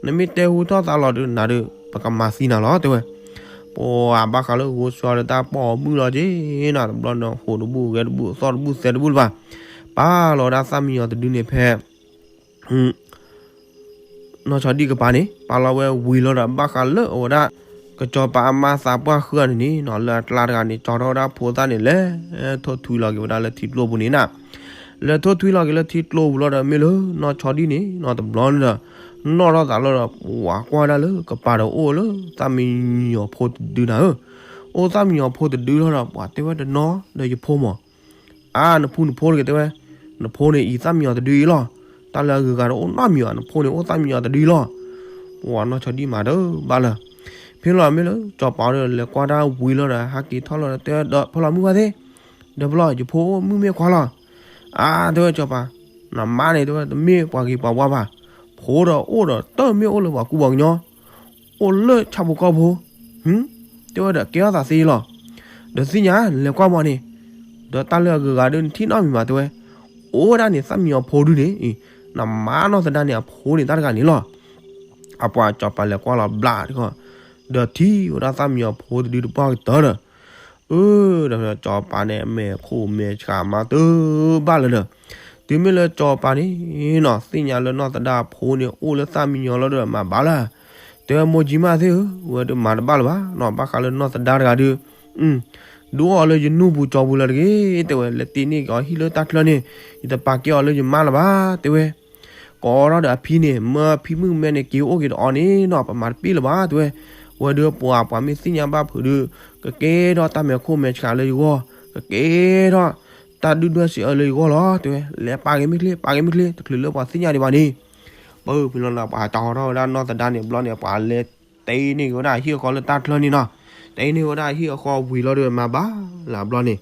နမ့ၢ်တဲဟူထီၣ်သးလီၤဒီးနၤဒီး ပကမၤသံနၤလီၤ တဲဝဲ. ပှၤဘၣ်ဃးလၢဂိၢ်စဲဒီးတၢ်ပိာ်မုၣ်လီၤက့ၤနၤ တဘျီန့ၣ် ဟိးတဘူၣ်ဂဲၤတဘူၣ်သီၣ်တဘူၣ်သဲတဘူၣ်လၢၤဘၣ်, ပာ်လီၤဝဲဒၣ်သၣ်မံယီၤတဒုန့ၣ်ဖဲ နီၢ်ဆီဒံၣ်ကပၤန့ၣ် ပာ်လီၤဝဲဝံၤလီၤဒီး ဘၣ်ဃးလၢအဝဲဒၣ် ကစီၤပၤအမါသးပှၢ်ဃုဂၤန့ၣ်န့ၣ်နီၤ လၢအကျါတဂၤန့ၣ် ကၠီထီၣ်ဝဲဒၣ်ဖိသၣ်န့ၣ် လဲၤထိၣ်ထွံလီၤက့ၤဝဲဒၣ်လၢထံကျိပူၤန့ၣ်နၤ, လဲၤထိၣ်ထွံလီၤက့ၤလၢထံကျိပူၤလီၤဒီး မ့ၢ်လၢနီၢ်ဆီဒံၣ်န့ၣ်နီၤ တဘျီန့ၣ်ဒီး နီၣ်ထီၣ်သးလီၤဒီး ပှၤကွၢ်ဝဲဒၣ်လၢကပၤဒီးအိၣ်လၢသၣ်မံယီၤဖိတဒုနၤဧၢ, အိၣ်သၣ်မံယီၤဖိတဒုလီၤဒီး ပှၤတဲဝဲတနီၤဒီးယဖိမး အါ နဖူနဖိတဂ့ၤ တဲဝဲ, နဖိန့ၣ်အံၤသၣ်မံယီၤတဒုအံၤလီၤ, တၢ်လၢအဂုၤအဂၤတအိၣ်နီတမံၤဘၣ် နဖိန့ၣ်အိၣ်သၣ်မံယီၤတဒုအံၤလီၤ. ပှၤနီၢ်ဆီဒံၣ်မၤတဘၣ်လၢၤ, ဖဲလီၤမ့ၢ်လၢကၠီၤပၤဒီး လဲၤကွၢ်တၢ်ဝံၤလီၤဒီး ဟးက့ၤထီၣ်လီၤဒီး တဲဒီး ဖဲလီၤမုၢ်ဘၣ်သ့ၣ်, ဒီးဖဲလီၤ ယဖိအိၣ်မုၣ်မ့ၢ်ခွါလီၤ. အါ တဲဝဲကၠီၤပၤ, နမါန့ၣ် တဲဝဲ တမ့ၢ်ပှၤဂ့ၤပှၤဝါဘၣ်, ဖိဒီးအိၣ်ဒီးတမ့ၢ်အိၣ်လၢပှၤကူပှၤကညီ အိၣ်လၢဆၣ်ဖိကီၢ်ဖိ, ဟ တဲဝဲဒီးကဲထီၣ်သးသ့လီၤ. ဒီးသ့ၣ်ညါလဲၤကွၢ်မီၤန့ၣ်, ဒီးတၢ်လၢအဂုၤအဂၤဒုးနထံၣ်နီတမံၤဘၣ်တဲဝဲ, အိၣ်ဝဲဒၣ်န့ၣ် သၣ်မံယီၤဖိဒုန့ၣ်, နမါနီၢ်သဒါန့ၣ်အဖိန့ၣ်တၢ်တဂၤန့ၣ်လီၤ. အပှၤစီၤပၤလဲၤကွၢ်လီၤဘျါတခီ, ဒီးထံၣ်ဝဲဒၣ်သၣ်မံယီၤဖိတဒုတပှၢ်ကတၢၢ်ဒီး, အၢ, ဒီးစီၤပၤန့ၣ်အမဲာ်ခိၣ်မဲာ်ဆှးမၤတဘၣ်လၢၤဒီး, တုၤမ့ၢ်လၢစီၤပၤန့ၣ်နီၤ သ့ၣ်ညါလၢနီၢ်သဒါအဖိန့ၣ်အိၣ်လၢသၣ်မံယီၤလီၤဒီးမၤဘၣ်လၢ်, တဲဝဲမိၢ်ကၠံမးသ့ၣ်ဧၢ, ဝဲဒုးမၤတဘၣ်လၢၤဘၣ်နီၤ ဘၣ်ဃးလၢနီၢ်သဒါတဂၤဒုး ဒိၣ်အီၤလၢယနူၢ်ပူၤကၠီပူၤလၢၤတဂ့ၤ, တဲဝဲ လဲၤတ့ၢ်န့ၢ်က့ၤအီၤဟံၣ်လၢတၢ်ချၢန့ၣ်, ယတပာ်ကဲအီၤလၢယမါလၢၤဘၣ်, တဲဝဲ. ကိးထီၣ်ဒီးအဖံန့ၣ် မၢအဖံမုၣ်ကမဲန့ၣ် က့ၤအိၣ်က့ၤဒီးအီၤန့ၣ်နီၤ ပမၤတပ့ၢ်လၢၤဘၣ်, တဲဝဲ. ဝဲဒုးပှၤ ပှၤမ့ၢ်သ့ၣ်ညါဘၣ်ဖုးဒုး, ကကဲထီၣ်တၢ်မဲာ်ခိၣ်မဲာ်ဆှးလၢယဂီၢ်, ကကဲထီၣ်တၢ်ဒုၣ်ဒွဲၣ်စံးအၢလၢယဂီၢ်လီၤ, တဲဝဲ. လဲၤပာ်က့ၤမ့ၢ်ချ့, ပာ်က့ၤမ့ၢ်ချ့, တချုးလၢပှၤသ့ၣ်ညါဒံးဘၣ်န့ၣ် ပဖုလီၤလၢပှၤတီထီၣ်ဝဲဒၣ်နီၢ်သဒါန့ၣ်ဘျီန့ၣ် ပှၤလဲၤတ့ၢ်န့ၢ်က့ၤဝဲဒၣ်ဟံၣ်အဃီလၢတၢ်ချၢန့ၣ်နီၤ, တ့ၢ်န့ၢ်ဝဲဒၣ်ဟံၣ်အဃီဝံၤလီၤဒီးမၤဘၣ်လၢ်ဘျီန့ၣ်,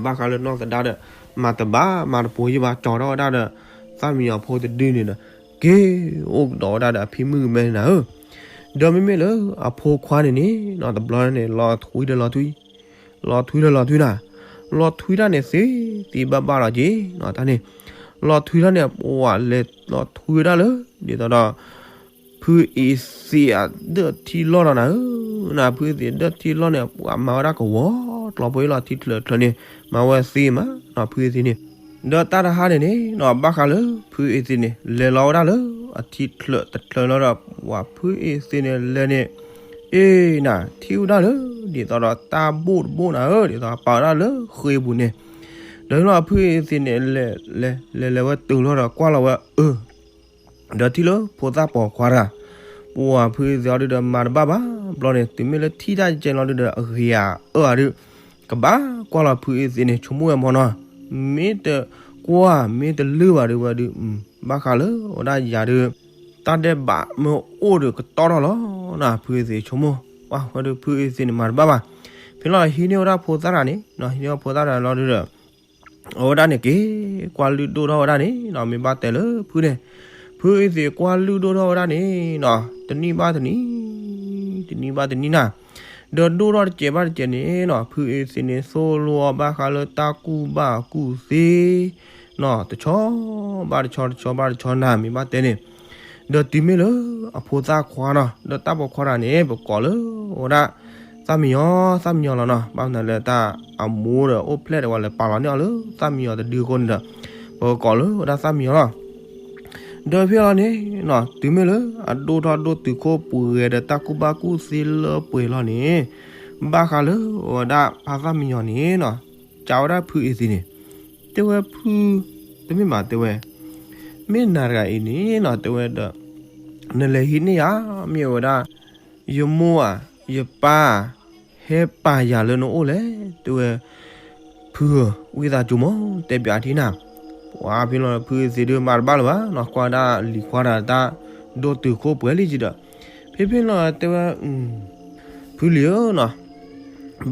ဘၣ်ဃးလၢနီၢ်သဒါဒီး မၤတဘၣ်မၤတပိၤယံၣ်ဘၣ် ကၠီထီၣ်ဝဲဒၣ်ဒီး သၣ်မံယီၤဖိတဒုန့ၣ်ဒီး က့ၤအိၣ်ကဒီးဝဲဒၣ်ဒီးအဖံမုၣ်ကမဲန့ၣ်နၤဧၢ, ဒီးမ့မ့ၢ်လၢအဖိခွါန့ၣ်န့ၣ်နီၤ တဘျီန့ၣ် လီၤထွံဒီးလီၤထွံ, လီၤထွံဒီးလီၤထွံနၤ, လီၤထွံတၢ်န့ၣ်သ့သ့ဘၣ်ဘၣ်လီၤက့ၤနီၤ တၢ်န့ၣ်, လီၤထွံတၢ်န့ၣ် ပှၤလဲၤလီၤထွံဝဲဒၣ်လၢ ဒ်သိးဒီး ဖုအ့သ့းအဒၢးထံလီၢ်လီၤနၤဧၢ, ဖုအ့သ့းအဒၢးထံလီၢ်န့ၣ် ပှၤမၤဝဲဒၣ်ကဝီၤကျီၤပှဲၤလီၤ ထံချၢးချၢးန့ၣ် မၤဝဲသ့မးနီၤ ဖုအ့သ့းန့ၣ်, ဒီးတၢ်တဟါန့ၣ်န့ၣ်နီၤ ဘၣ်ဃးလၢ ဖုအ့သ့းန့ၣ် လဲၤလီၤဝဲဒၣ်လၢအထံချၢးတချၢးလီၤဒီး ပှၤဖုအ့သ့းန့ၣ်လဲၤန့ၣ်, အ့ၣ်နၤ ထံၣ်ဝဲဒၣ်လၢ ဒ်သိးဒီးတၢ်ဘိၣ်တဘိၣ်နၤဧၢ, ဒ်သိးပာ်ဝဲဒၣ်လၢဃ့ပူၤန့ၣ်, ဒီးလီၤဖုအ့သ့းန့ၣ် လဲၤလဲၤလဲၤလဲၤဝဲတုၤလီၤဒီးကွၢ်လီၤဝဲအၢ ဒီးထံၣ်လၢဖိသၣ်ပိာ်ခွါတဂၤ, ပှၤဖုအ့သ့းအီၤဒုးဒီးမၤတဘၣ်ဘၣ်, ဘျီန့ၣ် တုၤမ့ၢ်လၢထံၣ်တၢ်ကဲလီၤဒုးဒီး အဂ့ၤဧါအၢဧါဒုး, ကဘၣ်ကွၢ်လီၤဖုအ့သ့းန့ၣ် ဆိကမိၣ်ဝဲမီၢ်နီၤ, မ့ၢ်တကွၢ်မ့ၢ်တလုၢ်ဘၣ်ဒုးဝဲဒုး, ဘၣ်ဃးလၢအဝဲဒၣ်ယၤဒုး, တၢ်ဒဲးဘးမ့ၢ်အိၣ်ဒီးကတီၢ်ထီၣ်လီၤနၤ ဖုအ့သ့းဆိကမိၣ်, ပှၤဝဲဒုးဖုအ့သ့းန့ၣ်မၤတဘၣ်ဘၣ်, ဖဲလီၤဟံးန့ၢ်ဝဲဒၣ်ဖိသၣ်တဂၤန့ၣ်နီၤ ဟံးန့ၢ်ဝဲဖိသၣ်တဂၤလီၤဒုးဒီး အဝဲဒၣ်န့ၣ်က့ၤ ကွၢ်လုၢ်ဒိၣ်ထီၣ်ဝဲဒၣ်န့ၣ်နီၤ မ့ၢ်ဘၣ်တဲလၢဖုန့ၣ်, ဖုအ့သ့းကွၢ်လုၢ်ဒိၣ်ထီၣ်ဝဲဒၣ်န့ၣ်နီၤ တနံၣ်ဘၣ်တနံၣ်, တနံၣ်ဘၣ်တနံၣ်နၤ, ဒီးဒိၣ်ထီၣ်တစဲးဘၣ်တစဲးန့ၣ်နီၤ ဖုအ့သ့းန့ၣ် သိၣ်လိအီၤဘၣ်ဃးလၢတၢ်ကူၣ်ဘၣ်ကူၣ်သ့နီၤ တဆီဘၣ်တဆီ တဆီဘၣ်တဆီနၤ မ့ၢ်ဘၣ်တဲန့ၣ်, ဒီးတုၤမ့ၢ်လၢအဖိသၣ်ခွါနီၤ ဒီးတၢ်ပိာ်ခွါတဂၤန့ၣ် ပကိးလၢဝဲဒၣ် သၣ်မံယီၤ သၣ်မံယီၤလီၤနီၤ ဘၣ်မနုၤလၢတၢ်အမိၢ်ဒီးအိၣ်ဖျဲၣ်ဒီး ပှၤလဲၤပာ်လီၤန့ၢ်အီၤလၢသၣ်မံယီၤတဒုအဃိန့ၣ်ဒီး ပကိးလၢဝဲဒၣ်သၣ်မံယီၤလီၤ. ဒီးဖဲလီၤန့ၣ်နီၤ တုၤမ့ၢ်လၢအဒိၣ်ထီၣ်ဒိၣ်တုာ်ခိၣ်ပှဲၤဒီး တၢ်ကူၣ်ဘၣ်ကူၣ်သ့လၢပှဲၤလီၤန့ၣ်, ဘၣ်ဃးလၢအဝဲဒၣ်ဖါသၣ်မံယီၤန့ၣ်နီၤ ကးဝဲဒၣ်ဖုအ့သ့းန့ၣ်, တဲဝဲဖု, တမ့ၢ်ဘၣ်တဲဝဲ, မ့ၢ်နၤတဂၤအံၤန့ၣ်နီၤ တဲဝဲဒီး နလဲၤဟံးန့ၢ်ယၤ မ့ၢ်ဝဲဒၣ် ယမိၢ်ဧါ ယပၢ်ဧါ ဟဲပာ်ယၤလၢနအိၣ်လဲၣ် တဲဝဲ, ဖုဧၢ ဝံသးစူၤမး တဲပၠးထံနၤ, ပှၤဖဲလီၤဖုအ့သ့းဒုးမၤတဘၣ်လၢၤဘၣ်နီၤ ကွၢ်ဒၣ်လံၤခွါတဂၤတၢ်ဒိၣ်တုာ်ခိၣ်ပှဲၤလံကဒီး, ဖဲဖဲလီၤတဲဝဲ ဖုလံၤဧၢနီၤ,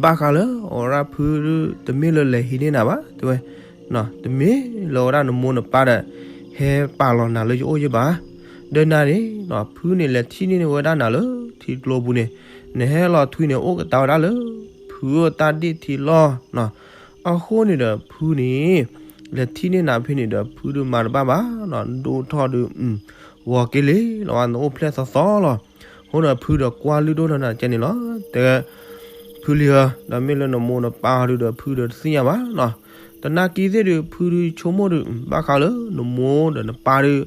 ဘၣ်ဃးလၢအဝဲဒၣ်ဖုဒုး တမ့ၢ်လၢလဲၤဟံးန့ၢ်နၤဘၣ် တဲဝဲ, တမ့ၢ်လၢအဝဲဒၣ်နမိၢ်နပၢ်ဒီး ဟဲပာ်လီၤနၤလၢယအိၣ်ယဲဘၣ်, ဒီးနၤန့ၣ်နီၤ ဖုန့ၣ်လဲၤထံၣ်န့ၢ်ဝဲဒၣ်နၤလၢထံကျိပူၤန့ၣ်, နဟဲလီၤထွံန့ၣ် အိၣ်ကတၢၢ်ဝဲဒၣ်လၢ ဖုအတၢ်ဒ့ၣ်ထံလီၢ်နီၤ, အဃိန့ၣ်ဒီးဖုန့ၣ် လဲၤထံၣ်န့ၢ်နၤဖဲန့ၣ်ဒီး ဖုဒုးမၤတဘၣ်ဘၣ်နီၤ ဒိၣ်ထီၣ်ဒုး ဂီၤက့ၤလံလီၤ နအိၣ်ဖျဲၣ်သီသီလီၤ, အဃိဒီးဖုဒီးကွၢ်လုၢ်ဒိၣ်ထီၣ်နၤကဲန့ၣ်လီၤ, တဲ ဖုလံၤဧၢ, ဒီးမ့ၢ်လၢနမိၢ်နပၢ်အီၤဒုးဒီး ဖုဒီးတသ့ၣ်ညါဘၣ်နီၤ, တနာ်က့ၤသ့ၣ်ဒုး ဖုဒုးဆိကမိၣ်ဒုး ဘၣ်ဃးလၢနမိၢ်ဒီးနပၢ်ဒုး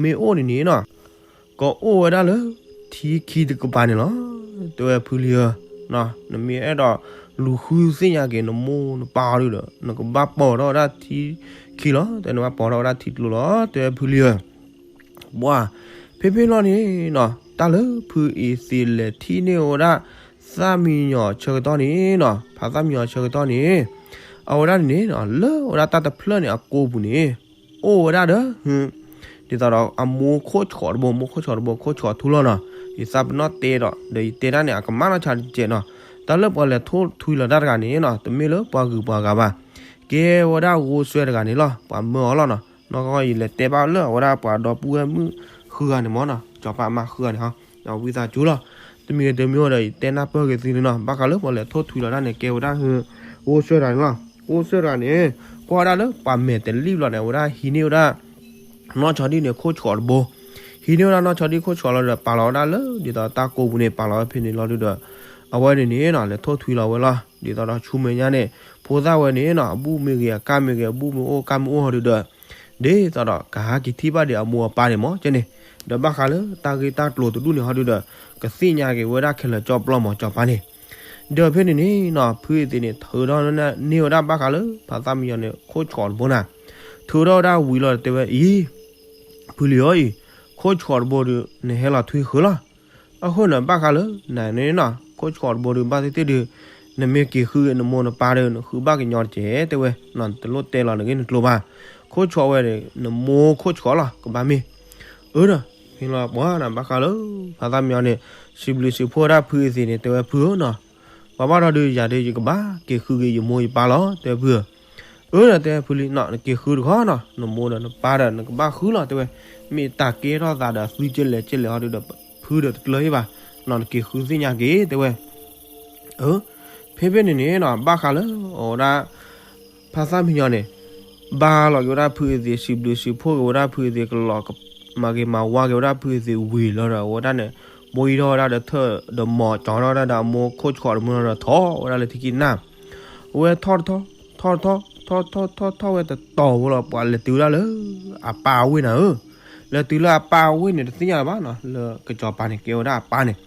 မ့ၢ်အိၣ်န့ၣ်န့ၣ်နီၤ ကအိၣ်ဝဲဒၣ်လၢထံခံတကပၤန့ၣ်လီၤ, တဲဝဲဖုလံၤဧၢ, နမ့ၢ်အဲၣ်ဒိးလူၤဃုသ့ၣ်ညါက့ၤနမိၢ်နပၢ်အီၤဒုးဒီး နကဘၣ်ပိာ်ထီၣ်ဝဲဒၣ်ထံခံလီၤ, တဲနဘၣ်ပိာ်ထီၣ်ဝဲဒၣ်ထံကျိလီၤ, တဲဝဲဖုလံၤဧၢ ပှၤ ဖဲဖဲလီၤန့ၣ်နီၤ တၢ်လၢဖုအ့သ့းလဲၤထံၣ်န့ၢ်ဝဲဒၣ် သၣ်မံယီၤဆၢကတီၢ်န့ၣ်နီၤ ဖါသၣ်မံယီၤဆၢကတီၢ်န့ၣ် အဝဲဒၣ်န့ၣ်နီၤ လၢအဝဲဒၣ်တၢ်တဖျၢၣ်န့ၣ်အကိာ်ပူၤန့ၣ် အိၣ်ဝဲဒၣ်ဒီး ဒ်သိးဒီးအမိၢ်ခိၣ်ဆှီးတဘိ မိၢ်ခိၣ်ဆှီးတဘိ ခိၣ်ဆှီးထူလီၤနီၤ, ယသးပနီၣ်တဲဒီး ဒီးယတဲတၢ်န့ၣ် အကမၣ်နီၢ်ဆါတကဲးနီၤ, တၢ်လၢပှၤလဲၤထိၣ်ထွံလီၤတၢ်တဂၤန့ၣ်နီၤ တမ့ၢ်လၢပှၤဂုၤပှၤဂၤဘၣ်, ကဲဝဲဒၣ်ဂိၢ်စွဲတဂၤန့ၣ်လီၤ ပှၤမၢအီၤလီၤနီၤ, နီၢ်ကီၢ်ယလဲၤတဲဘၣ်လၢအဝဲဒၣ်ပှၤဒီပုၢ်ဝဲၢ်မုၣ်ဃုဂၤန့ၣ်မ့ၢ်နီၤ စီၤပၤမါဃုဂၤန့ၣ်ဟီ, ဝံသးစူၤလီၤ, တမံၤဂ့ၤတမံၤဂ့ၤဒီး ယတဲနၢ်ပၢၢ်က့ၤသုန့ၣ်နီၤ. ဘၣ်ဃးလၢပှၤလဲၤထိၣ်ထွံလီၤတၢ်န့ၣ် ကဲဝဲဒၣ်ဟ အိၣ်စၢၢ်ရၤန့ၣ်လီၤ. အိၣ်စၢၢ်ရၤန့ၣ် ကွၢ်ဝဲဒၣ်လၢပှၤမဲာ်တလံၣ်ဘျီန့ၣ် အဝဲဒၣ်ဟံးန့ၢ်ဝဲဒၣ် နီၢ်ဆီဒံၣ်န့ၣ် ခိၣ်ဆှီးတဘိ, ဟံးန့ၢ်ဝဲဒၣ်နီၢ်ဆီဒံၣ်ခိၣ်ဆှီးလီၤဒီး ပာ်လီၤဝဲဒၣ်လၢ ဒ်သိးတၢ်ကိးပူၤန့ၣ် ပာ်လီၤဝဲဖဲန့ၣ်လီၤဒုးဒီး အဝဲန့ၣ်န့ၣ်နီၤ လဲၤထိၣ်ထွံလီၤဝဲလီၤ. ဒ်သိးဒီးဆူမဲာ်ညါန့ၣ် ဖိသၣ်ဝဲန့ၣ်နီၤ အဘူၣ်မ့ၢ်ဂ့ၤ အကၢ်မ့ၢ်ဂ့ၤ အဘူၣ်မ့ၢ်အိၣ် အကၢ်မ့ၢ်အိၣ်ဟီဒုးဒီး ဒ်သိးဒီးကဟဲက့ၤထံၣ်ဘၣ်ဒံးအမိၢ်အပၢ်န့ၣ်မ့ၢ်ကဲန့ၣ်, ဒီးဘၣ်ဃးလၢတၢ်ဂ့ၢ်တၢ်ကျိၤတဒူၣ်န့ၣ်ဟီဒုးဒီး ကသ့ၣ်ညါက့ၤဝဲဒၣ်ခဲလၢာ်ကၠီပျီမ့ၢ်ကၠီပၤန့ၣ် ဒီးဖဲန့ၣ်န့ၣ်နီၤ ဖုအသ့ၣ်န့ၣ် ထုးထီၣ်န့ၢ်ဝဲဒၣ်ဘၣ်ဃးလၢ ဖါသၣ်မံညီၤန့ၣ် ခိၣ်ဆှီးတဘိနၤ, ထုးထီၣ်ဝဲဒၣ်ဝံၤလီၤဒီးတဲဝဲအံၤ, ဖုလံၤဧၢအံၤ, ခိၣ်ဆှီးတဘိဒီး နဟဲလီၤထွံဃုာ်လီၤ. အဃိန့ၣ် ဘၣ်ဃးလၢနၤန့ၣ်နီၤ ခိၣ်ဆှီးတဘိဒီး ဘၣ်သ့ၣ်သ့ၣ်ဒီး နမ့ၢ်က့ၤဃုက့ၤနမိၢ်နပၢ်ဒီး နဃုဘၣ်ကညီတက့ၢ် တဲဝဲ, နတလိၣ်တဲလီၤနဂ့ၢ်နကျိၤဘၣ်. ခိၣ်ဆှီးဝဲန့ၣ် နမိၢ်ခိၣ်ဆှီးလီၤ ကဘၣ်မ့ၢ် အၢဒီး ဖဲလီၤပှၤန့ၣ် ဘၣ်ဃးလၢ ဖါသၣ်မံညီၤန့ၣ် စံးဘျုးစံးဖှိၣ်ဝဲဒၣ်ဖုအသ့ၣ်န့ၣ် တဲဝဲဖုဧၢနီၤ, ပှၤဘၣ်ဒီးဒုးယၤဒီး ယကဘၣ်က့ၤဃုက့ၤယမိၢ်ယပၢ်လီၤ တဲဝဲဖုဧၢ. အၢဒီးတဲဖုလံၤနီၤ နက့ၤဃုတခီနီၤ နမိၢ်ဒီးနပၢ်ဒီး နကဘၣ်ဃုလီၤ တဲဝဲ, မ့ၢ်တၢ်ကဲထီၣ်သးဒီးသုကလဲၤကလဲၤဟီဒုးဒီး ဖုဒီးတကျၢၤဟ့ၣ်ဘၣ်, နီၤနက့ၤဃုသ့ၣ်ညါက့ၤ တဲဝဲ. အၢ ဖဲဖဲန့ၣ်န့ၣ်နီၤ ဘၣ်ဃးလၢ အဝဲဒၣ် ဖါသၣ်မံညီၤန့ၣ် ဘါလီၤက့ၤဝဲဒၣ်ဖုအသ့ၣ် စံးဘျုးစံးဖှိၣ်က့ၤဝဲဒၣ်ဖုအသ့ၣ် ကလီၤမၤဂ့ၤမၤဝါက့ၤဝဲဒၣ်ဖုအသ့ၣ်ဝံၤလီၤဒီး အဝဲဒၣ်န့ၣ်ဘိယံၤထီၣ်ဝဲဒၣ်ဒီးထၢၣ်ဒီးမီၤကၠီထီၣ်ဝဲဒၣ်ဒီးအမိၢ်ခိၣ်ဆှီးတမုၢ်လီၤဒီးထီၣ်ဝဲဒၣ်လၢထံခံနၢ်, အဝဲထီၣ်တထီၣ် ထီၣ်တထီၣ် ထီၣ်ထီၣ်ထီၣ်ထီၣ်ဝဲတတီၤဖိလီၤ ပှၤလဲၤတုၤဝဲဒၣ်လၢ အပၢ်အဝ့ၢ်နၤဧၢ, လဲၤတုၤလၢအပၢ်အဝ့ၢ်န့ၣ် တသ့ၣ်ညါလၢၤဘၣ်နီၤ လၢကစီၤပၤန့ၣ် ကဲဝဲဒၣ်အပၢ်န့ၣ်,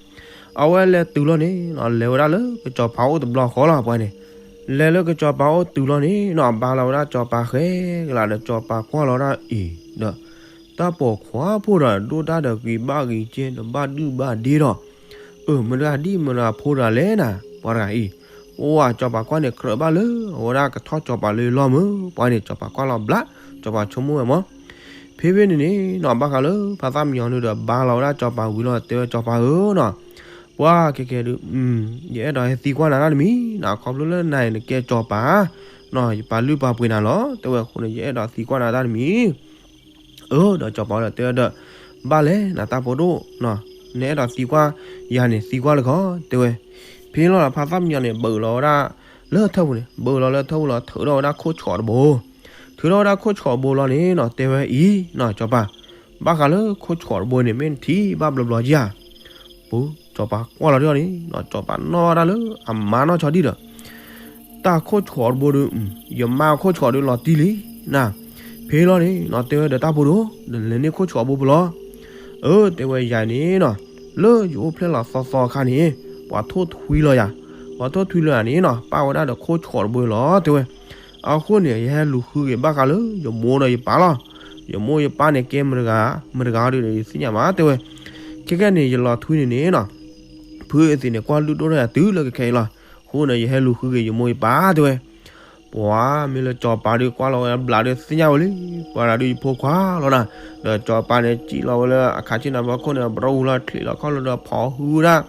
အဝဲလဲၤတုၤလီၤန့ၣ် လဲၤဝဲဒၣ်လၢကစီၤပၤအိၣ်တဘျီဃီလီၤ ပှၤန့ၣ်, လဲၤလၢကစီၤပၤအိၣ်တုၤလီၤန့ၣ်နီၤ ဘါလီၤဝဲဒၣ်စီၤပၤဃဲကလးဒီး စီၤပၤကွၢ်လီၤဒၣ်အံၤဒီး တၢ်ပိာ်ခွါဖိဒီး ဒိၣ်တၢ်ဒီးဂ့ၤဘၣ်ဂ့ၤကဲဒီးဘၣ်ဒုၣ်ဘၣ်ဒ့ဒီး အၢ မတၤတဂၤဒ်မတၤတဂၤဖိတဂၤလဲၣ်နၤ ပှၤတဂၤအံၤ, အိၣ်ဝဲစီၤပၤကွၢ်န့ၣ် ကြၢးဘၣ်လၢ အဝဲဒၣ်ကထီၣ်စီၤပၤလၢလီၢ်မုၢ် ပှၤန့ၣ် စီၤပၤကွၢ်လီၤဘျး စီၤပၤဆိကမိၣ်ဝဲမး, ဖဲဖဲန့ၣ်န့ၣ်နီၤ ဘၣ်ဃးလၢ ဖါသၣ်မံညီၤန့ၣ်ဒီး ဘါလီၤဝဲဒၣ်စီၤပၤဝံၤလီၤ တဲဝဲစီၤပၤဧၢနီၤ, ပှၤခဲကဲဒုး ယအဲၣ်ဒိးဟဲသံကွၢ်နၤတၢ်တမံၤနီၤ ခီဖျိလၢနၤအံၤနကဲစီၤပၤနီၤ ယပာ်လုၢ်ပာ်ပှ့ၤနၤလီၤ တဲဝဲအဃိန့ၣ် ယအဲၣ်ဒိးသံကွၢ်နၤတၢ်တမံၤ အၢ ဒီးစီၤပၤဒီးတဲဝဲဒီး ဘၣ်လဲၣ်နၤတၢ်ဖိဒိၣ်နီၤ, နအဲၣ်ဒိးသံကွၢ်ယၤန့ၣ် သံကွၢ်လၢခီ တဲဝဲ, ဖဲလီၤဒီး ဖါသၣ်မံညီၤန့ၣ် ဘုးလီၤဝဲဒၣ် လၢထၢၣ်ပူၤန့ၣ် ဘုးလီၤလၢထၢၣ်ပူၤလီၤ ထုးထီၣ်ဝဲဒၣ်ခိၣ်ဆှီးတဘိ, ထုးထီၣ်ဝဲဒၣ်ခိၣ်ဆှီးတဘိလီၤန့ၣ်နီၤ တဲဝဲအံၤနီၤ စီၤပၤ, ဘၣ်ဃးလၢခိၣ်ဆှီးတဘိန့ၣ် မ့ၢ်နထံၣ်ဘၣ်ဘျီဘျီဧါ, ပူၤ စီၤပၤကွၢ်လီၤဒ်အီၤန့ၣ်နီၤ စီၤပၤနီၣ်ဝဲဒၣ်လၢအမါနီၢ်ဆီဒံၣ်ဒီး တၢ်ခိၣ်ဆှီးတဘိဒီး ယမါခိၣ်ဆှီးဒီးလီၤတံၢ်လံနီၤ, ဖဲလီၤန့ၣ်နီၤ တဲဝဲဒီးတၢ်ဖိဒိၣ် ဒီးလဲၤန့ၢ်ခိၣ်ဆှီးဘိပူၤလီၤ, အၢ တဲဝဲယၤန့ၣ်နီၤ လၢယအိၣ်ဖျဲၣ်လီၤသီသီအခါန့ၣ် ပှၤထိၣ်ထွံလီၤယၤ, ပှၤထိၣ်ထွံလီၤယၤန့ၣ်နီၤ ပၣ်ဝဲဒၣ်ဒီးခိၣ်ဆှီးတဘိလီၤ တဲဝဲ, အဃိန့ၣ် ယဟဲလူၤဃုက့ၤဘၣ်ဃးလၢ ယမိၢ်ဒီးယပၢ်လီၤ, ယမိၢ်ယပၢ်န့ၣ် ကဲမတဂၤ မတဂၤဒီးယသ့ၣ်ညါမး တဲဝဲ, ခဲကဲန့ၣ် ယလီၤထွံန့ၣ်န့ၣ်နီၤ ဖုအသ့ၣ်န့ၣ် ကွၢ်လုၢ်ဒိၣ်ထီၣ်ယၤတုၤလၢကခဲအံၤလီၤ, အဃိန့ၣ် ယဟဲလူၤဃုက့ၤယမိၢ်ယပၢ် တဲဝဲ, ပှၤမ့ၢ်လၢစီၤပၤဒီးကွၢ်လီၤဝဲဘျးဒီးသ့ၣ်ညါဝဲလံ, ပှၤတဂၤဒီးယဖိခွါလီၤနၤ, ဒီးစီၤပၤန့ၣ် စံၣ်လီၤဝဲလၢအခါဆ့ၣ်နၤဘီခိၣ်န့ၣ် ဘြီဝံၤလီၤချံးလီၤခီၣ်လီၤဒီးဖီၣ်ဟုဝဲဒၣ်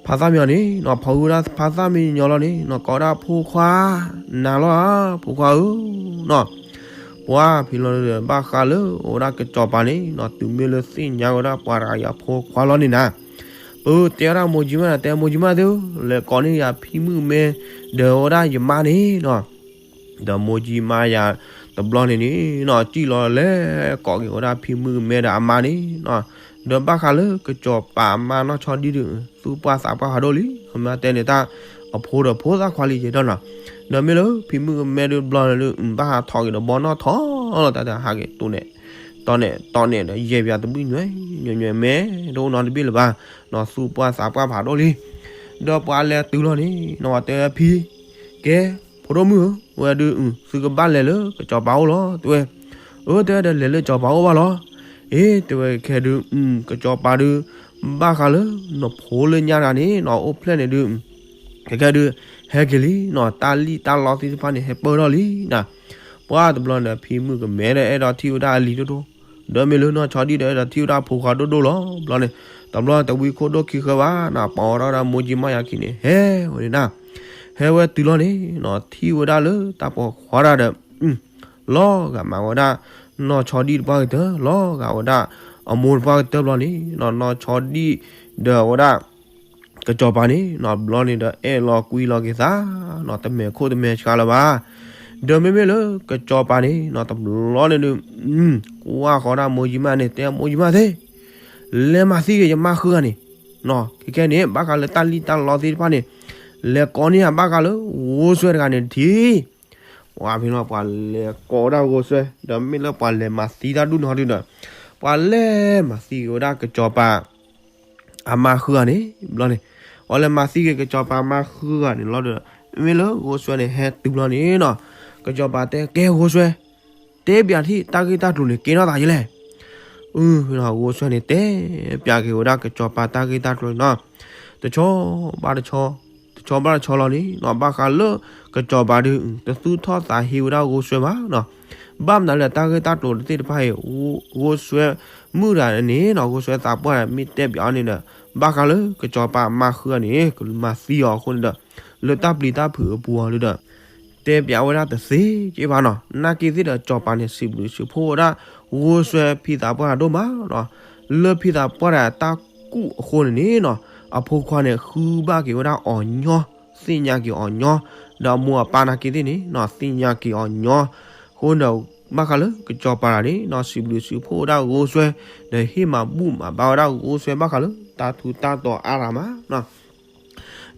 ဖါသၣ်မံညီၤန့ၣ်နီၤ ဖီၣ်ဟုဝဲဒၣ်ဖါသၣ်မံညီၤလီၤန့ၣ်နီၤ ကိးဒၣ်ဖိခွါ နၤလီၤဧါ ဖိခွါဧၢနီၤ, ပှၤဖံလီၤဒီးဘၣ်ဃးလၢအိၣ်ဝဲဒၣ်ကစီၤပၤန့ၣ်နီၤ တုၤမ့ၢ်လၢသ့ၣ်ညါဝဲဒၣ်ပှၤတဂၤအံၤအဖိခွါလီၤန့ၣ်နၤ, ပတဲဝဲဒၣ်မိၢ်ကၠံမၢ် တဲမိၢ်ကၠံမၢ်သ့ၣ်ဧၢ, လဲၤကိးန့ၢ်ယၤဖံမုၣ်ကမဲ ဒီးဝဲဒၣ်ယမါန့ၣ်နီၤ ဒီးမိၢ်ကၠံမါယၤတဘျီန့ၣ်န့ၣ်နီၤ စံၣ်လီၤလဲၤကိးက့ၤဝဲဒၣ်ဖံမုၣ်ကမဲဒီးအမါန့ၣ်နီၤ, ဒီးဘၣ်ဃးလၢကစီၤပၤအမါနီၢ်ဆီဒံၣ်ဒီး သူၣ်ပှၢ်သးပှၢ်ဖးဒိၣ်လံ, အမါတဲန့ၣ်တၢ်အဖိဒီးဖိသၣ်ခွါလံယဲၢ်ဒီးနီၤ, ဒီးမ့ၢ်လၢဖံမုၣ်ကမဲဒုးတဘျီန့ၣ်ဒုး ဘၣ်ဟးထီၣ်က့ၤဒီးဘီနီၢ်ထီၣ်လီၤ တၢ်တဟးက့ၤတိၢ်န့ၣ် တီၢ်န့ၣ်တီၢ်န့ၣ်ဒီး ယဲၢ်ပၠးတဘ့ၣ်ညွဲညွဲမဲ တအိၣ်နီတဘ့ၣ်လၢၤဘၣ်, နီၤသူၣ်ပှၢ်သးပှၢ်ဖးဒိၣ်လံ, ဒီးပှၤလဲၤတုၤလီၤန့ၣ် နီၤဝဲတဲဖံ ကဲ ဖိဒိၣ်မုၣ်ဧၢ, ဝဲဒုး သုကဘၣ်လဲၤလၢကစီၤပၤအိၣ်လီၤ တဲဝဲ, အၢ တဲဝဲဒီးလဲၤလၢကစီၤပၤအိၣ်ဘၣ်လီၤ, အ့ တဲဝဲခဲဒုး ကစီၤပၤဒုး ဘၣ်ဃးလၢ နဖိလၢညါတဂၤန့ၣ် နီၤအိၣ်ဖျဲၣ်န့ၣ်ဒုး ခဲကဲဒုး ဟဲက့ၤလံနီၤ တၢ်လံၣ်တၢ်လီသ့ၣ်တဖၣ်န့ၣ် ဟဲပၢၢ်ထီၣ်လံနီၤ, ပှၤတဘျီန့ၣ် ဖံမုၣ်ကမဲဒီးအဲၣ်ဒိးထံၣ်ဝဲဒၣ်အလံၤဒိၣ်ဒိၣ်, ဒီးမ့ၢ်လၢနီၢ်ဆီဒံၣ်ဒီးအဲၣ်ဒိးထံၣ်ဝဲဒၣ်ဖိခွါဒိၣ်ဒိၣ်လီၤ, ဘျီန့ၣ် တဘျီတဝံခိၣ်ဒိၣ်ခံဃၢဘၣ်နီၤ ပာ်ဝဲဒၣ်မိၢ်ကၠံမါယၤခံန့ၣ် ဟဲဝဲန့ၣ်နီၤ, ဟဲဝဲတုၤလီၤန့ၣ်နီၤ ထံၣ်ဝဲဒၣ်လၢတၢ်ပိာ်ခွါတဂၤဒီး လီၤဂာ်မးဝဲဒၣ် နီၢ်ဆီဒံၣ်တပှၢ်ကတၢၢ် လီၤဂာ်ဝဲဒၣ် အမိၢ်တပှၢ်ကတၢၢ်ဘျီန့ၣ်နီၤ နီၢ်ဆီဒံၣ်ဒီးဝဲဒၣ် ကစီၤပၤန့ၣ်နီၤ ဘျီန့ၣ်ဒီး အဲၣ်လီၤကွံလီၤက့ၤသးနီၤ တမဲာ်ခိၣ်တမဲာ်ဆှးလၢၤဘၣ်. ဒီးမ့မ့ၢ်လၢကစီၤပၤန့ၣ်နီၤ တဘျီန့ၣ်ဒုး ကွၢ်ဃီဒၣ်မိၢ်ယံမၢ်န့ၣ် တဲမိၢ်ယံမၢ်သ့ၣ် လဲၤမၤသံက့ၤယမါဃုဂၤန့ၣ်နီၤ. ခဲခဲန့ၣ် ဘၣ်ဃးလၢတၢ်လံၣ်တၢ်လီသ့ၣ်တဖၣ်န့ၣ် လဲၤကိးန့ၢ်ယၤဘၣ်ဃးလၢဂိၢ်စွဲတဂၤန့ၣ်တထံၣ် ဝံၤဖဲလီၤ ပှၤလဲၤကိးဝဲဒၣ်ဂိၢ်စွဲ ဒီးမ့ၢ်လၢပှၤလဲၤမၤသံတၢ်ဒူၣ်န့ၣ်ဟီဒုးဒီး ပှၤလဲၤမၤသံက့ၤဝဲဒၣ်ကစီၤပၤ အမါဃုဂၤန့ၣ် ဘျီန့ၣ် ပှၤလဲၤမၤသံက့ၤကစီၤပၤမါဃုဂၤန့ၣ်လီၤဒီး မ့ၢ်လၢဂိၢ်စွဲန့ၣ် ဟဲတုၤဘျီန့ၣ်နီၤ ကစီၤပၤတဲ ကဲဂိၢ်စွဲ တဲပၠးထံၣ် တၢ်ဂ့ၢ်တၢ်ကျိၤန့ၣ် ကဲထီၣ်သးယလဲၣ်. အဂိၢ်စွဲန့ၣ် တဲပၠးက့ၤဝဲဒၣ်ကစီၤပၤတၢ်ဂ့ၢ်တၢ်ကျိၤန့ၣ်နီၤ တဆီဘၣ်တဆီ တဆီဘၣ်တဆီလီၤန့ၣ်နီၤ ဘၣ်ဃးလၢ ကစီၤပၤဒုး တသူၣ်ထီၣ်သးဟ့ဝဲဒၣ်ဂိၢ်စွဲဘၣ်နီၤ ဘၣ်မနုၤလၢတၢ်ဂ့ၢ်တၢ်ကျိၤတသ့ၣ်တဖၣ်အံၤ ဂိၢ်စွဲမုၣ်တဂၤန့ၣ်နီၤ ဂိၢ်စွဲသးပှၢ်တဂၤ မ့ၢ်တဲပၠးအီၤန့ၣ်ဒီး ဘၣ်ဃးလၢကစီၤပၤအမါဃုဂၤန့ၣ် ကမၤသံအီၤအဃိန့ၣ်ဒီး လၢတၢ်ပျံၤတၢ်ဖုးအပူၤအီၤဒုးဒီး တဲပၠးဝဲဒၣ်တသ့က့ဘၣ်နီၤ နာ်က့သ့ၣ်ဒီး ကစီၤပၤန့ၣ် စံးဘျုးစံးဖှိၣ်ဝဲဒၣ် ဂိၢ်စွဲဖံသးပှၢ်တဂၤဒိၣ်မးနီၤ လၢဖံသးပှၢ်တဂၤတၢ်ကူၣ်အဃိန့ၣ်န့ၣ်နီၤ အဖိခွါန့ၣ် ဃုဘၣ်က့ၤဝဲဒၣ်အီၤညီ သ့ၣ်ညါက့ၤအီၤညီ ဒီးအမိၢ်အပၢ်နာ်က့သ့ၣ်န့ၣ်နီၤ သ့ၣ်ညါက့ၤအီၤညီ အဃိဒီး ဘၣ်ဃးလၢကစီၤပၤတဂၤန့ၣ်နီၤ စံးဘျုးစံးဖှိၣ်ဝဲဒၣ်ဂိၢ်စွဲ ဒီးဟ့ၣ်မၤဘူၣ်မၤဘါဝဲဒၣ်ဂိၢ်စွဲ ဘၣ်ဃးလၢတၢ်ထူးတၢ်တီၤအါရၤမးနီၤ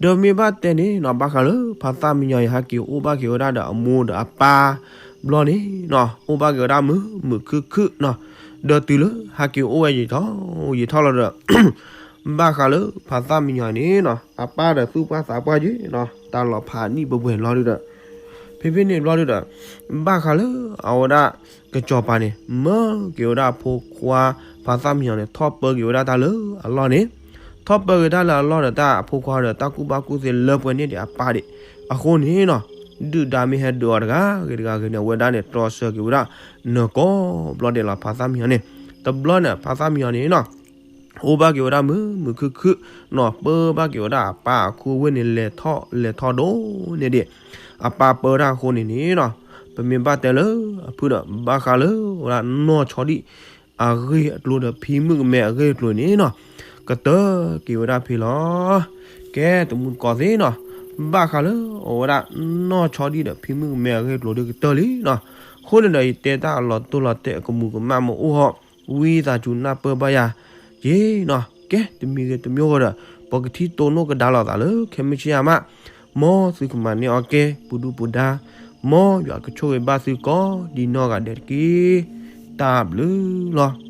ဒီးမ့ၢ်ဘၣ်တဲန့ၣ်နီၤ ဘၣ်ဃးလၢဖါသၣ်မံညီၤအံၤ ဟဲက့ၤအိၣ်ဘၣ်က့ၤဝဲဒၣ်ဒီးအမိၢ်ဒီးအပၢ် ဘျီန့ၣ်နီၤ အိၣ်ဘၣ်က့ၤဝဲဒၣ်မုာ်မုာ်ခုၣ်ခုၣ်နီၤ ဒီးတုၤလၢဟဲက့ၤအိၣ်ဝဲယံာ်ထီၣ်ယံာ်ထီၣ်လီၤဒီး ဘၣ်ဃးလၢဖါသၣ်မံညီၤန့ၣ်နီၤ အပၢ်ဒီးသူၣ်ပှၢ်သးပှၢ်ယ့ၣ်နီၤ တၢ်လီၤဖးနံၣ်ပှဲၤပှဲၤလီၤဒုးဒီး ဖဲဖဲန့ၣ်ဘျီဒုးဒီး ဘၣ်ဃးလၢအဝဲဒၣ် ကစီၤပၤန့ၣ် မၢက့ၤဝဲဒၣ်အဖိခွါ ဖါသၣ်မံညီၤန့ၣ် ထီၣ်ပၢက့ၤဝဲဒၣ်တၢ်လၢအလီၢ်န့ၣ် ထီၣ်ပၢက့ၤတၢ်လၢအလီၢ်ဒီး တၢ်အဖိခွါဒီးတၢ်ကူၣ်ဘၣ်ကူၣ်သ့လၢပှဲၤန့ၢ်ဒံးအပၢ်ဒံး အဃိန့ၣ်နီၤ ဒုၣ်ဒါမ့ၢ်ဟဲဒုးအီၤတဂၤဂ့ၤတဂၤဂ့ၤန့ၣ် အဝဲဒၣ်န့ၣ် တြီဆၢက့ၤဝဲဒၣ် နၢၤကိးဘျီဒဲးလီၤ ဖါသၣ်မံညီၤန့ၣ် တဘျီန့ၣ် ဖါသၣ်မံညီၤန့ၣ်နီၤ အိၣ်ဘၣ်က့ၤဝဲဒၣ်မုာ်မုာ်ခုၣ်ခုၣ်နီၤ ပၢဘၣ်က့ၤဝဲဒၣ်အပၢ်အခူအဝ့ၢ်န့ၣ် လဲၤထီၣ်လဲၤထီၣ်ဒိၣ်န့ၢ်ဒံး အပၢ်ပၢတၢ်အဃိန့ၣ်န့ၣ်နီၤ ပမ့ၢ်ဘၣ်တဲလၢအဖုဒီး ဘၣ်ဃးလၢဝဲဒၣ်နီၢ်ဆီဒံၣ် အဂ့ၢ်အကျိၤဒီးဖံမုၣ်ကမဲအဂ့ၢ်အကျိၤန့ၣ်နီၤ ကတၢၢ်က့ၤဝဲဒၣ်ဖဲလီၤ ကဲတမူတကိးသ့ၣ်နီၤ ဘၣ်ဃးလၢအဝဲဒၣ်နီၢ်ဆီဒံၣ်ဒီးဖံမုၣ်ကမဲအဂ့ၢ်အကျိၤဒုးကတၢၢ်လံနီၤ အဃိန့ၣ်ဒီး ယတဲတၢ်အလီၤတိၢ်လီၤတဲာ်အကမူးကမၣ်မ့ၢ်အိၣ်ဟီၣ် ဝံသးစူၤနၢ်ပၢၢ်ဘၣ်ယၤ ယ့နီၤ ကဲတမံၤဂ့ၤတမံၤဂ့ၤဒီး ပကထံၣ်တိၢ်နီၣ်ကဒါလိာ်သးလၢခဲမုၢ်ဆ့ၣ်အါမး မ်သုကမၤန့ၢ်အီၤကဲ ပူၤဒုပူၤဒါ မ်ယွၤကဆိၣ်ဂ့ၤဘၣ်သုကိးဒံနီၢ်ဂၤဒဲးတက့ၢ်. တၢ်ဘျုးလီၤ.